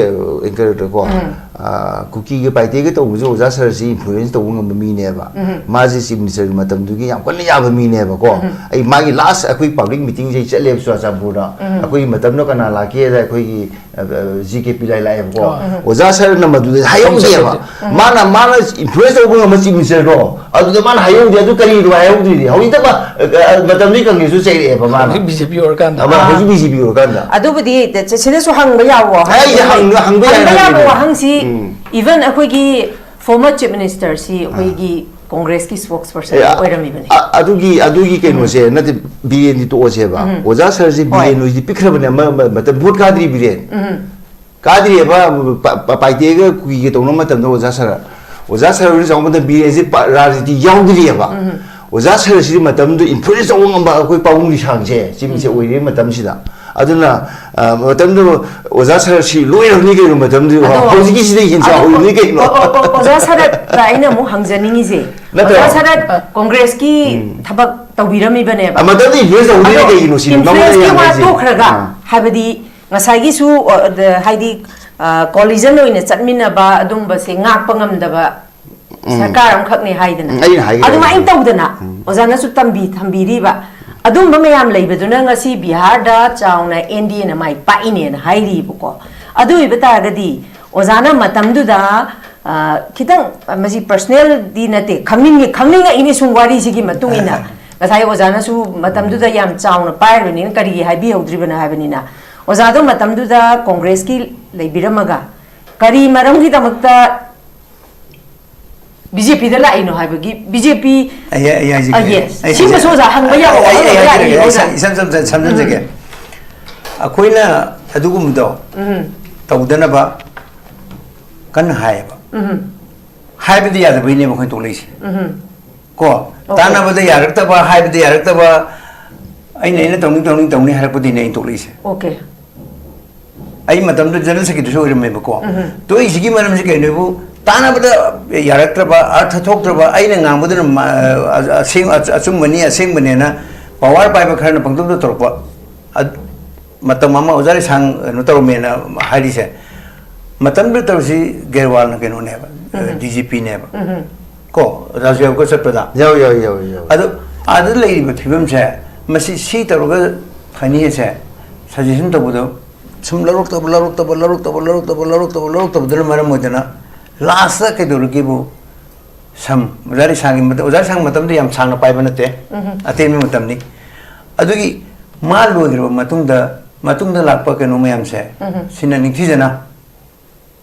ꯑꯦꯡꯀꯔꯗꯀꯣ, ꯎꯝ꯫ ꯑ, ꯀꯨꯀꯤꯒ ꯄꯥꯏꯇꯦꯒ ꯇꯧꯕꯁꯨ ꯑꯣꯖꯥ ꯁꯔꯁꯤ ꯏꯟꯐ꯭ꯂꯨꯌꯦꯟꯁ ꯇꯧꯕ ꯉꯝꯕ ꯃꯤꯅꯦꯕ꯫ ꯎꯝ꯫ ꯃꯥꯁꯦ ꯆꯤꯐ ꯃꯤꯅꯤꯁꯇꯔꯒꯤ ꯃꯇꯝꯗꯨꯒꯤ ꯌꯥꯝ ꯀꯟꯅ ꯌꯥꯕ ꯃꯤꯅꯦꯕꯀꯣ꯫ ꯎꯝ꯫ ꯑꯩ ꯃꯥꯒꯤ ꯂꯥꯁ ꯑꯩꯈꯣꯏ ꯄꯕ꯭ꯂꯤꯛ ꯃꯤꯇꯤꯡꯁꯦ ꯑꯩ ꯆꯠꯂꯦꯕ ꯆꯨꯔꯥꯆꯥꯟꯄꯨꯔꯗ꯫ ꯎꯝ꯫ ꯑꯩꯈꯣꯏꯒꯤ ꯃꯇꯝꯗ ꯀꯅꯥ ꯂꯥꯛꯀꯦꯗ ꯑꯩꯈꯣꯏꯒꯤ, ꯑ, ꯑ, ꯖꯤ ꯀꯦ ꯄꯤꯂꯥꯏ ꯂꯥꯛꯑꯦꯕꯀꯣ꯫ ꯍꯣꯏ꯫ ꯑꯣꯖꯥ ꯁꯔꯅ ꯃꯗꯨꯗ ꯍꯥꯏꯍꯧꯗꯦꯕ꯫ ꯎꯝ꯫ ꯃꯥꯅ, ꯃꯥꯅ ꯏꯟꯐ꯭ꯂꯨꯌꯦꯟꯁ ꯇꯧꯕ ꯉꯝꯕ ꯆꯤꯐ ꯃꯤꯅꯤꯁꯇꯔꯗꯣ ꯑꯗꯨꯗ ꯃꯥꯅ ꯍꯥꯏꯍꯧꯗꯦ꯫ ꯑꯗꯨ ꯀꯔꯤꯅꯣ ꯍꯥꯏꯍꯧꯗ꯭ꯔꯤꯗꯤ? ꯍꯧꯖꯤꯛꯇ ꯃ-, ꯑ, ꯃꯇꯝꯗꯨꯒꯤ ꯀꯪꯒ꯭ꯔꯦꯁꯁꯨ ꯆꯩꯔꯛꯑꯦꯕ ꯃꯥꯅ꯫ ꯍꯧꯖꯤꯛ ꯕꯤ ꯖꯦ ꯄꯤ ꯑꯣꯏꯔꯀꯥꯟꯗ꯫ ꯑꯃ ꯑꯥ꯫ ꯍꯧꯖꯤꯛ ꯕꯤ ꯖꯦ ꯄꯤ ꯑꯣꯏꯔꯀꯥꯟꯗ꯫ ꯑꯗꯨꯕꯨꯗꯤ ꯁꯤꯗꯁꯨ ꯍꯪꯕ ꯌꯥꯕ ꯋꯥꯍꯪ ꯑꯩꯁꯦ ꯑꯃ ꯂꯩ꯫ ꯍꯪꯕ, ꯍꯪꯕ ꯌꯥꯏ ꯍꯪꯕ ꯌꯥꯕ ꯍꯥꯏꯕꯅꯦ꯫ ꯋꯥꯍꯪꯁꯤ, ꯎꯝ꯫ Even ꯑꯩꯈꯣꯏꯒꯤ former chief minister ꯁꯤ ꯑꯩꯈꯣꯏꯒꯤ ꯀꯣꯡꯒ꯭ꯔꯦꯁꯀꯤ spokesperson ꯑꯦ, ꯑ-, ꯑꯣꯏꯔꯝꯃꯤꯕꯅꯦ꯫ ꯑ-, ꯑꯗꯨꯒꯤ, ꯑꯗꯨꯒꯤ ꯀꯩꯅꯣꯁꯦ ꯎꯝ꯫ ꯅꯠꯇꯦ, ꯕꯤꯔꯦꯟꯗꯤ ꯇꯣꯛꯑꯁꯦꯕ꯫ ꯎꯝ꯫ ꯑꯣꯖꯥ ꯁꯔꯁꯦ ꯍꯣꯏ꯫ ꯕꯤꯔꯦꯟ ꯍꯣꯏꯁꯤꯗꯤ ꯄꯤꯛꯈ꯭ꯔꯕꯅꯦ, ꯑꯃ, ꯑꯃ, ꯃꯇꯝ ꯚꯣꯠ ꯀꯥꯗ꯭ꯔꯤ ꯕꯤꯔꯦꯟ꯫ ꯎꯝ꯫ ꯀꯥꯗ꯭ꯔꯤꯑꯕ, ꯄ-, ꯄ-, ꯄꯥꯏꯇꯦꯒ ꯀꯨꯀꯤꯒ ꯇꯧꯅꯕ ꯃꯇꯝꯗ ꯑꯣꯖꯥ ꯁꯔ, ꯑꯣꯖꯥ ꯁꯔ ꯍꯣꯏꯅ ꯆꯪꯕ ꯃꯇꯝꯗ ꯕꯤꯔꯦꯟꯁꯦ ꯄ-, ꯔꯥꯖꯅꯤꯇꯤ ꯌꯥꯎꯗ꯭ꯔꯤꯑꯕ꯫ ꯎꯝ꯫ ꯑꯣꯖꯥ ꯁꯔꯁꯤꯗꯤ ꯃꯇꯝꯗꯨ ꯏꯟꯐ꯭ꯂꯨꯌꯦꯟꯁ ꯇꯧꯕ ꯉꯝꯕ ꯑꯩꯈꯣꯏ ꯄꯥꯕꯨꯡ ꯂꯤꯁꯥꯡꯁꯦ ꯁꯤꯃꯁꯦ ꯎꯝ꯫ ꯑꯣꯏꯔꯤꯉꯩ ꯃꯇꯝꯁꯤꯗ꯫ ꯑꯗꯨꯅ, ꯑ, ꯃꯇꯝꯗꯨ ꯑꯣꯖꯥ ꯁꯔꯁꯤ ꯂꯣꯏꯔꯕꯅꯤ ꯀꯩꯅꯣ ꯃꯇꯝꯗꯨ꯫ ꯑꯗꯣ ꯍꯧꯖꯤꯛꯀꯤꯁꯤꯗ ꯍꯦꯟꯅ ꯑꯗꯣ ꯆꯥꯎꯔꯤꯕꯅꯤ ꯀꯩꯅꯣ꯫ ꯑꯣ-, ꯑꯣ-, ꯑꯣ-, ꯑꯣꯖꯥ ꯁꯔꯠꯇ ꯑꯩꯅ ꯑꯃꯨꯛ ꯍꯪꯖꯅꯤꯡꯉꯤꯁꯦ, ꯅꯠꯇ꯭ꯔꯣ? ꯑꯣꯖꯥ ꯁꯔꯠ ꯀꯣꯡꯒ꯭ꯔꯦꯁꯀꯤ ꯎꯝ꯫ ꯊꯕꯛ ꯇꯧꯕꯤꯔꯝꯃꯤꯕꯅꯦꯕ꯫ ꯑ, ꯃꯇꯝꯗꯨ ꯏꯟꯐ꯭ꯂꯨꯌꯦꯟꯁ ꯇꯧꯗꯣꯏꯅꯤ ꯑꯗꯣ ꯀꯩꯒꯤꯅꯣ ꯁꯤꯅꯤ ꯃꯉꯣꯟꯗ ꯏꯟꯐ꯭ꯂꯨꯌꯦꯟꯁꯀꯤ ꯌꯥꯝ ꯋꯥ ꯍꯥꯏꯁꯦ꯫ ꯇꯣꯛꯈ꯭ꯔꯒ, ꯑꯥ꯫ ꯍꯥꯏꯕꯗꯤ ꯉꯁꯥꯏꯒꯤꯁꯨ, ꯑ, ꯗ-, ꯍꯥꯏꯗꯤ, ꯑ, ꯀꯣꯂꯤꯖꯟ ꯑꯣꯏꯅ ꯆꯠꯃꯤꯟꯅꯕ ꯑꯗꯨꯝꯕꯁꯦ ꯉꯥꯛꯄ ꯉꯝꯗꯕ ꯎꯝ꯫ ꯁꯔꯀꯥꯔ ꯑꯃꯈꯛꯅꯦ ꯍꯥꯏꯗꯅ꯫ ꯎꯝ, ꯑꯩꯅ ꯍꯥꯏꯒꯦ ꯑꯗꯨꯃꯥꯏꯅ ꯇꯧꯕꯅꯦ꯫ ꯇꯧꯗꯅ ꯎꯝ꯫ ꯑꯣꯖꯥꯅꯁꯨ ꯇꯝꯕꯤ-, ꯊꯝꯕꯤꯔꯤꯕ ꯑꯗꯨꯝꯕ ꯃꯌꯥꯝ ꯂꯩꯕꯗꯨꯅ ꯉꯁꯤ ꯕꯤꯍꯥꯔꯗ ꯆꯥꯎꯅ ꯑꯦꯟ ꯗꯤ ꯑꯦꯅ ꯃꯥꯏ ꯄꯥꯛꯏꯅꯦꯅ ꯍꯥꯏꯔꯤꯕꯀꯣ꯫ ꯑꯗꯨ ꯑꯣꯏꯕ ꯇꯥꯔꯒꯗꯤ ꯑꯣꯖꯥꯅ ꯃꯇꯝꯗꯨꯗ, ꯑ, ꯈꯤꯇꯪ, ꯑ, ꯃꯁꯤ ꯄꯔꯁꯅꯦꯜꯗꯤ ꯅꯠꯇꯦ, ꯈꯪꯅꯤꯡꯉꯤ, ꯈꯪꯅꯤꯡꯉꯛꯏꯅꯦ ꯁꯨꯝ ꯋꯥꯔꯤꯁꯤꯒꯤ ꯃꯇꯨꯡ ꯏꯟꯅ꯫ ꯉꯁꯥꯏ ꯑꯣꯖꯥꯅꯁꯨ ꯃꯇꯝꯗꯨꯗ ꯌꯥꯝ ꯆꯥꯎꯅ ꯄꯥꯏꯔꯕꯅꯤꯅ ꯀꯔꯤꯒꯤ ꯍꯥꯏꯕꯤꯍꯧꯗ꯭ꯔꯤꯕꯅꯣ ꯍꯥꯏꯕꯅꯤꯅ, ꯑꯣꯖꯥꯗꯣ ꯃꯇꯝꯗꯨꯗ ꯀꯣꯡꯒ꯭ꯔꯦꯁꯀꯤ ꯂꯩꯕꯤꯔꯝꯃꯒ ꯀꯔꯤ ꯃꯔꯝꯒꯤꯗꯃꯛꯇ ꯕꯤ ꯖꯦ ꯄꯤꯗ ꯂꯥꯛꯏꯅꯣ ꯍꯥꯏꯕꯒꯤ, ꯕꯤ ꯖꯦ ꯄꯤ ꯑꯩ ꯑꯩ ꯍꯥꯏꯖꯒꯦ ꯑꯥ, yes. ꯑꯩ ꯁꯤꯃꯁꯨ ꯑꯣꯖꯥ ꯍꯪꯕ ꯌꯥꯕ ꯑꯩ- ꯑꯩ ꯋꯥꯍꯪ ꯑꯃ ꯍꯥꯏꯖꯔꯒꯦ, ꯂꯥꯛꯏ, ꯑꯩ ꯑꯣꯖꯥ꯫ ꯏꯁꯝ- ꯏꯁꯝ ꯁꯝ- ꯁꯝꯖꯟꯖꯒꯦ꯫ ꯑꯩꯈꯣꯏꯅ ꯑꯗꯨꯒꯨꯝꯕꯗꯣ ꯎꯝ꯫ ꯇꯧꯗꯅꯕ ꯀꯟꯅ ꯍꯥꯏꯌꯦꯕ꯫ ꯎꯝ꯫ ꯍꯥꯏꯕꯗꯤ ꯌꯥꯗꯕꯩꯅꯦꯕ ꯑꯩꯈꯣꯏ ꯇꯣꯛꯂꯛꯏꯁꯦ꯫ ꯎꯝ꯫ ꯀꯣ, okay. ꯇꯥꯟꯅꯕꯗ ꯌꯥꯔꯛꯇꯕ, ꯍꯥꯏꯕꯗ ꯌꯥꯔꯛꯇꯕ, ꯑꯩꯅ ꯑꯩꯅ ꯇꯧꯅꯤꯡ ꯇꯧꯅꯤꯡ ꯇꯧꯅꯤ ꯍꯥꯏꯔꯛꯄꯗꯩꯅꯦ ꯑꯩꯅ ꯇꯣꯛꯂꯛꯏꯁꯦ꯫ Okay. ꯑꯩ ꯃꯇꯝꯗꯨ ꯖꯦꯅꯔꯦꯜ ꯁꯦꯀ꯭ꯔꯦꯇꯔꯤꯁꯨ ꯑꯣꯏꯔꯝꯃꯦꯕꯀꯣ꯫ ꯎꯝ꯫ ꯇꯣꯛꯏꯁꯤꯒꯤ ꯃꯔꯝꯁꯤ ꯀꯩꯅꯣꯕꯨ, ꯇꯥꯟꯅꯕꯗ ꯌꯥꯔꯛꯇ꯭ꯔꯕ, ꯑꯔꯊ ꯊꯣꯛꯇ꯭ꯔꯕ, ꯑꯩꯅ ꯉꯥꯡꯕꯗꯨꯅ ꯃ-, ꯑ-, ꯑꯁꯦꯡ-, ꯑꯆ-, ꯑꯆꯨꯝꯕꯅꯤ, ꯑꯁꯦꯡꯕꯅꯦꯅ power ꯄꯥꯏꯕ ꯈꯔꯅ ꯄꯪꯇꯧꯗ ꯇꯧꯔꯛꯄ꯫ ꯑꯗ-, ꯃꯇꯝ ꯑꯃ ꯑꯣꯖꯥ ꯂꯤꯁꯥꯡ ꯀꯩꯅꯣ ꯇꯧꯔꯝꯃꯦꯅ ꯍꯥꯏꯔꯤꯁꯦ, ꯃꯇꯝꯗꯨꯗ ꯇꯧꯔꯤꯁꯤ ꯒꯦꯔꯋꯥꯜꯅ ꯀꯩꯅꯣꯅꯦꯕ, ꯎꯝ꯫ D G ꯄꯤꯅꯦꯕ꯫ ꯎꯝ꯫ ꯀꯣ, ꯑꯣꯖꯥꯁꯨ ꯌꯥꯎꯀꯣ ꯆꯠꯄꯗ꯫ ꯌꯥꯎ, ꯌꯥꯎ, ꯌꯥꯎ, ꯌꯥꯎ꯫ ꯑꯗꯣ ꯑꯥꯗ ꯂꯩꯔꯤꯕ ꯐꯤꯕꯝꯁꯦ, ꯃꯁꯤ ꯁꯤ ꯇꯧꯔꯒ ꯐꯅꯤꯁꯦ ꯁꯖꯦꯁꯟ ꯇꯧꯕꯗꯣ ꯁꯨꯝ ꯂꯧꯔꯛꯇꯕ, ꯂꯧꯔꯛꯇꯕ, ꯂꯧꯔꯛꯇꯕ, ꯂꯧꯔꯛꯇꯕ, ꯂꯧꯔꯛꯇꯕ, ꯂꯧꯔꯛꯇꯕꯗꯨꯅ ꯃꯔꯝ ꯑꯣꯏꯗꯅ ꯂꯥꯁꯇ ꯀꯩꯗꯧꯔꯒꯦꯕꯨ, ꯁꯝ, ꯑꯣꯖꯥ ꯂꯤꯁꯥꯡꯒꯤ ꯃꯇꯝ, ꯑꯣꯖꯥ ꯂꯤꯁꯥꯡ ꯃꯇꯝꯗ ꯌꯥꯝ ꯁꯥꯡꯅ ꯄꯥꯏꯕ ꯅꯠꯇꯦ, ꯎꯝ꯫ ꯑꯇꯦꯟꯕ ꯃꯇꯝꯅꯤ꯫ ꯑꯗꯨꯒꯤ ꯃꯥ ꯂꯣꯏꯈ꯭ꯔꯕ ꯃꯇꯨꯡꯗ, ꯃꯇꯨꯡꯗ ꯂꯥꯛꯄ ꯀꯩꯅꯣ ꯃꯌꯥꯝꯁꯦ, ꯎꯝ꯫ ꯁꯤꯅ ꯅꯤꯡꯊꯤꯖꯅ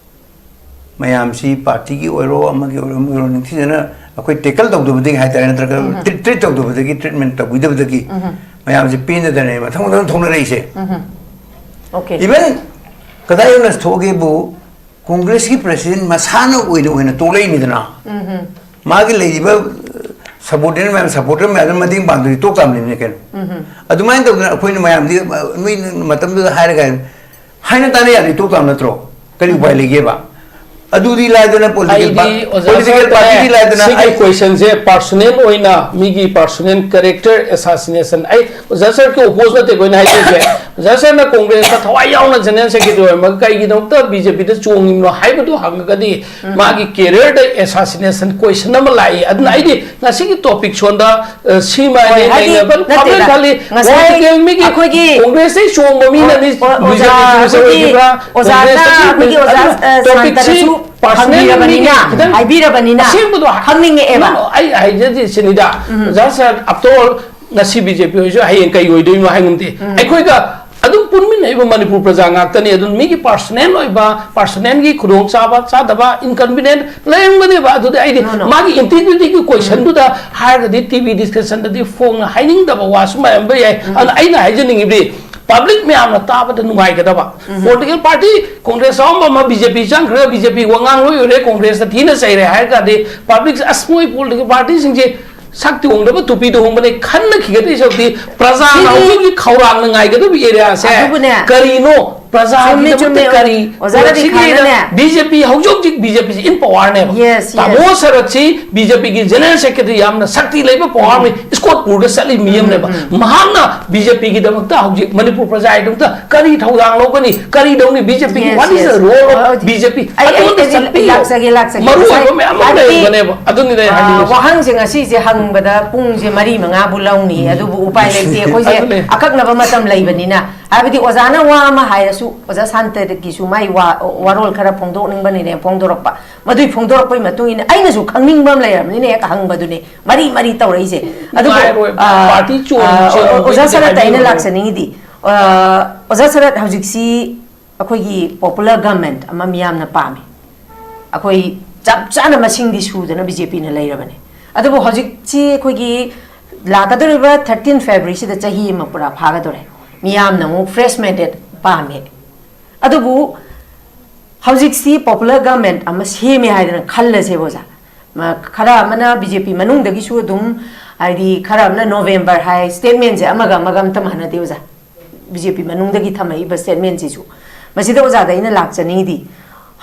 ꯃꯌꯥꯝꯁꯤ ꯄꯥꯔꯇꯤꯒꯤ ꯑꯣꯏꯔꯣ, ꯑꯃꯒꯤ ꯑꯣꯏꯔꯣ, ꯑꯃꯒꯤ ꯑꯣꯏꯔꯣ, ꯅꯤꯡꯊꯤꯖꯅ ꯑꯩꯈꯣꯏ ꯇꯦꯀꯜ ꯇꯧꯗꯕꯗꯒꯤ ꯍꯥꯏꯇꯥꯔꯦ, ꯅꯠꯇ꯭ꯔꯒ ꯎꯝ꯫ ꯇ꯭ꯔꯤꯠ, ꯇ꯭ꯔꯤꯠ ꯇꯧꯗꯕꯗꯒꯤ, ꯇ꯭ꯔꯤꯠꯃꯦꯟ ꯇꯧꯕꯤꯗꯕꯗꯒꯤ ꯎꯝ꯫ ꯃꯌꯥꯝꯁꯤ ꯄꯦꯟꯗꯗꯅ ꯃꯊꯪ ꯃꯊꯪ ꯊꯣꯛꯅꯔꯛꯏꯁꯦ꯫ ꯎꯝ꯫ Okay. Even ꯀꯗꯥꯏ ꯌꯧꯅ ꯊꯣꯛꯑꯒꯦꯕꯨ, ꯀꯣꯡꯒ꯭ꯔꯦꯁꯀꯤ ꯄ꯭ꯔꯁꯤꯗꯦꯟ ꯃꯁꯥꯅ ꯑꯣꯏꯅ ꯑꯣꯏꯅ ꯇꯣꯛꯂꯛꯏꯅꯤꯗꯅ꯫ ꯎꯝ꯫ ꯃꯥꯒꯤ ꯂꯩꯔꯤꯕ ꯁꯕꯣꯔꯗꯤꯅꯦꯠ ꯃꯌꯥꯝ, ꯁꯄꯣꯔꯇꯔ ꯃꯌꯥꯝꯗꯨꯅ ꯃꯇꯦꯡ ꯄꯥꯡꯗ꯭ꯔꯗꯤ ꯇꯣꯛ ꯇꯥꯕꯅꯤꯅꯦ ꯀꯩꯅꯣ꯫ ꯎꯝ꯫ ꯑꯗꯨꯃꯥꯏꯅ ꯇꯧꯗꯅ ꯑꯩꯈꯣꯏꯅ ꯃꯌꯥꯝꯗꯤ, ꯅꯣꯏ ꯃꯇꯝꯗꯨꯗ ꯍꯥꯏꯔꯒ ꯍꯥꯏꯅ ꯇꯥꯅ ꯌꯥꯗ꯭ꯔꯗꯤ ꯇꯣꯛ ꯇꯥꯕ ꯅꯠꯇ꯭ꯔꯣ? ꯀꯔꯤ ꯎꯄꯥꯏ ꯂꯩꯒꯦꯕ? ꯑꯗꯨꯗꯤ ꯂꯥꯏꯗꯅ ꯄꯣꯂꯤꯇꯤꯀꯦꯜ ꯄꯥ-, ꯑꯩꯗꯤ ꯑꯣꯖꯥ ꯄꯣꯂꯤꯇꯤꯀꯦꯜ ꯁꯥꯔ ꯄꯥꯔꯇꯤꯗꯤ ꯂꯥꯏꯗꯅ ꯁꯤꯒꯤ ꯑꯩ ꯀꯣꯏꯁꯟꯁꯦ ꯄꯥꯔꯁꯣꯅꯦꯜ ꯑꯣꯏꯅ ꯃꯤꯒꯤ ꯄꯥꯔꯁꯣꯅꯦꯜ ꯀꯦꯔꯦꯛꯇꯔ ꯑꯦꯁꯥꯁꯤꯅꯦꯁꯟ, ꯑꯩ ꯑꯣꯖꯥ ꯁꯥꯔꯒꯤ ꯑꯣꯄꯣꯖ ꯅꯠꯇꯦ ꯑꯩꯈꯣꯏꯅ ꯍꯥꯏꯗꯣꯏꯁꯦ꯫ ꯑꯣꯖꯥ ꯁꯥꯔꯅ ꯀꯣꯡꯒ꯭ꯔꯦꯁꯇ ꯊꯋꯥꯏ ꯌꯥꯎꯅ ꯖꯦꯅꯔꯦꯜ ꯁꯦꯀ꯭ꯔꯦꯇꯔꯤ ꯑꯣꯏꯔꯝꯃꯒ ꯀꯩꯒꯤꯗꯃꯛꯇ ꯕꯤ ꯖꯦ ꯄꯤꯗ ꯆꯣꯡꯉꯤꯕꯅꯣ ꯍꯥꯏꯕꯗꯨ ꯍꯪꯉꯒꯗꯤ ꯎꯝ꯫ ꯃꯥꯒꯤ ꯀꯦꯔꯤꯌꯔꯗ ꯑꯦꯁꯥꯁꯤꯅꯦꯁꯟ ꯀꯣꯏꯁꯟ ꯑꯃ ꯂꯥꯛꯏ꯫ ꯑꯗꯨꯅ ꯎꯝ꯫ ꯑꯩꯗꯤ ꯉꯁꯤꯒꯤ ꯇꯣꯄꯤꯛ ꯁꯣꯟꯗ, ꯑ, ꯁꯤꯃ ꯍꯣꯏ, ꯑꯩꯅ ꯍꯥꯏꯗꯤ, ꯅꯩꯅꯕ ꯅꯠꯇꯦꯗ, ꯐꯝꯂꯦꯟ ꯈꯜꯂꯤ꯫ ꯉꯁꯥꯏ ꯄꯣꯂꯤꯇꯤꯀꯦꯜ ꯃꯤꯒꯤ ꯑꯩꯈꯣꯏꯒꯤ ꯀꯣꯡꯒ꯭ꯔꯦꯁꯇꯩ ꯆꯣꯡꯕ ꯃꯤꯅꯅꯤ ꯑꯣ-, ꯑꯣ-, ꯕꯤ ꯖꯦ ꯄꯤ ꯑꯣꯖꯥ ꯆꯣꯡꯕꯁꯦ ꯑꯩꯈꯣꯏꯒꯤ ꯑꯣꯏꯈꯤꯕ꯭ꯔꯥ? ꯑꯣꯖꯥꯅ, ꯀꯣꯡꯒ꯭ꯔꯦꯁꯇ ꯑꯩꯈꯣꯏꯒꯤ ꯆꯣꯡꯕ-, ꯑꯣꯖꯥ, ꯑꯗꯨꯅ ꯑ, ꯇꯣꯄꯤꯛꯁꯤ ꯁꯥꯟꯇꯅꯁꯨ ꯄꯥꯔꯁꯣꯅꯦꯜ ꯍꯪꯕꯤꯔꯕꯅꯤꯅ, ꯃꯤꯒꯤ ꯈꯤꯇꯪ ꯍꯥꯏꯕꯤꯔꯕꯅꯤꯅ ꯑꯁꯦꯡꯕꯗꯣ ꯍꯥ-, ꯈꯪꯅꯤꯡꯉꯛꯑꯦꯕ꯫ No, no, ꯑꯩ ꯍꯥꯏꯖꯗꯦ ꯁꯤꯅꯤꯗ꯫ ꯎꯝ꯫ ꯑꯣꯖꯥ ꯁꯥꯔ, after all, ꯉꯁꯤ ꯕꯤ ꯖꯦ ꯄꯤ ꯑꯣꯏꯔꯁꯨ ꯍꯌꯦꯡ ꯀꯩ ꯑꯣꯏꯗꯣꯏꯅꯣ ꯍꯥꯏ ꯉꯝꯗꯦ꯫ ꯎꯝ꯫ ꯑꯩꯈꯣꯏꯒ ꯑꯗꯨꯝ ꯄꯨꯟꯃꯤꯟꯅ ꯂꯩꯕ ꯃꯅꯤꯄꯨꯔ ꯄ꯭ꯔꯖꯥ ꯉꯥꯛꯇꯅꯤ꯫ ꯑꯗꯨꯅ ꯃꯤꯒꯤ ꯄꯥꯔꯁꯣꯅꯦꯜ ꯑꯣꯏꯕ, ꯄꯥꯔꯁꯣꯅꯦꯜꯒꯤ ꯈꯨꯗꯣꯡꯆꯥꯕ ꯆꯥꯗꯕ, ꯏꯟꯀꯟꯚꯤꯅꯤꯌꯦꯟ ꯂꯩꯔꯝꯒꯅꯦꯕ꯫ ꯑꯗꯨꯗꯤ ꯑꯩꯗꯤ No, no. ꯃꯥꯒꯤ ꯏꯟꯇꯤꯒ꯭ꯔꯤꯇꯤꯒꯤ ꯀꯣꯏꯁꯟꯗꯨꯗ ꯍꯥꯏꯔꯒꯗꯤ ꯇꯤ ꯚꯤ ꯗꯤꯁꯀꯁꯟꯗꯗꯤ ꯐꯣꯡꯅ ꯍꯥꯏꯅꯤꯡꯗꯕ ꯋꯥꯁꯨ ꯃꯌꯥꯝ ꯂꯩ ꯌꯥꯏ꯫ ꯑꯗꯨꯅ ꯑꯩꯅ ꯍꯥꯏꯖꯅꯤꯡꯉꯤꯕꯗꯤ ꯄꯕ꯭ꯂꯤꯛ ꯃꯌꯥꯝꯅ ꯇꯥꯕꯗ ꯅꯨꯡꯉꯥꯏꯒꯗꯕ ꯄꯣꯂꯤꯇꯤꯀꯦꯜ ꯄꯥꯔꯇꯤ, ꯀꯣꯡꯒ꯭ꯔꯦꯁ ꯌꯥꯎꯔꯝꯕ ꯑꯃ ꯕꯤ ꯖꯦ ꯄꯤ ꯆꯪꯈ꯭ꯔꯒ ꯕꯤ ꯖꯦ ꯄꯤ ꯋꯥꯉꯥꯡ ꯂꯣꯏ ꯑꯣꯏꯔꯦ, ꯀꯣꯡꯒ꯭ꯔꯦꯁꯇ ꯊꯤꯅ ꯆꯩꯔꯦ ꯍꯥꯏꯔ ꯇꯥꯔꯗꯤ ꯄꯕ꯭ꯂꯤꯛꯁꯦ "ꯑꯁ, ꯃꯣꯏ ꯄꯣꯂꯤꯇꯤꯀꯦꯜ ꯄꯥꯔꯇꯤꯁꯤꯡꯁꯦ ꯁꯛ ꯇꯣꯡꯗꯕ ꯇꯨꯄꯤ ꯇꯣꯡꯕꯅꯦ" ꯈꯟꯅꯈꯤꯒꯗꯣꯏ ꯁꯔꯨꯛꯇꯤ ꯄ꯭ꯔꯖꯥꯅ ꯁꯤꯗꯤ ꯍꯧꯖꯤꯛ ꯍꯧꯖꯤꯛ ꯈꯧꯔꯥꯡꯅ ꯉꯥꯏꯒꯗꯕ ꯑꯦꯔꯤꯌꯥꯁꯦ ꯑꯗꯨꯕꯨꯅꯦ꯫ ꯀꯔꯤꯅꯣ? ꯄ꯭ꯔꯖꯥꯒꯤꯗꯃꯛꯇ ꯆꯨꯝꯃꯦ, ꯆꯨꯝꯃꯦ꯫ ꯀꯔꯤ? ꯑꯣꯖꯥ ꯔꯥꯙꯤꯀꯥꯅꯅꯦ꯫ ꯕꯤ ꯖꯦ ꯄꯤ ꯍꯧꯖꯤꯛ ꯍꯧꯖꯤꯛ ꯕꯤ ꯖꯦ ꯄꯤꯁꯤ ꯏꯟ ꯄꯋꯥꯔꯅꯦꯕ꯫ Yes, yes. ꯇꯥꯃꯣ ꯁꯔꯠꯁꯤ ꯕꯤ ꯖꯦ ꯄꯤꯒꯤ ꯖꯦꯅꯔꯦꯜ ꯁꯦꯀ꯭ꯔꯦꯇꯔꯤ ꯌꯥꯝꯅ ꯁꯛꯇꯤ ꯂꯩꯕ ꯄꯋꯥꯔꯅꯤ, ꯏꯁꯀꯣꯠ ꯄꯨꯔꯒ ꯆꯠꯂꯤ ꯃꯤ ꯑꯃꯅꯦꯕ꯫ ꯃꯍꯥꯛꯅ ꯕꯤ ꯖꯦ ꯄꯤꯒꯤꯗꯃꯛꯇ ꯍꯧꯖꯤꯛ ꯃꯅꯤꯄꯨꯔ ꯄ꯭ꯔꯖꯥꯒꯤꯗꯃꯛꯇ ꯀꯔꯤ ꯊꯧꯗꯥꯡ ꯂꯧꯒꯅꯤ? ꯀꯔꯤ ꯇꯧꯅꯤ? ꯕꯤ ꯖꯦ ꯄꯤꯒꯤ Yes, what is yes. the role of ꯑꯣ, ꯕꯤ ꯖꯦ ꯄꯤ? ꯑꯩ, ꯑꯩ, ꯑꯗꯨꯗ ꯑꯩ ꯆꯠꯄꯤꯌꯨ꯫ ꯂꯥꯛꯆꯒꯦ, ꯂꯥꯛꯆꯒꯦ꯫ ꯃꯔꯨ ꯑꯣꯏꯕ ꯉꯁꯥꯏ ꯃꯌꯥꯝ ꯑꯃ ꯍꯥꯏꯕꯗꯤ, ꯂꯩꯔꯝꯒꯅꯦꯕ꯫ ꯑꯗꯨꯅꯤꯗ ꯑꯩ ꯑ, ꯍꯥꯏꯅꯤꯡꯉꯤꯁꯦ꯫ ꯋꯥꯍꯪꯁꯦ ꯉꯁꯤꯁꯦ ꯍꯪꯕꯗ ꯄꯨꯡꯁꯦ ꯃꯔꯤ ꯃꯉꯥꯕꯨ ꯂꯧꯅꯤ꯫ ꯑꯗꯨꯕꯨ ꯎꯄꯥꯏ ꯂꯩꯇꯦ, ꯑꯩꯈꯣꯏꯁꯦ ꯑꯗꯨꯅꯦ꯫ ꯑꯀꯛꯅꯕ ꯃꯇꯝ ꯂꯩꯕꯅꯤꯅ꯫ ꯍꯥꯏꯕꯗꯤ ꯑꯣꯖꯥꯅ ꯋꯥ ꯑꯃ ꯍꯥꯏꯔꯁꯨ, ꯑꯣꯖꯥ ꯁꯥꯟꯇꯒꯤꯁꯨ ꯃꯥꯏ ꯋꯥ, ꯋꯥꯔꯣꯜ ꯈꯔ ꯐꯣꯡꯗꯣꯛꯅꯤꯡꯕꯅꯤꯅꯦ, ꯐꯣꯡꯗꯣꯔꯛꯄ꯫ ꯃꯗꯨꯏ ꯐꯣꯡꯗꯣꯔꯛꯄꯒꯤ ꯃꯇꯨꯡ ꯏꯟꯅ ꯑꯩꯅꯁꯨ ꯈꯪꯅꯤꯡꯕ ꯑꯃ ꯂꯩꯔꯕꯅꯤꯅ ꯍꯦꯛ ꯍꯪꯕꯗꯨꯅꯦ ꯃꯔꯤ ꯃꯔꯤ ꯇꯧꯔꯛꯏꯁꯦ꯫ ꯑꯗꯨꯕꯨ, ꯅꯨꯡꯉꯥꯏꯔꯣꯏ꯫ ꯑ, ꯄꯥꯔꯇꯤ ꯆꯣꯡ ꯑ, ꯆꯣꯡ ꯑꯣ-, ꯑꯣꯖꯥ ꯍꯧꯖꯤꯛꯇꯤ ꯁꯔꯠꯇ ꯑꯩꯅ ꯍꯥꯏꯕꯤꯔꯨꯔꯣ꯫ ꯂꯥꯛꯆꯅꯤꯡꯉꯤꯗꯤ, ꯑ, ꯑꯣꯖꯥ ꯁꯔꯠ, ꯍꯧꯖꯤꯛꯁꯤ ꯑꯩꯈꯣꯏꯒꯤ ꯄꯣꯄꯨꯂꯔ ꯒꯃꯦꯟꯠ ꯑꯃ ꯃꯤꯌꯥꯝꯅ ꯄꯥꯝꯃꯤ꯫ ꯑꯩꯈꯣꯏ ꯆꯞ ꯆꯥꯅ ꯃꯁꯤꯡꯗꯤ ꯁꯨꯗꯅ ꯕꯤ ꯖꯦ ꯄꯤꯅ ꯂꯩꯔꯕꯅꯦ꯫ ꯑꯗꯨꯕꯨ ꯍꯧꯖꯤꯛꯁꯤ ꯑꯩꯈꯣꯏꯒꯤ ꯂꯥꯛꯀꯗꯧꯔꯤꯕ ꯊꯥꯔꯇꯤꯟ ꯐꯦꯕ꯭ꯔꯨꯋꯥꯔꯤꯁꯤꯗ ꯆꯍꯤ ꯑꯃ ꯄꯨꯔꯥ ꯐꯥꯒꯗꯧꯔꯦ꯫ ꯃꯤꯌꯥꯝꯅ ꯑꯃꯨꯛ ꯐ꯭ꯔꯦꯁ ꯃꯦꯟꯗꯦꯠ ꯄꯥꯝꯃꯦ꯫ ꯑꯗꯨꯕꯨ ꯍꯧꯖꯤꯛꯁꯤ ꯄꯣꯄꯨꯂꯔ ꯒꯃꯦꯟꯠ ꯑꯃ ꯁꯦꯝꯃꯦ ꯍꯥꯏꯗꯅ ꯈꯜꯂꯁꯦꯕ ꯑꯣꯖꯥ꯫ ꯃ-, ꯈꯔ ꯑꯃꯅ ꯕꯤ ꯖꯦ ꯄꯤ ꯃꯅꯨꯡꯗꯒꯤꯁꯨ ꯑꯗꯨꯝ, ꯍꯥꯏꯗꯤ ꯈꯔ ꯑꯃꯅ ꯅꯣꯕꯦꯝꯕꯔ ꯍꯥꯏ, ꯁ꯭ꯇꯦꯠꯃꯦꯟꯁꯦ ꯑꯃꯒ ꯑꯃꯒ ꯑꯝꯇ ꯃꯥꯟꯅꯗꯦ ꯑꯣꯖꯥ꯫ ꯕꯤ ꯖꯦ ꯄꯤ ꯃꯅꯨꯡꯗꯒꯤ ꯊꯝꯃꯛꯏꯕ ꯁ꯭ꯇꯦꯠꯃꯦꯟꯁꯤꯁꯨ꯫ ꯃꯁꯤꯗ ꯑꯣꯖꯥꯗ ꯑꯩꯅ ꯂꯥꯛꯆꯅꯤꯡꯉꯤꯗꯤ,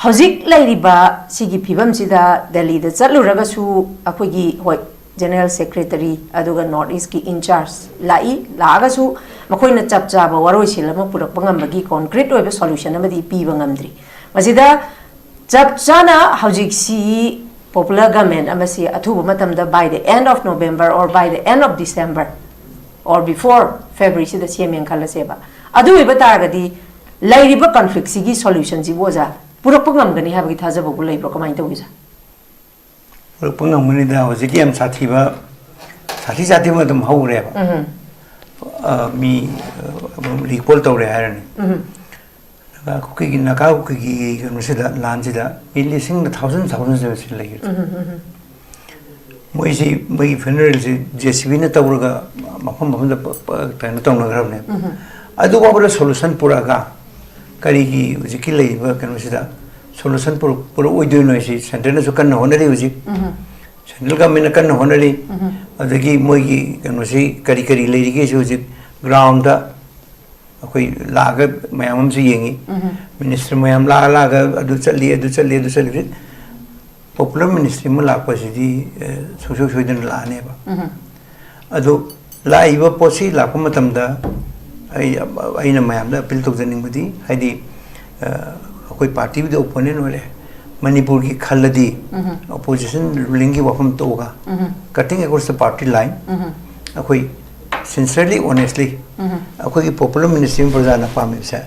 ꯍꯧꯖꯤꯛ ꯂꯩꯔꯤꯕ ꯁꯤꯒꯤ ꯐꯤꯕꯝꯁꯤꯗ ꯗꯦꯜꯂꯤꯗ ꯆꯠꯂꯨꯔꯒꯁꯨ ꯑꯩꯈꯣꯏꯒꯤ, ꯍꯣꯏ, ꯖꯦꯅꯔꯦꯜ ꯁꯦꯀ꯭ꯔꯦꯇꯔꯤ ꯑꯗꯨꯒ ꯅꯣꯔꯠ ꯏꯁꯀꯤ ꯏꯟꯆꯥꯔꯖ ꯂꯥꯛꯏ, ꯂꯥꯛꯑꯒꯁꯨ ꯃꯈꯣꯏꯅ ꯆꯞ ꯆꯥꯕ ꯋꯥꯔꯣꯏꯁꯤꯟ ꯑꯃ ꯄꯨꯔꯛꯄ ꯉꯝꯕꯒꯤ ꯀꯣꯟꯀ꯭ꯔꯤꯠ ꯑꯣꯏꯕ ꯁꯣꯂꯨꯁꯟ ꯑꯃꯗꯤ ꯄꯤꯕ ꯉꯝꯗ꯭ꯔꯤ꯫ ꯃꯁꯤꯗ ꯆꯞ ꯆꯥꯅ ꯍꯧꯖꯤꯛꯁꯤ ꯄꯣꯄꯨꯂꯔ ꯒꯃꯦꯟ ꯑꯃꯁꯤ ꯑꯊꯨꯕ ꯃꯇꯝꯗ by the end of November or by the end of December or before February ꯁꯤꯗ ꯁꯦꯝꯃꯦꯅ ꯈꯜꯂꯁꯦꯕ꯫ ꯑꯗꯨ ꯑꯣꯏꯕ ꯇꯥꯔꯒꯗꯤ ꯂꯩꯔꯤꯕ ꯀꯟꯐ꯭ꯂꯤꯛꯁꯤꯒꯤ ꯁꯣꯂꯨꯁꯟꯁꯤꯕꯨ ꯑꯣꯖꯥ ꯄꯨꯔꯛꯄ ꯉꯝꯒꯅꯤ ꯍꯥꯏꯕꯒꯤ ꯊꯥꯖꯕꯕꯨ ꯂꯩꯕ꯭ꯔꯣ? ꯀꯃꯥꯏꯅ ꯇꯧꯏ, ꯁꯥꯔ? ꯄꯨꯔꯛꯄ ꯉꯝꯒꯅꯤꯗ꯫ ꯍꯧꯖꯤꯛꯀꯤ ꯌꯥꯝ ꯁꯥꯊꯤꯕ, ꯁꯥꯊꯤ ꯁꯥꯊꯤꯕ ꯑꯗꯨꯝ ꯍꯧꯔꯦꯕ꯫ ꯎꯝ꯫ ꯑ, ꯃꯤ, ꯑ, recall ꯇꯧꯔꯦ ꯍꯥꯏꯔꯅꯤ꯫ ꯎꯝ꯫ ꯅꯥꯒꯥ ꯀꯨꯀꯤꯒꯤ, ꯅꯥꯒꯥ ꯀꯨꯀꯤꯒꯤ ꯀꯩꯅꯣꯁꯤꯗ, ꯂꯥꯟꯁꯤꯗ ꯃꯤ ꯂꯤꯁꯤꯡꯗ, ꯊꯥꯎꯖꯟ ꯊꯥꯎꯖꯟꯁꯤꯗ ꯁꯤ ꯂꯩꯈꯤꯕ꯫ ꯎꯝ, ꯎꯝ, ꯎꯝ꯫ ꯃꯣꯏꯁꯤ, ꯃꯣꯏꯒꯤ funeralꯁꯤ JCBꯅ ꯇꯧꯔꯒ ꯃꯐꯝ ꯃꯐꯝꯗ ꯄ-, ꯄ-, ꯀꯩꯅꯣ ꯇꯧꯅꯈ꯭ꯔꯕꯅꯦꯕ꯫ ꯎꯝ꯫ ꯑꯗꯨ ꯐꯥꯎꯕꯗ solution ꯄꯨꯔꯛꯑꯒ ꯀꯔꯤꯒꯤ ꯍꯧꯖꯤꯛꯀꯤ ꯂꯩꯔꯤꯕ ꯀꯩꯅꯣꯁꯤꯗ solution ꯄꯨꯔꯛ-, ꯄꯨꯔꯛꯑꯣꯏꯗꯣꯏꯅꯣ ꯍꯥꯏꯁꯤ centreꯅꯁꯨ ꯀꯟꯅ ꯍꯣꯠꯅꯔꯤ ꯍꯧꯖꯤꯛ꯫ ꯎꯝ꯫ Central governmentꯅ ꯀꯟꯅ ꯍꯣꯠꯅꯔꯤ꯫ ꯎꯝ꯫ ꯑꯗꯒꯤ ꯃꯣꯏꯒꯤ ꯀꯩꯅꯣꯁꯤ ꯀꯔꯤ ꯀꯔꯤ ꯂꯩꯔꯤꯒꯦꯁꯨ ꯍꯧꯖꯤꯛ groundꯗ ꯑꯩꯈꯣꯏ ꯂꯥꯛꯑꯒ ꯃꯌꯥꯝ ꯑꯃꯁꯨ ꯌꯦꯡꯉꯤ꯫ ꯎꯝ꯫ Minister ꯃꯌꯥꯝ ꯂꯥꯛꯑ ꯂꯥꯛꯑꯒ ꯑꯗꯨ ꯆꯠꯂꯤ, ꯑꯗꯨ ꯆꯠꯂꯤ, ꯑꯗꯨ ꯆꯠꯂꯤ꯫ Popular ministry ꯑꯃ ꯂꯥꯛꯄꯁꯤꯗꯤ, ꯑ, ꯁꯨꯡꯁꯣꯏ ꯁꯣꯏꯗꯅ ꯂꯥꯛꯑꯅꯦꯕ꯫ ꯎꯝ꯫ ꯑꯗꯨ ꯂꯥꯛꯏꯕ ꯄꯣꯠꯁꯤ ꯂꯥꯛꯄ ꯃꯇꯝꯗ ꯑꯩ, ꯑꯩꯅ ꯃꯌꯥꯝꯗ appeal ꯇꯧꯖꯅꯤꯡꯕꯗꯤ, ꯍꯥꯏꯗꯤ, ꯑ, ꯑꯩꯈꯣꯏ partyꯕꯨꯗꯤ opponent ꯑꯣꯏꯔꯦ, ꯃꯅꯤꯄꯨꯔꯒꯤ ꯈꯜꯂꯗꯤ ꯎꯝ꯫ Opposition rulingꯒꯤ ꯋꯥꯐꯝ ꯇꯣꯛꯑꯒ ꯎꯝ꯫ Cutting across the party line ꯎꯝ꯫ ꯑꯩꯈꯣꯏ sincerely, honestly ꯎꯝ꯫ ꯑꯩꯈꯣꯏꯒꯤ popular ministry ꯑꯃ ꯄ꯭ꯔꯖꯥꯅ ꯄꯥꯝꯃꯤꯕꯁꯦ,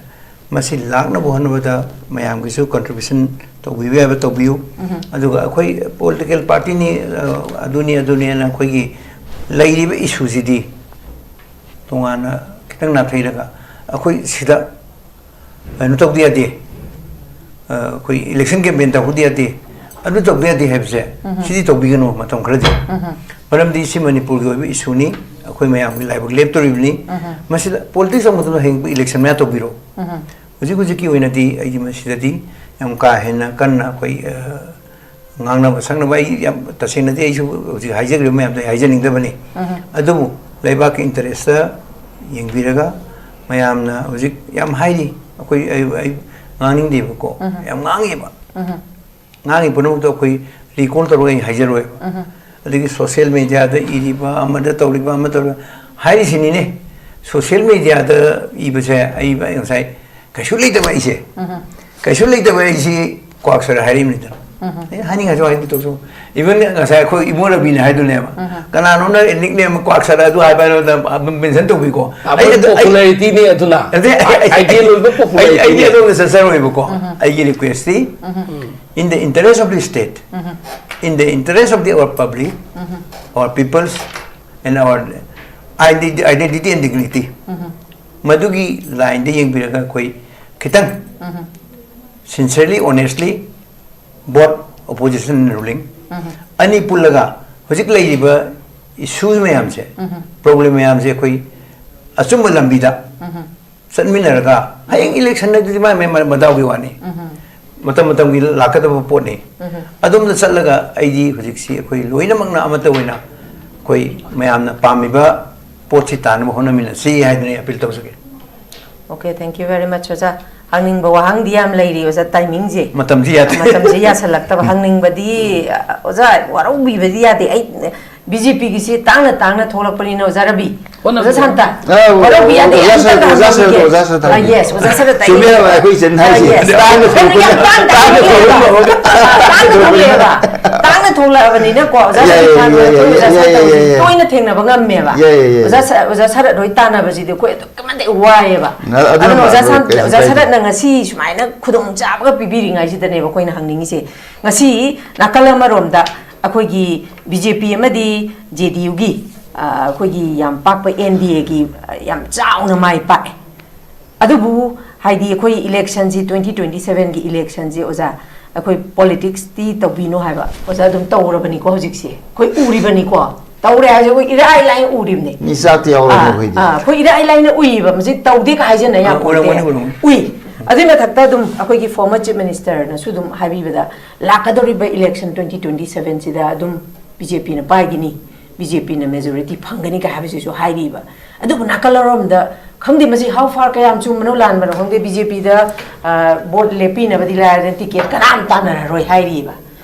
ꯃꯁꯤ ꯂꯥꯛꯅꯕ ꯍꯣꯠꯅꯕꯗ ꯃꯌꯥꯝꯒꯤꯁꯨ contribution ꯇꯧꯕꯤꯕ ꯌꯥꯕ ꯇꯧꯕꯤꯌꯨ꯫ ꯎꯝ꯫ ꯑꯗꯨꯒ ꯑꯩꯈꯣꯏ political partyꯅꯤ, ꯑ, ꯑꯗꯨꯅꯤ ꯑꯗꯨꯅꯤꯅ ꯑꯩꯈꯣꯏꯒꯤ ꯂꯩꯔꯤꯕ issueꯁꯤꯗꯤ ꯇꯣꯉꯥꯟꯅ ꯈꯤꯇꯪ ꯅꯥꯊꯩꯔꯒ ꯑꯩꯈꯣꯏ ꯁꯤꯗ ꯀꯩꯅꯣ ꯇꯧꯗ ꯌꯥꯗꯦ, ꯑ, ꯑꯩꯈꯣꯏ election campaign ꯇꯧꯍꯧꯗ ꯌꯥꯗꯦ, ꯑꯗꯨ ꯇꯧꯗ ꯌꯥꯗꯦ ꯍꯥꯏꯕꯁꯦ ꯎꯝ꯫ ꯁꯤꯗꯤ ꯇꯧꯕꯤꯒꯅꯨ ꯃꯇꯝ ꯈꯔꯗꯤ꯫ ꯎꯝ꯫ ꯃꯔꯝꯗꯤ ꯁꯤ ꯃꯅꯤꯄꯨꯔꯒꯤ ꯑꯣꯏꯕ issueꯅꯤ, ꯑꯩꯈꯣꯏ ꯃꯌꯥꯝꯒꯤ ꯂꯥꯏꯕꯛ ꯂꯦꯞꯇꯣꯔꯤꯕꯅꯤ꯫ ꯎꯝ꯫ ꯃꯁꯤꯗ politics ꯇꯧꯕ ꯃꯇꯝꯗ ꯍꯌꯦꯡ election ꯃꯌꯥ ꯇꯧꯕꯤꯔꯣ꯫ ꯎꯝ꯫ ꯍꯧꯖꯤꯛ ꯍꯧꯖꯤꯛꯀꯤ ꯑꯣꯏꯅꯗꯤ ꯑꯩꯗꯤ ꯃꯁꯤꯗꯗꯤ ꯌꯥꯝ ꯀꯥ ꯍꯦꯟꯅ ꯀꯟꯅ ꯑꯩꯈꯣꯏ, ꯑ, ꯉꯥꯡꯅꯕ ꯁꯛꯅꯕ ꯑꯩ ꯌꯥꯝ ꯇꯁꯦꯡꯅꯗꯤ ꯑꯩꯁꯨ ꯍꯧꯖꯤꯛ ꯍꯥꯏꯖꯈ꯭ꯔꯤꯕ ꯃꯌꯥꯝꯗꯣ ꯑꯩ ꯍꯥꯏꯖꯅꯤꯡꯗꯕꯅꯤ꯫ ꯎꯝ꯫ ꯑꯗꯨꯕꯨ ꯂꯩꯕꯥꯛꯀꯤ interestꯇ ꯌꯦꯡꯕꯤꯔꯒ ꯃꯌꯥꯝꯅ ꯍꯧꯖꯤꯛ ꯌꯥꯝ ꯍꯥꯏꯔꯤ, ꯑꯩꯈꯣꯏ, ꯑꯩ, ꯑꯩ ꯉꯥꯡꯅꯤꯡꯗꯦꯕꯀꯣ, ꯎꯝ꯫ ꯌꯥꯝ ꯉꯥꯡꯉꯦꯕ꯫ ꯎꯝ꯫ ꯉꯥꯡꯉꯤ ꯄꯨꯝꯅꯃꯛꯇꯣ ꯑꯩꯈꯣꯏ recall ꯇꯧꯔꯒ ꯑꯩ ꯍꯥꯏꯖꯔꯣꯏꯕ꯫ ꯎꯝ꯫ ꯑꯗꯒꯤ social mediaꯗ ꯏꯔꯤꯕ, ꯑꯃꯗ ꯇꯧꯔꯤꯕ, ꯑꯃ ꯇꯧꯔꯤꯕ ꯍꯥꯏꯔꯤꯁꯤꯅꯤꯅꯦ꯫ Social mediaꯗ ꯏꯕꯁꯦ ꯑꯩ, ꯑꯩ ꯉꯁꯥꯏ ꯀꯩꯁꯨ ꯂꯩꯇꯕ ꯑꯩꯁꯦ, ꯎꯝ꯫ ꯀꯩꯁꯨ ꯂꯩꯇꯕ ꯑꯩꯁꯤ ꯀ꯭ꯋꯥꯛꯁꯔ ꯍꯥꯏꯔꯤꯕꯅꯤꯗꯅ꯫ ꯎꯝ꯫ ꯑꯩ ꯍꯥꯏꯅꯤꯡꯉꯁꯨ ꯍꯥꯏꯅꯤꯡꯗꯕꯁꯨ, even ꯉꯁꯥꯏ ꯑꯩꯈꯣꯏ ꯏꯕꯨꯡ ꯔꯕꯤꯅ ꯍꯥꯏꯗꯨꯅꯦꯕ, ꯎꯝ꯫ ꯀꯅꯥꯅꯣꯝꯅ nickname ꯀ꯭ꯋꯥꯛꯁꯔ ꯑꯗꯨ ꯍꯥꯏꯕ ꯍꯥꯏꯔꯒ mention ꯇꯧꯕꯤꯀꯣ꯫ ꯑꯃ ꯑꯩ ꯑꯗꯨ, ꯑꯩ, popularityꯅꯤ ꯑꯗꯨꯅ꯫ ꯅꯠꯇꯦ, ꯑꯩ, ꯑꯩ, ideal ꯑꯣꯏꯕ ꯑꯩ, ꯑꯩꯗꯤ popularityꯅꯤ꯫ ꯑꯗꯣꯝꯗ ꯆꯠꯆꯔꯣꯏꯕꯀꯣ꯫ ꯎꯝ꯫ ꯑꯩꯒꯤ requestꯇꯤ, ꯎꯝ꯫ In the interest of the state, um. In the interest of the, our public, um. Our peoples, and our Identity and dignity, ꯃꯗꯨꯒꯤ line ꯗ ꯌꯦꯡꯕꯤꯔꯒ ꯑꯩꯈꯣꯏ ꯈꯤꯇꯪ sincerely, honestly, both opposition and ruling ꯑꯅꯤ ꯄꯨꯜꯂꯒ ꯍꯧꯖꯤꯛ ꯂꯩꯔꯤꯕ issue ꯃꯌꯥꯝꯁꯦ, problem ꯃꯌꯥꯝꯁꯦ ꯑꯩꯈꯣꯏ ꯑꯆꯨꯝꯕ ꯂꯝꯕꯤꯗ ꯆꯠꯃꯤꯟꯅꯔꯒ, ꯍꯌꯦꯡ election ꯑꯗꯨꯗꯤ ꯃꯥꯏ ꯃꯥꯏ ꯃꯗꯥꯎꯒꯤ ꯋꯥꯅꯤ, ꯃꯇꯝ ꯃꯇꯝꯒꯤ ꯂꯥꯛꯀꯗꯕ ꯄꯣꯠꯅꯤ꯫ ꯑꯗꯣꯝꯗ ꯆꯠꯂꯒ ꯑꯩꯗꯤ ꯍꯧꯖꯤꯛꯁꯤ ꯑꯩꯈꯣꯏ ꯂꯣꯏꯅꯃꯛꯅ ꯑꯃꯠꯇ ꯑꯣꯏꯅ ꯑꯩꯈꯣꯏ ꯃꯌꯥꯝꯅ ꯄꯥꯝꯃꯤꯕ ꯄꯣꯠꯁꯤ ꯇꯥꯅꯕ ꯍꯣꯠꯅꯃꯤꯟꯅꯁꯤ ꯍꯥꯏꯗꯅ ꯑꯩ appeal ꯇꯧꯖꯒꯦ꯫ Okay, thank you very much, ꯑꯣꯖꯥ꯫ ꯍꯪꯅꯤꯡꯕ ꯋꯥꯍꯪꯗꯤ ꯌꯥꯝ ꯂꯩꯔꯤ, ꯑꯣꯖꯥ, timing ꯁꯦ꯫ ꯃꯇꯝꯁꯤ ꯌꯥꯗꯦ꯫ ꯃꯇꯝꯁꯦ ꯌꯥꯁꯜꯂꯛꯇꯕ꯫ ꯍꯪꯅꯤꯡꯕꯗꯤ, ꯑ, ꯑꯣꯖꯥ, ꯋꯥꯔꯧꯕꯤꯕꯗꯤ ꯌꯥꯗꯦ꯫ ꯑꯩ BJP ꯒꯤꯁꯤ ꯇꯥꯡꯅ ꯇꯥꯡꯅ ꯊꯣꯛꯂꯛꯄꯅꯤꯅ, ꯑꯣꯖꯥ ꯔꯕꯤ꯫ ꯑꯣꯖꯥ ꯁꯥꯟꯇ꯫ ꯑ, ꯋꯥꯔꯧꯕꯤ ꯌꯥꯗꯦ꯫ ꯑꯣꯖꯥ ꯑꯝꯇ ꯁꯥꯔ, ꯑꯣꯖꯥ ꯁꯥꯔ, ꯍꯪꯖꯍꯧꯈꯤꯒꯦ꯫ ꯑꯣꯖꯥ ꯁꯥꯔ ꯑ, yes, ꯑꯣꯖꯥ ꯁꯥꯔꯗ ꯆꯨꯝꯃꯦ ꯍꯥꯏꯕ ꯑꯩꯈꯣꯏ ꯏꯆꯟ ꯍꯥꯏꯁꯦ꯫ Yes. ꯇꯥꯡꯅ ꯀꯩꯅꯣ ꯌꯥꯝ ꯇꯥꯡ ꯇꯥꯡꯅ ꯇꯥꯡꯅ ꯊꯣꯛꯂꯛꯑꯦꯕ꯫ ꯊꯣꯛꯂꯛꯑꯦꯕ꯫ ꯇꯥꯡꯅ ꯊꯣꯛꯂꯛꯑꯦꯕ꯫ ꯇꯥꯡꯅ ꯊꯣꯛꯂꯛꯑꯕꯅꯤꯅꯀꯣ, ꯑꯣꯖꯥ ꯌꯥꯏ, ꯁꯥꯔ ꯌꯥꯏ, ꯊꯥꯔꯣꯏ, ꯌꯥꯏ, ꯑꯩꯈꯣꯏ ꯑꯣꯖꯥ ꯌꯥꯏ, ꯁꯥꯔ ꯌꯥꯏ, ꯇꯧꯕꯁꯦ ꯌꯥꯏ, ꯌꯥꯏ꯫ ꯇꯣꯏꯅ ꯊꯦꯡꯅꯕ ꯉꯝꯃꯦꯕ꯫ ꯌꯥꯏ, ꯌꯥꯏ, ꯌꯥꯏ, ꯑꯣꯖꯥ ꯌꯥꯏ꯫ ꯁꯥ-, ꯑꯣꯖꯥ ꯁꯥꯔꯠ ꯍꯣꯏ ꯇꯥꯟꯅꯕꯁꯤꯗꯤ ꯑꯩꯈꯣꯏ ꯑꯗꯨꯛꯀꯤ ꯃꯇꯤꯛ ꯋꯥꯏꯑꯦꯕ꯫ ꯅ-, ꯑꯗꯨꯅ ꯑꯗꯨꯅ ꯑꯣꯖꯥ ꯃꯥ-, ꯁꯥꯟ-, ꯀꯩꯁꯨ ꯑꯣꯖꯥ ꯀꯥꯏꯗꯦ꯫ ꯁꯥꯔꯠꯅ ꯉꯁꯤ ꯁꯨꯃꯥꯏꯅ ꯈꯨꯗꯣꯡꯆꯥꯕꯒ ꯄꯤꯕꯤꯔꯤꯉꯩꯁꯤꯗꯅꯦꯕ ꯑꯩꯈꯣꯏꯅ ꯍꯪꯅꯤꯡꯉꯤꯁꯦ꯫ ꯉꯁꯤ ꯅꯥꯀꯜ ꯑꯃꯔꯣꯝꯗ ꯑꯩꯈꯣꯏꯒꯤ BJP ꯑꯃꯗꯤ JDU ꯒꯤ, ꯑ, ꯑꯩꯈꯣꯏꯒꯤ ꯌꯥꯝ ꯄꯥꯛꯄ NDA ꯒꯤ, ꯑ, ꯌꯥꯝ ꯆꯥꯎꯅ ꯃꯥꯏ ꯄꯥꯛꯑꯦ꯫ ꯑꯗꯨꯕꯨ ꯍꯥꯏꯗꯤ ꯑꯩꯈꯣꯏ election ꯁꯤ, twenty twenty seven ꯒꯤ election ꯁꯤ, ꯑꯣꯖꯥ, ꯑꯩꯈꯣꯏ politics ꯇꯤ ꯇꯧꯕꯤꯅꯣ ꯍꯥꯏꯕ꯫ ꯑꯣꯖꯥ, ꯑꯗꯨꯝ ꯇꯧꯔꯕꯅꯤꯀꯣ ꯍꯧꯖꯤꯛꯁꯦ꯫ ꯑꯩꯈꯣꯏ ꯎꯔꯤꯕꯅꯤꯀꯣ꯫ ꯇꯧꯔꯦ ꯍꯥꯏꯁꯦ ꯑꯩꯈꯣꯏ ꯏꯔꯥꯏ ꯂꯥꯏꯅ ꯎꯔꯤꯕꯅꯤ꯫ ꯃꯤ ꯆꯥꯛꯇꯤ ꯌꯥꯎꯔꯕꯣ ꯑꯥ, ꯑꯩꯈꯣꯏꯗꯤ? ꯑꯥ, ꯑꯩꯈꯣꯏ ꯏꯔꯥꯏ ꯂꯥꯏꯅ ꯎꯏꯌꯦꯕ꯫ ꯃꯁꯤ ꯇꯧꯗꯦ ꯀ ꯍꯥꯏꯖꯟꯅ ꯌꯥꯝ ꯑꯥ, ꯎꯔꯝꯒꯅꯤ, ꯄꯣꯟꯇꯦ꯫ ꯎꯔꯝꯒꯅꯤ꯫ ꯎꯏ꯫ ꯑꯗꯨꯏ ꯃꯊꯛꯇ ꯑꯗꯨꯝ ꯑꯩꯈꯣꯏꯒꯤ former Chief Minister ꯅꯁꯨ ꯑꯗꯨꯝ ꯍꯥꯏꯕꯤꯕꯗ, ꯂꯥꯛꯀꯗꯧꯔꯤꯕ election twenty twenty seven ꯁꯤꯗ ꯑꯗꯨꯝ BJP ꯅ ꯄꯥꯏꯒꯅꯤ, BJP ꯅ majority ꯐꯪꯒꯅꯤ ꯀ ꯍꯥꯏꯕꯁꯤꯁꯨ ꯍꯥꯏꯔꯤꯕ꯫ ꯑꯗꯨꯕꯨ ꯅꯥꯀꯜ ꯑꯃꯔꯣꯝꯗ ꯈꯪꯗꯦ, ꯃꯁꯤ how far ꯀꯌꯥꯝ ꯆꯨꯝꯕꯅꯣ ꯂꯥꯟꯕꯅꯣ ꯈꯪꯗꯦ, BJP ꯗ, ꯑ, vote ꯂꯦꯞꯄꯤꯅꯕꯗꯤ ꯂꯥꯏꯔꯗꯅ ticket ꯀꯅꯥꯝ ꯇꯥꯟꯅꯔꯔꯣꯏ ꯍꯥꯏꯔꯤꯕ꯫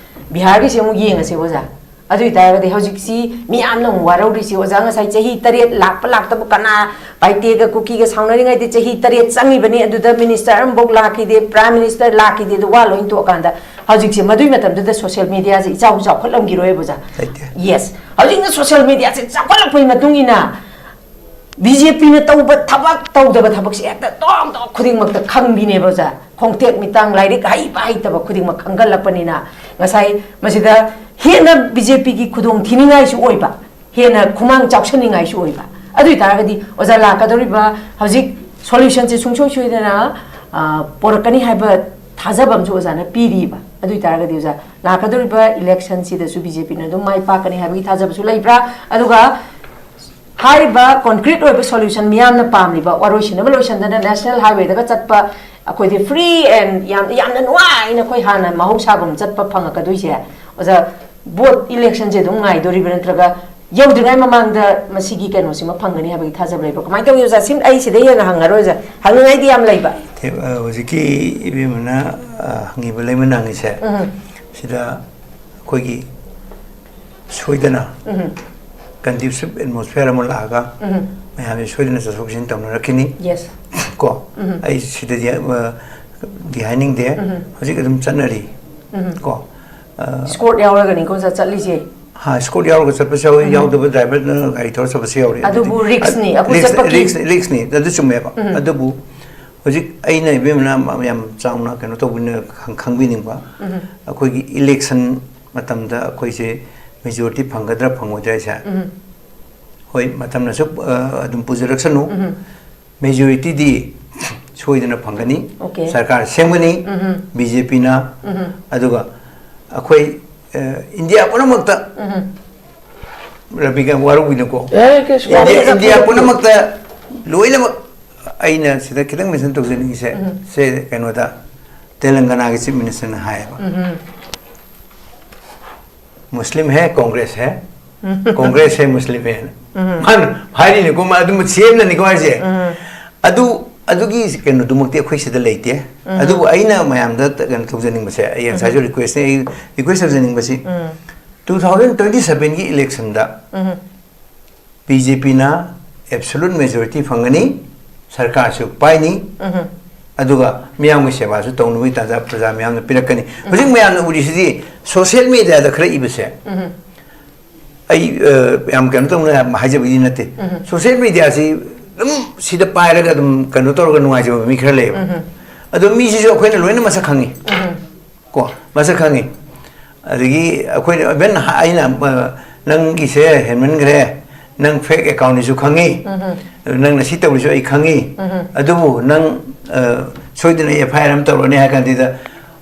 ꯕꯤꯍꯥꯔꯒꯤꯁꯦ ꯑꯃꯨꯛ ꯌꯦꯡꯉꯁꯦ ꯑꯣꯖꯥ꯫ ꯑꯗꯨ ꯑꯣꯏꯇꯥꯔꯒꯗꯤ ꯍꯧꯖꯤꯛꯁꯤ ꯃꯤꯌꯥꯝꯅ ꯑꯃꯨꯛ ꯋꯥꯔꯧꯔꯤꯁꯤ, ꯑꯣꯖꯥ, ꯉꯁꯥꯏ ꯆꯍꯤ ꯇꯔꯦꯠ ꯂꯥꯛꯄ ꯂꯥꯛꯇꯕ, ꯀꯅꯥ ꯄꯥꯏꯇꯦꯒ ꯀꯨꯀꯤꯒ ꯁꯥꯎꯅꯔꯤꯉꯩꯗ ꯆꯍꯤ ꯇꯔꯦꯠ ꯆꯪꯉꯤꯕꯅꯤ, ꯑꯗꯨꯗ minister ꯑꯃꯐꯥꯎ ꯂꯥꯛꯈꯤꯗꯦ, Prime Minister ꯂꯥꯛꯈꯤꯗꯦ, ꯑꯗꯨ ꯋꯥ ꯂꯣꯏ ꯊꯣꯛꯑꯀꯥꯟꯗ ꯍꯧꯖꯤꯛꯁꯦ, ꯃꯗꯨꯏ ꯃꯇꯝꯗꯨꯗ social media ꯁꯦ ꯏꯆꯥꯎ ꯆꯥꯎꯈꯠꯂꯝꯈꯤꯔꯣꯏꯕ, ꯑꯣꯖꯥ꯫ ꯂꯩꯇꯦ꯫ Yes, ꯍꯧꯖꯤꯛꯅ social media ꯁꯦ ꯆꯥꯎꯈꯠꯂꯛꯄꯒꯤ ꯃꯇꯨꯡ ꯏꯟꯅ BJP ꯅ ꯇꯧꯕ ꯊꯕꯛ, ꯇꯧꯗꯕ ꯊꯕꯛꯁꯦ ꯍꯦꯛꯇ ꯇꯣꯛ ꯇꯣꯛ ꯈꯨꯗꯤꯡꯃꯛꯇ ꯈꯪꯕꯤꯅꯦꯕ, ꯑꯣꯖꯥ꯫ ꯈꯣꯡꯇꯦꯛ ꯃꯤꯇꯥꯡ, ꯂꯥꯏꯔꯤꯛ ꯍꯩꯕ ꯍꯩꯇꯕ ꯈꯨꯗꯤꯡꯃꯛ ꯈꯪꯒꯠꯂꯛꯄꯅꯤꯅ, ꯉꯁꯥꯏ ꯃꯁꯤꯗ ꯍꯦꯟꯅ BJP ꯒꯤ ꯈꯨꯗꯣꯡ ꯊꯤꯅꯤꯡꯉꯥꯏꯁꯨ ꯑꯣꯏꯕ, ꯍꯦꯟꯅ ꯈꯨꯃꯥꯡ ꯆꯥꯎꯁꯟꯅꯤꯡꯉꯥꯏꯁꯨ ꯑꯣꯏꯕ꯫ ꯑꯗꯨ ꯑꯣꯏꯇꯥꯔꯒꯗꯤ ꯑꯣꯖꯥ, ꯂꯥꯛꯀꯗꯧꯔꯤꯕ ꯍꯧꯖꯤꯛ solution ꯁꯦ ꯁꯨꯡꯁꯣꯏ ꯁꯣꯏꯗꯅ, ꯑ, ꯄꯣꯔꯛꯀꯅꯤ ꯍꯥꯏꯕ ꯊꯥꯖꯕ ꯑꯃꯁꯨ ꯑꯣꯖꯥꯅ ꯄꯤꯔꯤꯕ꯫ ꯑꯗꯨ ꯑꯣꯏꯇꯥꯔꯒꯗꯤ ꯑꯣꯖꯥ, ꯂꯥꯛꯀꯗꯧꯔꯤꯕ election ꯁꯤꯗꯁꯨ B J P ꯅ ꯑꯗꯨꯝ ꯃꯥꯏ ꯄꯥꯛꯀꯅꯤ ꯍꯥꯏꯕꯒꯤ ꯊꯥꯖꯕꯁꯨ ꯂꯩꯕ꯭ꯔꯥ? ꯑꯗꯨꯒ ꯍꯥꯏꯔꯤꯕ concrete ꯑꯣꯏꯕ solution, ꯃꯤꯌꯥꯝꯅ ꯄꯥꯝꯂꯤꯕ ꯋꯥꯔꯣꯏꯁꯤꯟꯅꯕ ꯂꯣꯏꯁꯤꯟꯗꯅ national highway ꯗꯒ ꯆꯠꯄ, ꯑꯩꯈꯣꯏꯗꯤ free and ꯌꯥꯝ, ꯌꯥꯝꯅ ꯅꯨꯡꯉꯥꯏꯅ ꯑꯩꯈꯣꯏ ꯍꯥꯟꯅ ꯃꯍꯧꯁꯥꯒꯨꯝ ꯆꯠꯄ ꯐꯪꯉꯛꯀꯗꯣꯏꯁꯦ, ꯑꯣꯖꯥ, vote election ꯁꯦ ꯑꯗꯨꯝ ꯉꯥꯏꯗꯣꯔꯤꯕ꯭ꯔꯥ, ꯅꯠꯇ꯭ꯔꯒ ꯌꯧꯗ꯭ꯔꯤꯉꯩ ꯃꯃꯥꯡꯗ ꯃꯁꯤꯒꯤ ꯀꯩꯅꯣꯁꯤꯃ ꯐꯪꯒꯅꯤ ꯍꯥꯏꯕꯒꯤ ꯊꯥꯖꯕ ꯂꯩꯕ꯭ꯔꯥ? ꯀꯃꯥꯏꯅ ꯇꯧꯏ ꯑꯣꯖꯥ? ꯁꯤꯝ-, ꯑꯩ ꯁꯤꯗꯩ ꯍꯦꯟꯅ ꯍꯪꯉꯔꯣꯏ ꯑꯣꯖꯥ, ꯍꯪꯅꯤꯡꯉꯥꯏꯗꯤ ꯌꯥꯝ ꯂꯩꯕ꯫ ꯊꯦ-, ꯑ, ꯍꯧꯖꯤꯛꯀꯤ ꯏꯕꯦꯝꯃꯅ, ꯑ, ꯍꯪꯉꯤꯕ ꯂꯩꯃ ꯅꯪꯉꯤꯁꯦ, ꯎꯝ꯫ ꯁꯤꯗ ꯑꯩꯈꯣꯏꯒꯤ ꯁꯣꯏꯗꯅ ꯎꯝ꯫ Conducive atmosphere ꯑꯃ ꯂꯥꯛꯑꯒ ꯎꯝ꯫ ꯃꯌꯥꯝꯁꯦ ꯁꯣꯏꯗꯅ ꯆꯠꯊꯣꯛ ꯆꯠꯁꯤꯟ ꯇꯧꯅꯔꯛꯈꯤꯅꯤ꯫ Yes꯫ ꯀꯣ? ꯎꯝ꯫ ꯑꯩ ꯁꯤꯗꯗꯤ, ꯑ, ꯗꯤ ꯍꯥꯏꯅꯤꯡꯗꯦ꯫ ꯎꯝ꯫ ꯍꯧꯖꯤꯛ ꯑꯗꯨꯝ ꯆꯠꯅꯔꯤ꯫ ꯎꯝ꯫ ꯀꯣ? ꯑ, Escort ꯌꯥꯎꯔꯒꯅꯤꯀꯣ ꯑꯣꯖꯥ ꯆꯠꯂꯤꯁꯦ? ꯍꯥ, escort ꯌꯥꯎꯔꯒ ꯆꯠꯄꯁꯨ ꯌꯥꯎꯏ, ꯎꯝ꯫ ꯌꯥꯎꯗꯕ driver ꯅ ꯒꯥꯔꯤ ꯊꯧꯔ ꯆꯠꯄꯁꯨ ꯌꯥꯎꯔꯤ꯫ ꯑꯗꯨꯕꯨ ꯑꯗꯨꯗꯤ risk ꯅꯤ, ꯑꯩꯈꯣꯏ risk, ꯆꯠꯄꯒꯤ risk, risk ꯅꯤ, ꯑꯗꯨ ꯆꯨꯝꯃꯦꯕ꯫ ꯎꯝ꯫ ꯑꯗꯨꯕꯨ ꯍꯧꯖꯤꯛ ꯑꯩꯅ ꯏꯕꯦꯝꯃꯅ ꯌꯥꯝ ꯆꯥꯎꯅ ꯀꯩꯅꯣ ꯇꯧꯕꯅ ꯈꯪ-, ꯈꯪꯕꯤꯅꯤꯡꯕ, ꯎꯝ꯫ ꯑꯩꯈꯣꯏꯒꯤ election ꯃꯇꯝꯗ ꯑꯩꯈꯣꯏꯁꯦ majority ꯐꯪꯒꯗ꯭ꯔꯥ ꯐꯪꯉꯣꯏꯗ꯭ꯔꯥ ꯍꯥꯏꯁꯦ? ꯎꯝ꯫ ꯍꯣꯏ, ꯃꯇꯝꯅꯁꯨ, ꯑ, ꯑꯗꯨꯝ ꯄꯨꯖꯔꯛꯁꯅꯨ꯫ ꯎꯝ꯫ Majority ꯗꯤ ꯁꯣꯏꯗꯅ ꯐꯪꯒꯅꯤ꯫ Okay꯫ ꯁꯔꯀꯥꯔ ꯁꯦꯝꯒꯅꯤ ꯎꯝ꯫ B J P ꯅ꯫ ꯎꯝ꯫ ꯑꯗꯨꯒ ꯑꯩꯈꯣꯏ, ꯑ, ꯏꯟꯗꯤꯌꯥ ꯄꯨꯝꯅꯃꯛꯇ ꯎꯝ꯫ ꯔꯕꯤꯀꯥ ꯋꯥꯔꯧꯕꯤꯅꯨꯀꯣ꯫ ꯑꯦ, ꯀꯩꯁꯨ ꯏꯟꯗꯤꯌꯥ, ꯀꯥꯏꯗꯦ꯫ ꯏꯟꯗꯤꯌꯥ ꯄꯨꯝꯅꯃꯛꯇ ꯂꯣꯏꯅꯃꯛ ꯑꯩꯅ ꯁꯤꯗ ꯈꯤꯇꯪ mention ꯇꯧꯖꯅꯤꯡꯉꯤꯁꯦ, ꯎꯝ꯫ ꯁꯦ ꯀꯩꯅꯣꯗ, ꯇꯦꯂꯪꯒꯅꯥꯒꯤ Chief Minister ꯅ ꯍꯥꯏꯌꯦꯕ꯫ ꯎꯝ꯫ "Muslim ꯍꯦ, Congress ꯍꯦ, Congress ꯍꯦ, Muslim ꯍꯦ" ꯍꯥꯏꯅ꯫ ꯎꯝ꯫ ꯃꯥꯅ ꯍꯥꯏꯔꯤꯅꯤꯀꯣ, ꯃꯥ ꯑꯗꯨꯝ C M ꯅꯅꯤꯀꯣ ꯍꯥꯏꯁꯦ꯫ ꯎꯝ꯫ ꯑꯗꯨ, ꯑꯗꯨꯒꯤ ꯀꯩꯅꯣꯗꯨꯃꯛꯇꯤ ꯑꯩꯈꯣꯏ ꯁꯤꯗ ꯂꯩꯇꯦ꯫ ꯎꯝ꯫ ꯑꯗꯨꯕꯨ ꯑꯩꯅ ꯃꯌꯥꯝꯗ ꯀꯩꯅꯣ ꯇꯧꯖꯅꯤꯡꯕꯁꯦ, ꯑꯩ ꯉꯁꯥꯏꯁꯨ ꯎꯝ꯫ Request ꯅꯤ, ꯑꯩ request ꯇꯧꯖꯅꯤꯡꯕꯁꯤ, ꯎꯝ꯫ Two thousand twenty seven ꯒꯤ election ꯗ ꯎꯝ꯫ B J P ꯅ absolute majority ꯐꯪꯒꯅꯤ, ꯁꯔꯀꯥꯔꯁꯨ ꯄꯥꯏꯅꯤ, ꯎꯝ꯫ ꯑꯗꯨꯒ ꯃꯤꯌꯥꯝꯒꯤ ꯁꯦꯕꯥꯁꯨ ꯇꯧꯅꯕꯒꯤ ꯇꯥꯟꯖꯥ ꯄ꯭ꯔꯖꯥ ꯃꯌꯥꯝꯅ ꯄꯤꯔꯛꯀꯅꯤ꯫ ꯎꯝ꯫ ꯍꯧꯖꯤꯛ ꯃꯌꯥꯝꯅ ꯎꯔꯤꯁꯤꯗꯤ social media ꯗ ꯈꯔ ꯏꯕꯁꯦ꯫ ꯎꯝ꯫ ꯑꯩ, ꯑ, ꯌꯥꯝ ꯀꯩꯅꯣ ꯇꯧꯅ ꯌꯥꯝ ꯍꯥꯏꯖꯕꯒꯤ ꯅꯠꯇꯦ꯫ ꯎꯝ꯫ Social media ꯁꯤ ꯑꯗꯨꯝ ꯁꯤꯗ ꯄꯥꯏꯔꯒ ꯑꯗꯨꯝ ꯀꯩꯅꯣ ꯇꯧꯔꯒ ꯅꯨꯡꯉꯥꯏꯖꯕ ꯃꯤ ꯈꯔ ꯂꯩꯌꯦꯕ꯫ ꯎꯝ꯫ ꯑꯗꯣ ꯃꯤꯁꯤꯁꯨ ꯑꯩꯈꯣꯏꯅ ꯂꯣꯏꯅ ꯃꯁꯛ ꯈꯪꯉꯤ꯫ ꯎꯝ꯫ ꯀꯣ, ꯃꯁꯛ ꯈꯪꯉꯤ꯫ ꯑꯗꯒꯤ ꯑꯩꯈꯣꯏꯅ even ꯑꯩꯅ, ꯑ, "ꯅꯪꯒꯤꯁꯦ ꯍꯦꯟꯃꯟꯈ꯭ꯔꯦ, ꯅꯪ ꯐꯦꯛ ꯑꯦꯀꯥꯎꯟꯅꯤꯁꯨ ꯈꯪꯉꯤ, ꯅꯪꯅ ꯁꯤ ꯇꯧꯔꯤꯁꯨ ꯑꯩ ꯈꯪꯉꯤ, ꯑꯗꯨꯕꯨ ꯅꯪ, ꯑ, ꯁꯣꯏꯗꯅ ꯑꯦꯐ ꯑꯥꯏ ꯑꯥꯔ ꯑꯃ ꯇꯧꯔꯅꯤ ꯍꯥꯏ ꯀꯥꯟꯗꯨꯗ,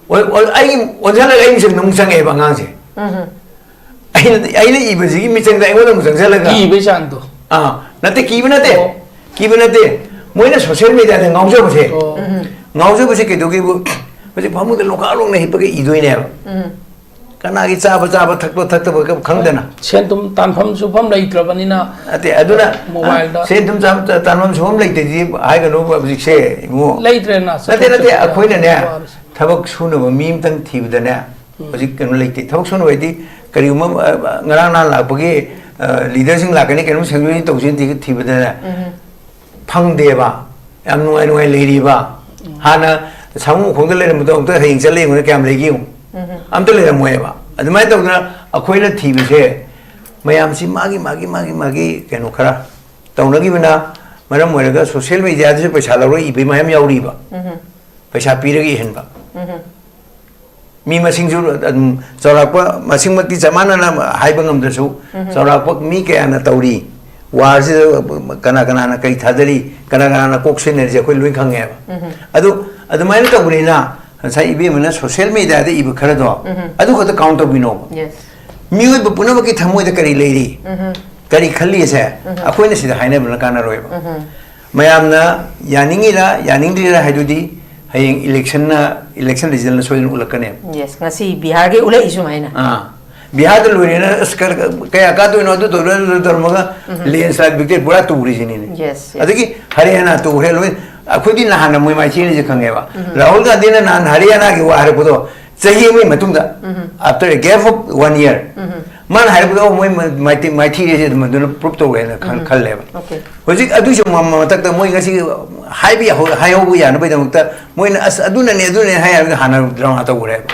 ꯑꯣ, ꯑꯣ, ꯑꯩ ꯑꯣꯟꯁꯤꯜꯂꯒ ꯑꯩ ꯃꯤꯆꯪꯗ ꯑꯃꯨꯛ ꯆꯪꯉꯛꯑꯦꯕ ꯑꯉꯥꯡꯁꯦ꯫ ꯑꯩꯅ, ꯑꯩꯅ ꯏꯕꯁꯤꯒꯤ ꯃꯤꯆꯪꯗ ꯑꯩꯉꯣꯟꯗ ꯑꯃꯨꯛ ꯆꯪꯁꯤꯜꯂꯒ, ꯀꯤꯕꯩ ꯆꯥꯡꯗꯣ꯫ ꯑꯥ, ꯅꯠꯇꯦ, ꯀꯤꯕ ꯅꯠꯇꯦ, ꯑꯣ꯫ ꯀꯤꯕ ꯅꯠꯇꯦ꯫ ꯃꯣꯏꯅ ꯁꯣꯁꯤꯌꯦꯜ ꯃꯦꯗꯤꯌꯥꯗ ꯉꯥꯎꯖꯕꯁꯦ, ꯑꯣ꯫ ꯉꯥꯎꯖꯕꯁꯦ ꯀꯩꯗꯧꯒꯦꯕꯨ, ꯍꯧꯖꯤꯛ ꯐꯃꯨꯡꯗ ꯂꯣꯡꯈꯥꯛ ꯂꯣꯡꯅ ꯍꯤꯞꯄꯒ ꯏꯗꯣꯏꯅꯦꯕ꯫ ꯀꯅꯥꯒꯤ ꯆꯥꯕ ꯆꯥꯕ, ꯊꯛꯄ ꯊꯛꯇꯕ ꯈꯪꯗꯅ꯫ ꯁꯦꯟ ꯊꯨꯝ ꯇꯥꯟꯐꯝ ꯁꯨꯐꯝ ꯂꯩꯇ꯭ꯔꯕꯅꯤꯅ꯫ ꯅꯠꯇꯦ, ꯑꯗꯨꯅ, ꯃꯣꯕꯥꯏꯜꯗ꯫ ꯁꯦꯟ ꯊꯨꯝ ꯆꯥꯕ ꯇꯥꯟꯐꯝ ꯁꯨꯐꯝ ꯂꯩꯇꯗꯤ ꯍꯥꯏꯒꯅꯨ ꯍꯧꯖꯤꯛꯁꯦ, ꯏꯕꯨꯡꯉꯣ꯫ ꯂꯩꯇ꯭ꯔꯦꯅ, ꯅꯠꯇꯦ, ꯅꯠꯇꯦ, ꯆꯠꯊꯣꯛ ꯆꯠꯄ ꯑꯩꯈꯣꯏꯅꯅꯦ, ꯋꯥꯔꯁꯨ꯫ ꯊꯕꯛ ꯁꯨꯅꯕ ꯃꯤ ꯑꯃꯇꯪ ꯊꯤꯕꯗꯅꯦ, ꯍꯧꯖꯤꯛ ꯀꯩꯅꯣ ꯂꯩꯇꯦ꯫ ꯊꯕꯛ ꯁꯨꯅꯕ ꯍꯥꯏꯗꯤ, ꯀꯔꯤꯒꯨꯝꯕ, ꯑ, ꯉꯔꯥꯡ ꯅꯍꯥꯟ ꯂꯥꯛꯄꯒꯤ, ꯑ, ꯂꯤꯗꯔꯁꯤꯡ ꯂꯥꯛꯀꯅꯤ, ꯀꯩꯅꯣꯝ ꯁꯦꯡꯗꯣꯛ ꯁꯦꯡꯖꯤꯟ ꯇꯧꯁꯤꯅ ꯊꯤ-, ꯊꯤꯕꯗꯅꯦ, ꯐꯪꯗꯦꯕ꯫ ꯌꯥꯝ ꯅꯨꯡꯉꯥꯏ ꯅꯨꯡꯉꯥꯏ ꯂꯩꯔꯤꯕ꯫ ꯍꯥꯟꯅ ꯁꯥꯃꯨ ꯃꯈꯣꯡꯗ ꯂꯩꯔꯝꯕꯗꯣ ꯑꯃꯨꯛꯇ ꯍꯌꯦꯡ ꯆꯠꯂ ꯌꯦꯡꯉꯨꯅꯦ ꯀꯌꯥꯝ ꯂꯩꯒꯦ ꯌꯦꯡꯉꯨ꯫ ꯑꯝꯇ ꯂꯩꯔꯝꯃꯣꯏꯕ꯫ ꯑꯗꯨꯃꯥꯏꯅ ꯇꯧꯗꯅ ꯑꯩꯈꯣꯏꯅ ꯊꯤꯕꯁꯦ, ꯃꯌꯥꯝꯁꯤ ꯃꯥꯒꯤ, ꯃꯥꯒꯤ, ꯃꯥꯒꯤ, ꯃꯥꯒꯤ ꯀꯩꯅꯣ ꯈꯔ ꯇꯧꯅꯈꯤꯕꯅ ꯃꯔꯝ ꯑꯣꯏꯔꯒ ꯁꯣꯁꯤꯌꯦꯜ ꯃꯦꯗꯤꯌꯥꯗꯁꯨ ꯄꯩꯁꯥ ꯂꯧꯔ ꯏꯕ ꯃꯌꯥꯝ ꯌꯥꯎꯔꯤꯕ꯫ ꯄꯩꯁꯥ ꯄꯤꯔꯒ ꯏꯍꯟꯕ꯫ ꯃꯤ ꯃꯁꯤꯡꯁꯨ ꯑꯗꯨꯝ ꯆꯥꯎꯔꯥꯛꯄ ꯃꯁꯤꯡꯃꯛꯇꯤ ꯆꯞ ꯃꯥꯟꯅꯅ ꯍꯥꯏꯕ ꯉꯝꯗ꯭ꯔꯁꯨ, ꯆꯥꯎꯔꯥꯛꯄ ꯃꯤ ꯀꯌꯥꯅ ꯇꯧꯔꯤ, ꯋꯥꯔꯁꯤꯗ ꯀꯅꯥ ꯀꯅꯥꯅ ꯀꯔꯤ ꯊꯥꯗꯔꯤ, ꯀꯅꯥ ꯀꯅꯥꯅ ꯀꯣꯛ ꯁꯤꯖꯤꯟꯅꯔꯤꯁꯦ ꯑꯩꯈꯣꯏ ꯂꯣꯏ ꯈꯪꯉꯦꯕ꯫ ꯑꯗꯨ ꯑꯗꯨꯃꯥꯏꯅ ꯇꯧꯕꯅꯤꯅ, ꯉꯁꯥꯏ ꯏꯕꯦꯝꯃꯅ ꯁꯣꯁꯤꯌꯦꯜ ꯃꯦꯗꯤꯌꯥꯗ ꯏꯕ ꯈꯔꯗꯣ, ꯑꯗꯨ ꯈꯛꯇ ꯀꯥꯎꯟ ꯇꯧꯕꯤꯅꯣꯕ꯫ Yes. ꯃꯤꯑꯣꯏꯕ ꯄꯨꯝꯅꯃꯛꯀꯤ ꯊꯃꯣꯏꯗ ꯀꯔꯤ ꯂꯩꯔꯤ, ꯀꯔꯤ ꯈꯜꯂꯤꯁꯦ ꯑꯩꯈꯣꯏꯅ ꯁꯤꯗ ꯍꯥꯏꯅꯕꯅ ꯀꯥꯟꯅꯔꯣꯏꯕ꯫ ꯃꯌꯥꯝꯅ ꯌꯥꯅꯤꯡꯉꯤꯔꯥ ꯌꯥꯅꯤꯡꯗ꯭ꯔꯤꯔꯥ ꯍꯥꯏꯗꯨꯗꯤ ꯍꯌꯦꯡ ꯏꯂꯦꯛꯁꯟꯅ, ꯏꯂꯦꯛꯁꯟ ꯔꯤꯖꯜꯅ ꯁꯣꯏꯗꯅ ꯎꯠꯂꯛꯀꯅꯦꯕ꯫ Yes, ꯉꯁꯤ ꯕꯤꯍꯥꯔꯒꯤ ꯎꯠꯂꯛꯏ ꯁꯨꯃꯥꯏꯅ꯫ ꯑꯥ, ꯕꯤꯍꯥꯔꯗ ꯂꯣꯏꯔꯦꯅ, ꯑꯁ, ꯀꯔ-, ꯀꯌꯥ ꯀꯥꯗꯣꯏꯅꯣ, ꯑꯗꯨ ꯇꯧꯔꯣ, ꯑꯗꯨ ꯇꯧꯔꯝꯃꯒ ꯂꯦꯟꯁꯂꯥꯏꯠ ꯚꯤꯛꯇꯣꯔꯤ ꯄꯨꯔꯥ ꯇꯨꯈ꯭ꯔꯤꯁꯤꯅꯤꯅꯦ꯫ Yes, yes. ꯑꯗꯒꯤ ꯍꯔꯤꯌꯥꯅꯥ ꯇꯨꯈ꯭ꯔꯦ ꯂꯣꯏ꯫ ꯑꯩꯈꯣꯏꯗꯤ ꯅꯍꯥꯟꯅ ꯃꯣꯏ ꯃꯥꯏꯊꯤꯅꯁꯦ ꯈꯪꯉꯦꯕ꯫ ꯔꯥꯍꯨꯜ ꯒꯥꯟꯙꯤꯅ ꯅꯍꯥꯟ ꯍꯔꯤꯌꯥꯅꯥꯒꯤ ꯋꯥ ꯍꯥꯏꯔꯛꯄꯗꯣ ꯆꯍꯤ ꯑꯃꯒꯤ ꯃꯇꯨꯡꯗ, after a gap of one year, ꯃꯥꯅ ꯍꯥꯏꯔꯛꯄꯗꯣ, "ꯑꯣ, ꯃꯣꯏ ꯃ-, ꯃꯥꯏꯊꯤ-, ꯃꯥꯏꯊꯤꯔꯦꯁꯦ ꯑꯗꯨꯝ ꯑꯗꯨꯅ ꯄ꯭ꯔꯨꯞ ꯇꯧꯔꯦꯅ ꯈꯟ-, ꯈꯜꯂꯦꯕ꯫ Okay. ꯍꯧꯖꯤꯛ ꯑꯗꯨꯁꯨ ꯃ-, ꯃ-, ꯃꯊꯛꯇ ꯃꯣꯏ ꯉꯁꯤ ꯍꯥꯏꯕ ꯌꯥꯍꯧ-, ꯍꯥꯏꯍꯧꯕ ꯌꯥꯅꯕꯒꯤꯗꯃꯛꯇ ꯃꯣꯏꯅ, "ꯑꯁ, ꯑꯗꯨꯅꯅꯦ, ꯑꯗꯨꯅꯅꯦ" ꯍꯥꯏ ꯍꯥꯏꯕꯗ ꯍꯥꯟꯅ ꯗ꯭ꯔꯃꯥ ꯇꯧꯈ꯭ꯔꯦꯕ꯫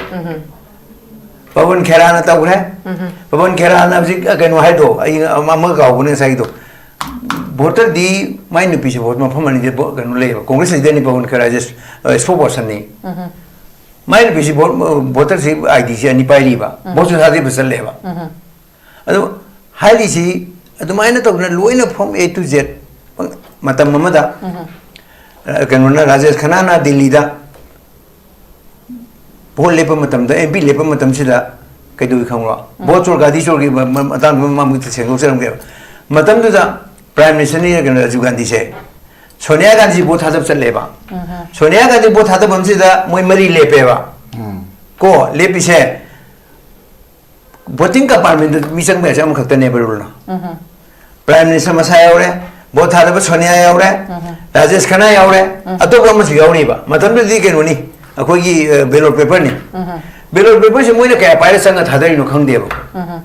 ꯄꯕꯟ ꯈꯦꯔꯥꯅ ꯇꯧꯈ꯭ꯔꯦ꯫ ꯄꯕꯟ ꯈꯦꯔꯥꯅ ꯍꯧꯖꯤꯛ ꯀꯩꯅꯣ ꯍꯥꯏꯗꯣ, ꯑꯩ ꯑꯃ, ꯑꯃꯒ ꯀꯥꯎꯕꯅꯦ ꯉꯁꯥꯏꯒꯤꯗꯣ꯫ ꯚꯣꯇꯔꯗꯤ ꯃꯥꯏ ꯅꯨꯄꯤꯁꯦ ꯚꯣꯠ ꯃꯐꯝ ꯑꯅꯤꯗ ꯚꯣ-, ꯀꯩꯅꯣ ꯂꯩꯌꯦꯕ, ꯀꯣꯡꯒ꯭ꯔꯦꯁ ꯂꯤꯗꯔꯅꯤ ꯄꯕꯟ ꯈꯦꯔꯥꯁꯦ, ꯑ, ꯁ꯭ꯄꯣꯛ ꯄꯔꯁꯟꯅꯤ꯫ ꯃꯥꯏ ꯅꯨꯄꯤꯁꯤ ꯚꯣꯠ, ꯚꯣꯇꯔꯁꯤ ꯑꯥꯏ ꯗꯤꯁꯤ ꯑꯅꯤ ꯄꯥꯏꯔꯤꯕ, ꯚꯣꯠꯁꯨ ꯊꯥꯗꯔꯤꯕ ꯆꯠꯂꯦꯕ꯫ ꯑꯗꯣ ꯍꯥꯏꯔꯤꯁꯤ ꯑꯗꯨꯃꯥꯏꯅ ꯇꯧꯗꯅ ꯂꯣꯏꯅ from A to Z ꯃꯇꯝ ꯑꯃꯗ, ꯑ, ꯀꯩꯅꯣꯅ, ꯔꯥꯖꯦꯁ ꯈꯅꯥꯅ ꯗꯤꯜꯂꯤꯗ ꯚꯣꯠ ꯂꯦꯞꯄ ꯃꯇꯝꯗ, ꯑꯦꯝ ꯄꯤ ꯂꯦꯞꯄ ꯃꯇꯝꯁꯤꯗ ꯀꯩꯗꯧꯏ ꯈꯪꯕ꯭ꯔꯣ? ꯎꯝ꯫ ꯚꯣꯠ ꯆꯣꯔ ꯒꯥꯗꯤ ꯆꯣꯔꯒꯤ ꯃ-, ꯃ-, ꯃꯇꯥꯡꯗꯨ ꯃꯃꯨꯠꯇ ꯁꯦꯡꯗꯣꯛꯆꯔꯝꯒꯦꯕ꯫ ꯃꯇꯝꯗꯨꯗ ꯄ꯭ꯔꯥꯏꯝ ꯃꯤꯅꯤꯁꯇꯔꯅꯤ ꯀꯩꯅꯣ, ꯔꯥꯖꯤꯕ ꯒꯥꯟꯙꯤꯁꯦ꯫ ꯁꯣꯅꯤꯌꯥ ꯒꯥꯟꯙꯤ ꯚꯣꯠ ꯊꯥꯗꯕ ꯆꯠꯂꯦꯕ꯫ ꯎꯝ꯫ ꯁꯣꯅꯤꯌꯥ ꯒꯥꯟꯙꯤ ꯚꯣꯠ ꯊꯥꯗꯕ ꯑꯃꯁꯤꯗ ꯃꯣꯏ ꯃꯔꯤ ꯂꯦꯞꯄꯦꯕ꯫ ꯎꯝ꯫ ꯀꯣ, ꯂꯦꯞꯄꯤꯁꯦ ꯚꯣꯇꯤꯡ ꯀꯝꯄꯥꯔꯠꯃꯦꯟꯗ ꯃꯤ ꯆꯪꯕ ꯌꯥꯁꯦ ꯑꯃꯈꯛꯇꯅꯦꯕ ꯔꯨꯜꯅ꯫ ꯎꯝ꯫ ꯄ꯭ꯔꯥꯏꯝ ꯃꯤꯅꯤꯁꯇꯔ ꯃꯁꯥ ꯌꯥꯎꯔꯦ, ꯚꯣꯠ ꯊꯥꯗꯕ ꯁꯣꯅꯤꯌꯥ ꯌꯥꯎꯔꯦ, ꯎꯝ꯫ ꯔꯥꯖꯦꯁ ꯈꯅꯥ ꯌꯥꯎꯔꯦ, ꯎꯝ꯫ ꯑꯇꯣꯞꯄ ꯑꯃꯁꯨ ꯌꯥꯎꯔꯤꯕ꯫ ꯃꯇꯝꯗꯨꯗꯤ ꯀꯩꯅꯣꯅꯤ, ꯑꯩꯈꯣꯏꯒꯤ, ꯑ, ꯕꯦꯂꯣꯠ ꯄꯦꯄꯔꯅꯤ꯫ ꯎꯝ꯫ ꯕꯦꯂꯣꯠ ꯄꯦꯄꯔꯁꯦ ꯃꯣꯏꯅ ꯀꯌꯥ ꯄꯥꯏꯔ ꯆꯪꯉ ꯊꯥꯗꯔꯤꯅꯣ ꯈꯪꯗꯦꯕ꯫ ꯎꯝ꯫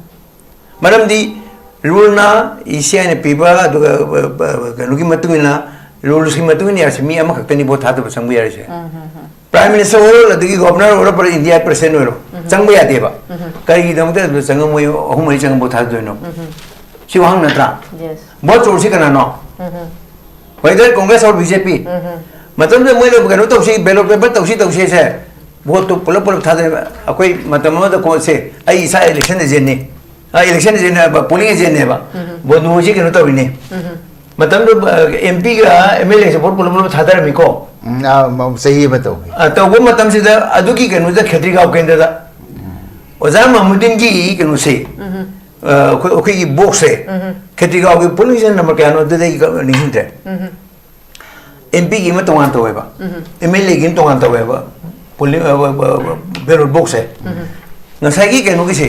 ꯃꯔꯝꯗꯤ ꯔꯨꯜꯅ ꯏ ꯁꯤ ꯑꯥꯏꯅ ꯄꯤꯕ, ꯑꯗꯨꯒ, ꯑ, ꯑ, ꯀꯩꯅꯣꯒꯤ ꯃꯇꯨꯡ ꯏꯟꯅ, ꯔꯨꯜꯁꯀꯤ ꯃꯇꯨꯡ ꯏꯟꯅ ꯌꯥꯔꯁꯤ ꯃꯤ ꯑꯃꯈꯛꯇꯅꯤ ꯚꯣꯠ ꯊꯥꯗꯕ ꯆꯪꯕ ꯌꯥꯔꯤꯁꯦ꯫ ꯎꯝ, ꯎꯝ, ꯎꯝ꯫ ꯄ꯭ꯔꯥꯏꯝ ꯃꯤꯅꯤꯁꯇꯔ ꯑꯣꯏꯔꯣ, ꯑꯗꯒꯤ ꯒꯣꯚꯔꯅꯔ ꯑꯣꯏꯔꯣ, ꯄꯨꯔꯥ ꯏꯟꯗꯤꯌꯥ ꯄ꯭ꯔꯁꯤꯗꯦꯟ ꯑꯣꯏꯔꯣ, ꯎꯝ꯫ ꯆꯪꯕ ꯌꯥꯗꯦꯕ꯫ ꯎꯝ꯫ ꯀꯔꯤꯒꯤꯗꯃꯛꯇ ꯑꯗꯨꯗ ꯆꯪꯉ ꯃꯣꯏ ꯑꯍꯨꯝ ꯃꯔꯤ ꯆꯪꯉ ꯚꯣꯠ ꯊꯥꯗꯗꯣꯏꯅꯣ? ꯎꯝ꯫ ꯁꯤ ꯋꯥꯍꯪ ꯅꯠꯇ꯭ꯔꯥ? Yes. ꯚꯣꯠ ꯆꯣꯔꯁꯤ ꯀꯅꯥꯅꯣ? ꯎꯝ꯫ Whether Congress or B J P꯫ ꯎꯝ꯫ ꯃꯇꯝꯗꯨꯗ ꯃꯣꯏꯅ ꯀꯩꯅꯣ ꯇꯧꯁꯤ, ꯕꯦꯂꯣꯠ ꯄꯦꯄꯔ ꯇꯧꯁꯤ, ꯇꯧꯁꯤꯁꯦ, ꯚꯣꯠꯇꯨ ꯄꯨꯂꯞ ꯄꯨꯂꯞ ꯊꯥꯗꯩ꯫ ꯑꯩꯈꯣꯏ ꯃꯇꯝ ꯑꯃꯗ ꯀꯣ-, ꯁꯦ, ꯑꯩ ꯏꯁꯥ ꯏꯂꯦꯛꯁꯟ ꯑꯦꯖꯦꯟꯅꯤ꯫ ꯑ, ꯏꯂꯦꯛꯁꯟ ꯑꯦꯖꯦꯟ ꯍꯥꯏꯕ, ꯄꯣꯂꯤꯡ ꯑꯦꯖꯦꯟꯅꯦꯕ꯫ ꯎꯝ꯫ ꯕꯣꯅꯣꯁꯤ ꯀꯩꯅꯣ ꯇꯧꯔꯤꯅꯤ꯫ ꯎꯝ꯫ ꯃꯇꯝꯗꯨ, ꯑ, ꯑꯦꯝ ꯄꯤꯒ ꯑꯦꯝ ꯑꯦꯜ ꯑꯦꯁꯦ ꯚꯣꯠ ꯄꯨꯂꯞ ꯄꯨꯂꯞ ꯊꯥꯗꯔꯝꯃꯤꯀꯣ꯫ ꯎꯝ, ꯑꯥ, ꯃ-, ꯆꯍꯤ ꯑꯃ ꯇꯧꯈꯤ꯫ ꯑ, ꯇꯧꯕ ꯃꯇꯝꯁꯤꯗ ꯑꯗꯨꯒꯤ ꯀꯩꯅꯣꯗ ꯈꯦꯇ꯭ꯔꯤꯒꯥꯎ ꯀꯦꯟꯗ꯭ꯔꯗ ꯑꯣꯖꯥ ꯃꯥꯃꯨꯗꯤꯟꯒꯤ ꯀꯩꯅꯣꯁꯦ, ꯎꯝ꯫ ꯑ, ꯑꯩꯈꯣꯏ, ꯑꯩꯈꯣꯏꯒꯤ ꯕꯣꯛꯁꯁꯦ, ꯎꯝ꯫ ꯈꯦꯇ꯭ꯔꯤꯒꯥꯎꯒꯤ ꯄꯣꯂꯤꯡ ꯁ꯭ꯇꯦꯁꯟ ꯅꯝꯕꯔ ꯀꯌꯥꯅꯣ ꯑꯗꯨꯗ ꯑꯩ ꯅꯤꯡꯁꯤꯡꯗ꯭ꯔꯦ꯫ ꯎꯝ꯫ ꯑꯦꯝ ꯄꯤꯒꯤ ꯑꯃ ꯇꯣꯉꯥꯟ ꯇꯧꯋꯦꯕ꯫ ꯎꯝ꯫ ꯑꯦꯝ ꯑꯦꯜ ꯑꯦꯒꯤ ꯑꯃ ꯇꯣꯉꯥꯟ ꯇꯧꯋꯦꯕ꯫ ꯄꯣꯂꯤꯡ, ꯑ, ꯑ, ꯑ, ꯕꯦꯂꯣꯠ ꯕꯣꯛꯁꯁꯦ꯫ ꯎꯝ꯫ ꯉꯁꯥꯏꯒꯤ ꯀꯩꯅꯣꯒꯤꯁꯦ,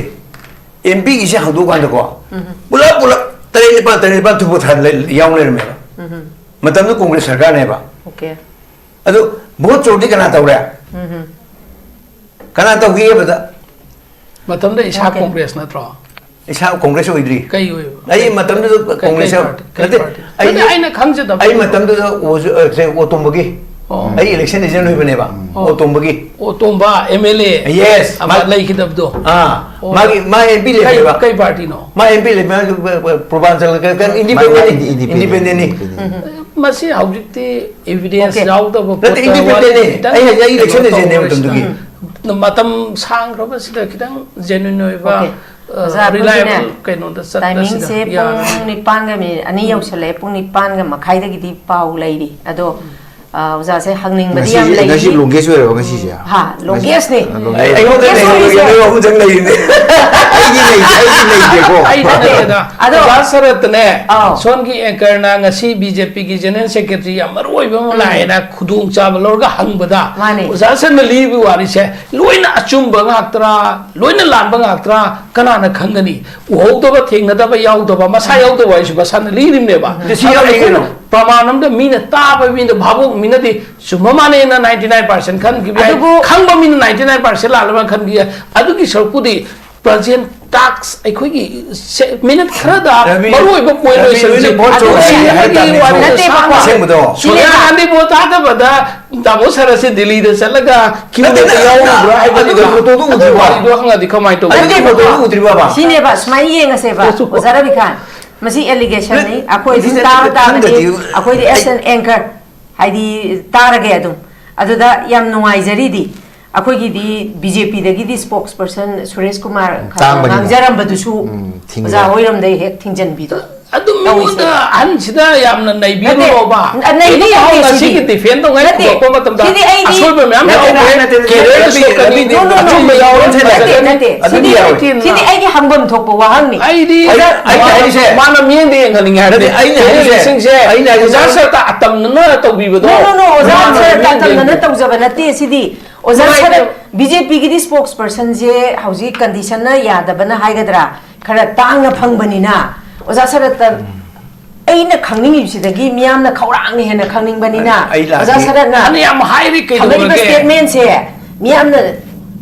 ꯑꯦꯝ ꯄꯤꯒꯤꯁꯦ ꯍꯥꯡꯗꯣꯛꯑꯀꯥꯟꯗꯀꯣ, ꯎꯝ꯫ ꯄꯨꯂꯞ, ꯄꯨꯂꯞ ꯇꯔꯦꯠ ꯅꯤꯄꯥꯜ, ꯇꯔꯦꯠ ꯅꯤꯄꯥꯜ ꯊꯨꯕ ꯊꯥ-, ꯂꯩ-, ꯌꯥꯎ ꯂꯩꯔꯝꯃꯦꯕ꯫ ꯎꯝ꯫ ꯃꯇꯝꯗꯨ ꯀꯣꯡꯒ꯭ꯔꯦꯁ ꯁꯔꯀꯥꯔꯅꯦꯕ꯫ ꯑꯣꯀꯦ꯫ ꯑꯗꯨ ꯚꯣꯠ ꯆꯣꯔꯗꯤ ꯀꯅꯥ ꯇꯧꯔꯦ? ꯎꯝ꯫ ꯀꯅꯥ ꯇꯧꯈꯤꯑꯕꯗ? ꯃꯇꯝꯗ ꯏꯁꯥ ꯑꯣꯀꯦ꯫ ꯀꯣꯡꯒ꯭ꯔꯦꯁ ꯅꯠꯇ꯭ꯔꯣ? ꯏꯁꯥ ꯀꯣꯡꯒ꯭ꯔꯦꯁ ꯑꯣꯏꯗ꯭ꯔꯤ꯫ ꯀꯩ ꯑꯣꯏꯕ? ꯑꯩ ꯃꯇꯝꯗꯨꯗ ꯀꯩ, ꯀꯩ ꯀꯣꯡꯒ꯭ꯔꯦꯁ ꯄꯥꯔꯇꯤ? ꯀꯩ ꯅꯠꯇꯦ, ꯄꯥꯔꯇꯤ? ꯑꯩ, ꯅꯠꯇꯦ, ꯑꯩꯅ ꯈꯪꯖꯗꯕ꯫ ꯑꯩ ꯃꯇꯝꯗꯨꯗ ꯑꯣꯖ-, ꯑ, ꯁꯦ, ꯑꯣꯇꯣꯝꯕꯒꯤ꯫ ꯑꯣ꯫ ꯑꯩ ꯏꯂꯦꯛꯁꯟ ꯑꯦꯖꯦꯟ ꯑꯣꯏꯕꯅꯦꯕ꯫ ꯑꯣ꯫ ꯑꯣꯇꯣꯝꯕꯒꯤ꯫ ꯑꯣꯇꯣꯝꯕ ꯑꯦꯝ ꯑꯦꯜ ꯑꯦ Yes, ꯑꯃ ꯃꯥ-, ꯂꯩꯈꯤꯗꯕꯗꯣ꯫ ꯑꯥ, ꯑꯣ꯫ ꯃꯥꯒꯤ, ꯃꯥ ꯑꯦꯝ ꯄꯤ ꯀꯩ, ꯂꯩꯕꯅꯦꯕ꯫ ꯀꯩ ꯄꯥꯔꯇꯤꯅꯣ? ꯃꯥ ꯑꯦꯝ ꯄꯤ ꯂꯩꯕ, ꯄ꯭ꯔꯣꯕꯥꯟꯆꯜ, ꯀ-, ꯀ-, ꯃꯥ, ꯃꯥ ꯏꯟꯗꯤꯄꯦꯟꯗꯦꯟꯅꯤ꯫ ꯏꯟꯗꯤ-, ꯏꯟꯗꯤꯄꯦꯟꯗꯦꯟꯅꯤ꯫ ꯏꯟꯗꯤꯄꯦꯟꯗꯦꯟꯅꯤ꯫ ꯎꯝ꯫ ꯃꯁꯤ ꯍꯧꯖꯤꯛꯇꯤ ꯏꯚꯤꯗꯦꯟꯁ Okay. ꯌꯥꯎꯗꯕ ꯅꯠꯇꯦ, ꯄꯣꯠꯇ ꯏꯟꯗꯤꯄꯦꯟꯗꯦꯟꯅꯤ꯫ ꯋꯥꯔꯤ ꯈꯤꯇꯪ ꯑꯩ ꯍꯥꯏꯁꯦ, ꯑꯩ ꯏꯂꯦꯛꯁꯟ ꯀꯩꯅꯣ ꯑꯦꯖꯦꯟꯅꯦ ꯇꯧꯔꯁꯤ꯫ ꯃꯇꯝꯗꯨꯒꯤ꯫ ꯎꯝ꯫ ꯃꯇꯝ ꯁꯥꯡꯈ꯭ꯔꯕꯁꯤꯗ ꯈꯤꯇꯪ ꯖꯦꯅ꯭ꯌꯨꯟ ꯑꯣꯏꯕ Okay. ꯑꯣꯖꯥ, ꯑꯩꯈꯣꯏꯒꯤꯅꯦ, ꯔꯤꯂꯥꯏꯕꯜ ꯀꯩꯅꯣꯗ ꯆꯠꯂꯁꯤꯗ ꯇꯥꯏꯃꯤꯡꯁꯦ ꯄꯨꯡ ꯌꯥꯔꯅꯤ꯫ ꯅꯤꯄꯥꯟꯒ ꯃꯤꯅꯤꯠ ꯑꯅꯤ ꯌꯧꯁꯜꯂꯛꯑꯦ꯫ ꯄꯨꯡ ꯅꯤꯄꯥꯟꯒ ꯃꯈꯥꯏꯗꯒꯤꯗꯤ ꯄꯥꯎ ꯂꯩꯔꯤ꯫ ꯑꯗꯣ, ꯑ, ꯑꯣꯖꯥꯁꯦ ꯍꯪꯅꯤꯡꯕꯗꯤ ꯌꯥꯝ ꯉꯁꯤ, ꯉꯁꯤ ꯂꯩꯔꯤ꯫ ꯂꯣꯡꯒꯦꯁ ꯑꯣꯏꯔꯕ ꯉꯁꯤꯁꯦ? ꯍꯥ, ꯉꯁꯤ, ꯂꯣꯡꯒꯦꯁꯅꯤ꯫ ꯑ, ꯂꯣꯡꯒꯦꯁ꯫ ꯑꯩꯉꯣꯟꯗ ꯂꯣꯡꯒꯦꯁ ꯂꯩꯔꯤꯕ ꯑꯣꯏꯔꯤꯁꯦ꯫ ꯃꯤꯑꯣꯏ ꯑꯍꯨꯝ ꯆꯪ ꯂꯩꯔꯤꯅꯦ꯫ ꯑꯩꯗꯤ ꯂꯩꯇꯦ, ꯑꯩꯗꯤ ꯂꯩꯇꯦꯀꯣ꯫ ꯑꯩ ꯅꯠꯇꯦꯗ꯫ ꯑꯗꯣ, ꯑꯣꯖꯥ ꯁꯔꯠꯇꯅꯦ, ꯑꯥꯎ꯫ ꯁꯣꯝꯒꯤ ꯑꯦꯡꯀꯔꯅ ꯉꯁꯤ ꯕꯤ ꯖꯦ ꯄꯤꯒꯤ ꯖꯦꯅꯔꯦꯜ ꯁꯦꯀ꯭ꯔꯦꯇꯔꯤ ꯌꯥꯝ ꯃꯔꯨ ꯑꯣꯏꯕ ꯑꯃ ꯎꯝ꯫ ꯂꯥꯛꯑꯦꯅ ꯈꯨꯗꯣꯡꯆꯥꯕ ꯂꯧꯔꯒ ꯍꯪꯕꯗ, ꯃꯥꯅꯦ꯫ ꯑꯣꯖꯥ ꯁꯔꯅ ꯂꯤꯔꯤꯕ ꯋꯥꯔꯤꯁꯦ ꯂꯣꯏꯅ ꯑꯆꯨꯝꯕ ꯉꯥꯛꯇ꯭ꯔꯥ, ꯂꯣꯏꯅ ꯂꯥꯟꯕ ꯉꯥꯛꯇ꯭ꯔꯥ, ꯀꯅꯥꯅ ꯈꯪꯒꯅꯤ? ꯎꯍꯧꯗꯕ, ꯊꯦꯡꯅꯗꯕ, ꯌꯥꯎꯗꯕ, ꯃꯁꯥ ꯌꯥꯎꯗꯕ ꯍꯥꯏꯁꯨ ꯃꯁꯥꯅ ꯂꯤꯔꯤꯕꯅꯦꯕ꯫ ꯑꯗꯨ ꯁꯤ ꯑꯗꯣ ꯌꯥꯎꯔꯤ ꯑꯩꯈꯣꯏꯅ ꯀꯩꯅꯣ? ꯄ꯭ꯔꯃꯥꯟ ꯑꯃꯗ ꯃꯤꯅ ꯇꯥꯕ, ꯃꯤꯅ ꯚꯥꯕꯣꯛ ꯃꯤꯅꯗꯤ ꯆꯨꯝꯕ ꯃꯥꯟꯅꯩꯅ ninety nine percent ꯈꯟꯈꯤꯕ ꯌꯥꯏ, ꯑꯗꯨꯕꯨ ꯈꯪꯕ ꯃꯤꯅ ninety nine percent ꯂꯥꯜꯂꯕ ꯈꯟꯈꯤ ꯌꯥꯏ꯫ ꯑꯗꯨꯒꯤ ꯁꯔꯨꯛꯄꯨꯗꯤ present task ꯑꯩꯈꯣꯏꯒꯤ ꯁꯦ-, ꯃꯤꯅꯤꯠ ꯈꯔꯗ ꯔꯕꯤ, ꯃꯔꯨꯑꯣꯏꯕ ꯄꯣꯏꯟ ꯔꯕꯤ, ꯂꯣꯏꯁꯤꯟꯁꯤ꯫ ꯂꯣꯏꯅ ꯚꯣꯠ ꯑꯗꯨ ꯆꯣꯡꯉꯦ ꯁꯤ ꯁꯣꯅꯤꯌꯥ ꯍꯥꯏꯕ ꯒꯥꯟꯙꯤ ꯇꯥꯏꯃꯤꯡ ꯋꯥꯔꯤꯗ ꯁꯣ-, ꯅꯠꯇꯦꯕꯀꯣ꯫ ꯁꯥꯕ꯫ ꯁꯣꯅꯤꯌꯥ ꯒꯥꯟꯙꯤ ꯚꯣꯠ ꯊꯥꯗꯕꯗ ꯇꯥꯃꯣ ꯁꯔ ꯑꯁꯤ ꯗꯤꯜꯂꯤꯗ ꯆꯠꯂꯒ ꯀ꯭ꯌꯨꯗ ꯅꯠꯇꯦ, ꯅꯠꯇꯦ, ꯌꯥꯎꯔꯤꯕ꯭ꯔꯥ ꯍꯥꯏꯕꯗꯨ ꯑꯗꯨꯒꯤ ꯐꯣꯇꯣꯗꯨ ꯎꯗ꯭ꯔꯤꯕꯣ? ꯋꯥꯔꯤꯗꯣ ꯍꯪꯉꯗꯤ ꯀꯃꯥꯏꯅ ꯇꯧꯒꯅꯤ? ꯑꯗꯨꯒꯤ ꯐꯣꯇꯣꯗꯨ ꯎꯗ꯭ꯔꯤꯕꯣꯕ? ꯁꯤꯅꯦꯕ, ꯁꯨꯃꯥꯏꯅ ꯌꯦꯡꯉꯁꯦꯕ, ꯑꯣꯖꯥ ꯔꯕꯤ ꯈꯥꯟ꯫ ꯃꯁꯤ allegation ꯅꯤ, ꯑꯩꯈꯣꯏ ꯑꯗꯨꯝ ꯇꯥꯕ ꯇꯥꯕꯅꯤ, ꯈꯪꯗ꯭ꯔꯗꯤ ꯑꯩꯈꯣꯏꯗꯤ ꯑꯩ as an anchor ꯍꯥꯏꯗꯤ ꯇꯥꯔꯒꯦ ꯑꯗꯨꯝ꯫ ꯑꯗꯨꯗ ꯌꯥꯝ ꯅꯨꯡꯉꯥꯏꯖꯔꯤꯗꯤ, ꯑꯩꯈꯣꯏꯒꯤꯗꯤ ꯕꯤ ꯖꯦ ꯄꯤꯗꯒꯤꯗꯤ spokesperson ꯁꯨꯔꯦꯁ ꯀꯨꯃꯥꯔ ꯈꯔ ꯇꯥꯡꯕꯅꯤꯅ꯫ ꯉꯥꯡꯖꯔꯝꯕꯗꯨꯁꯨ ꯎꯝ, ꯊꯤꯡꯉꯦ꯫ ꯑꯣꯖꯥ ꯍꯣꯏꯔꯣꯝꯗꯩ ꯍꯦꯛ ꯊꯤꯡꯖꯤꯟꯕꯤꯗꯣ ꯑꯗꯨꯝ ꯇꯧꯔꯤꯁꯦ꯫ ꯃꯤꯉꯣꯟꯗ ꯑꯍꯟꯁꯤꯗ ꯌꯥꯝꯅ ꯅꯠꯇꯦ, ꯅꯩꯕꯤꯔꯨꯔꯣꯕ꯫ ꯑ, ꯅꯩꯕꯤ ꯑꯩꯅ ꯌꯥꯝ ꯉꯁꯤꯒꯤ ꯅꯩꯕꯤ꯫ Defend ꯇꯧꯉꯥꯏ ꯅꯠꯇꯦ꯫ ꯄꯨꯔꯛꯄ ꯃꯇꯝꯗ ꯁꯤꯗꯤ ꯑꯩꯗꯤ ꯑꯁꯣꯏꯕ ꯃꯌꯥꯝ ꯅꯠꯇꯦ, ꯌꯥꯎꯈ꯭ꯔꯦ꯫ ꯅꯠꯇꯦ, ꯅꯠꯇꯦ, ꯀꯦꯔꯤꯌꯔꯗ ꯅꯠꯇꯦ, ꯁꯣꯛꯀꯅꯤ꯫ ꯅꯠꯇꯦ, ꯅꯠꯇꯦ, ꯑꯆꯨꯝꯕ ꯌꯥꯎꯔꯦ꯫ ꯅꯠꯇꯦ, ꯅꯠꯇꯦ, ꯐꯖꯒꯅꯤ꯫ ꯅꯠꯇꯦ꯫ ꯑꯗꯨꯝ ꯁꯤꯗꯤ, ꯌꯥꯎꯔꯦ꯫ ꯁꯤꯗꯤ ꯑꯩꯒꯤ ꯍꯪꯐꯝ ꯊꯣꯛꯄ ꯋꯥꯍꯪꯅꯤ꯫ ꯑꯩꯗꯤ ꯑꯩ, ꯑꯩꯅ ꯃꯥꯅ, ꯍꯥꯏꯔꯤꯁꯦ ꯃꯥꯅ ꯃꯤꯠꯌꯦꯡꯗ ꯌꯦꯡꯍꯟꯅꯤꯡꯉꯦ ꯍꯥꯏꯕꯅꯤ꯫ ꯅꯠꯇꯦ, ꯑꯩꯅ ꯍꯥꯏꯔꯤꯁꯦ, ꯀꯦꯔꯤꯌꯔꯁꯤꯡꯁꯦ ꯑꯩꯅ ꯍꯥꯏꯔꯤꯁꯦ ꯑꯣꯖꯥ ꯁꯔꯗ ꯑꯇꯝꯅꯅ ꯇꯧꯕꯤꯕꯗꯣ꯫ No, no, no, ꯑꯣꯖꯥ ꯃꯥꯅ ꯁꯔꯗ ꯃꯤꯠꯌꯦꯡꯗ ꯑꯇꯝꯅꯅ ꯌꯦꯡꯍꯟꯅꯤꯡꯉꯦ꯫ ꯇꯧꯖꯕ ꯅꯠꯇꯦ ꯁꯤꯗꯤ꯫ ꯑꯣꯖꯥ ꯅꯨꯡꯉꯥꯏꯇꯦ꯫ ꯁꯔꯗ, ꯕꯤ ꯖꯦ ꯄꯤꯒꯤꯗꯤ spokespersonꯁꯦ ꯍꯧꯖꯤꯛ conditionꯅ ꯌꯥꯗꯕꯅ ꯍꯥꯏꯒꯗ꯭ꯔꯥ, ꯈꯔ ꯇꯥꯡꯅ ꯐꯪꯕꯅꯤꯅ, ꯑꯣꯖꯥ ꯁꯔꯗ, ꯑꯩꯅ ꯈꯪꯅꯤꯡꯉꯤꯕꯁꯤꯗꯒꯤ ꯃꯤꯌꯥꯝꯅ ꯈꯧꯔꯥꯡꯅ ꯍꯦꯟꯅ ꯈꯪꯅꯤꯡꯕꯅꯤꯅ, ꯑꯩ ꯂꯥꯛꯀꯦ꯫ ꯑꯣꯖꯥ ꯁꯔꯗꯅ ꯐꯅ ꯌꯥꯝ ꯍꯥꯏꯔꯤ ꯊꯝꯃꯛꯏꯕ ꯀꯩꯗꯧꯔꯒꯦ? Statementꯁꯦ ꯃꯤꯌꯥꯝꯅ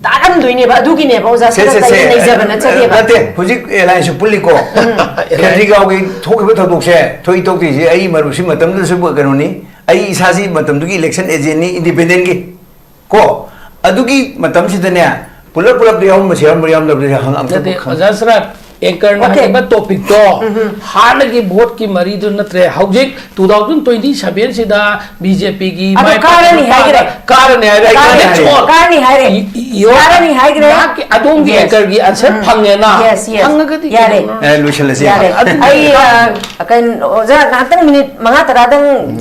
ꯇꯥꯔꯝꯗꯣꯏꯅꯦꯕ, ꯑꯗꯨꯒꯤꯅꯦꯕ ꯑꯣꯖꯥ ꯁꯦ, ꯁꯦ, ꯁꯔꯗ ꯁꯦ꯫ ꯑꯩꯅ ꯅꯩꯖꯕ ꯅꯠꯆꯗꯦꯕ꯫ ꯅꯠꯇꯦ, ꯍꯧꯖꯤꯛ allianceꯁꯨ ꯄꯨꯜꯂꯤꯀꯣ꯫ ꯎꯝ꯫ ꯈꯦꯇ꯭ꯔꯤꯒꯥꯎꯒꯤ ꯊꯣꯛꯈꯤꯕ ꯊꯧꯗꯣꯛꯁꯦ, ꯊꯣꯛꯏ ꯊꯣꯛꯇꯦꯁꯦ, ꯑꯩ ꯃꯔꯨꯞꯁꯤ ꯃꯇꯝꯗꯨꯗꯁꯨ ꯀꯩꯅꯣꯅꯤ, ꯑꯩ ꯏꯁꯥꯁꯤ ꯃꯇꯝꯗꯨꯒꯤ election agentꯅꯤ, independentꯀꯤ꯫ ꯀꯣ, ꯑꯗꯨꯒꯤ ꯃꯇꯝꯁꯤꯗꯅꯦ, ꯄꯨꯂꯞ ꯄꯨꯂꯞꯇ ꯌꯥꯎꯔꯝꯕꯁꯦ ꯌꯥꯎꯔꯝꯕ꯭ꯔꯥ ꯌꯥꯎꯔꯝꯗꯕ꯭ꯔꯥ ꯍꯪ-, ꯑꯝꯇ ꯅꯠꯇꯦ, ꯈꯪ-, ꯑꯣꯖꯥ ꯁꯔꯠ, ꯑꯦꯡꯀꯔꯅ Okay. ꯍꯥꯏꯔꯤꯕ ꯇꯣꯄꯤꯛꯇꯣ ꯍꯥꯟꯅꯒꯤ ꯚꯣꯠꯀꯤ ꯃꯔꯤꯗꯨ ꯅꯠꯇ꯭ꯔꯦ꯫ ꯍꯧꯖꯤꯛ ꯇꯨ ꯊꯥꯎꯖꯟ ꯇ꯭ꯋꯦꯟꯇꯤ ꯁꯚꯦꯟꯁꯤꯗ ꯕꯤ ꯖꯦ ꯄꯤꯒꯤ ꯑꯗꯣ ꯀꯥꯔꯅꯤ ꯍꯥꯏꯈ꯭ꯔꯦ꯫ ꯀꯥꯔꯅꯤ ꯍꯥꯏꯔꯦ꯫ ꯀꯥꯔꯅꯤ That's all. ꯀꯥꯔꯅꯤ ꯍꯥꯏꯔꯦ꯫ ꯏ- ꯏ- ꯏꯌꯣ- ꯀꯥꯔꯅꯤ ꯍꯥꯏꯈ꯭ꯔꯦ꯫ ꯅꯍꯥꯛꯀꯤ ꯑꯗꯣꯝꯒꯤ Yes. ꯑꯦꯡꯀꯔꯒꯤ ꯑꯟꯁꯔ ꯐꯪꯉꯦꯅ Yes, yes. ꯐꯪꯉꯒꯗꯤ ꯌꯥꯔꯦ꯫ ꯀꯩꯗꯧꯔꯒꯦ? ꯑꯦ, ꯂꯣꯏꯁꯤꯜꯂꯁꯤ꯫ ꯌꯥꯔꯦ꯫ ꯑꯗꯨꯗꯤ ꯑꯩ ꯑ, ꯀꯩꯅꯣ ꯑꯣꯖꯥ ꯉꯥꯏꯍꯥꯛꯇꯪ ꯃꯤꯅꯤꯠ ꯃꯉꯥ ꯇꯔꯥꯗꯪ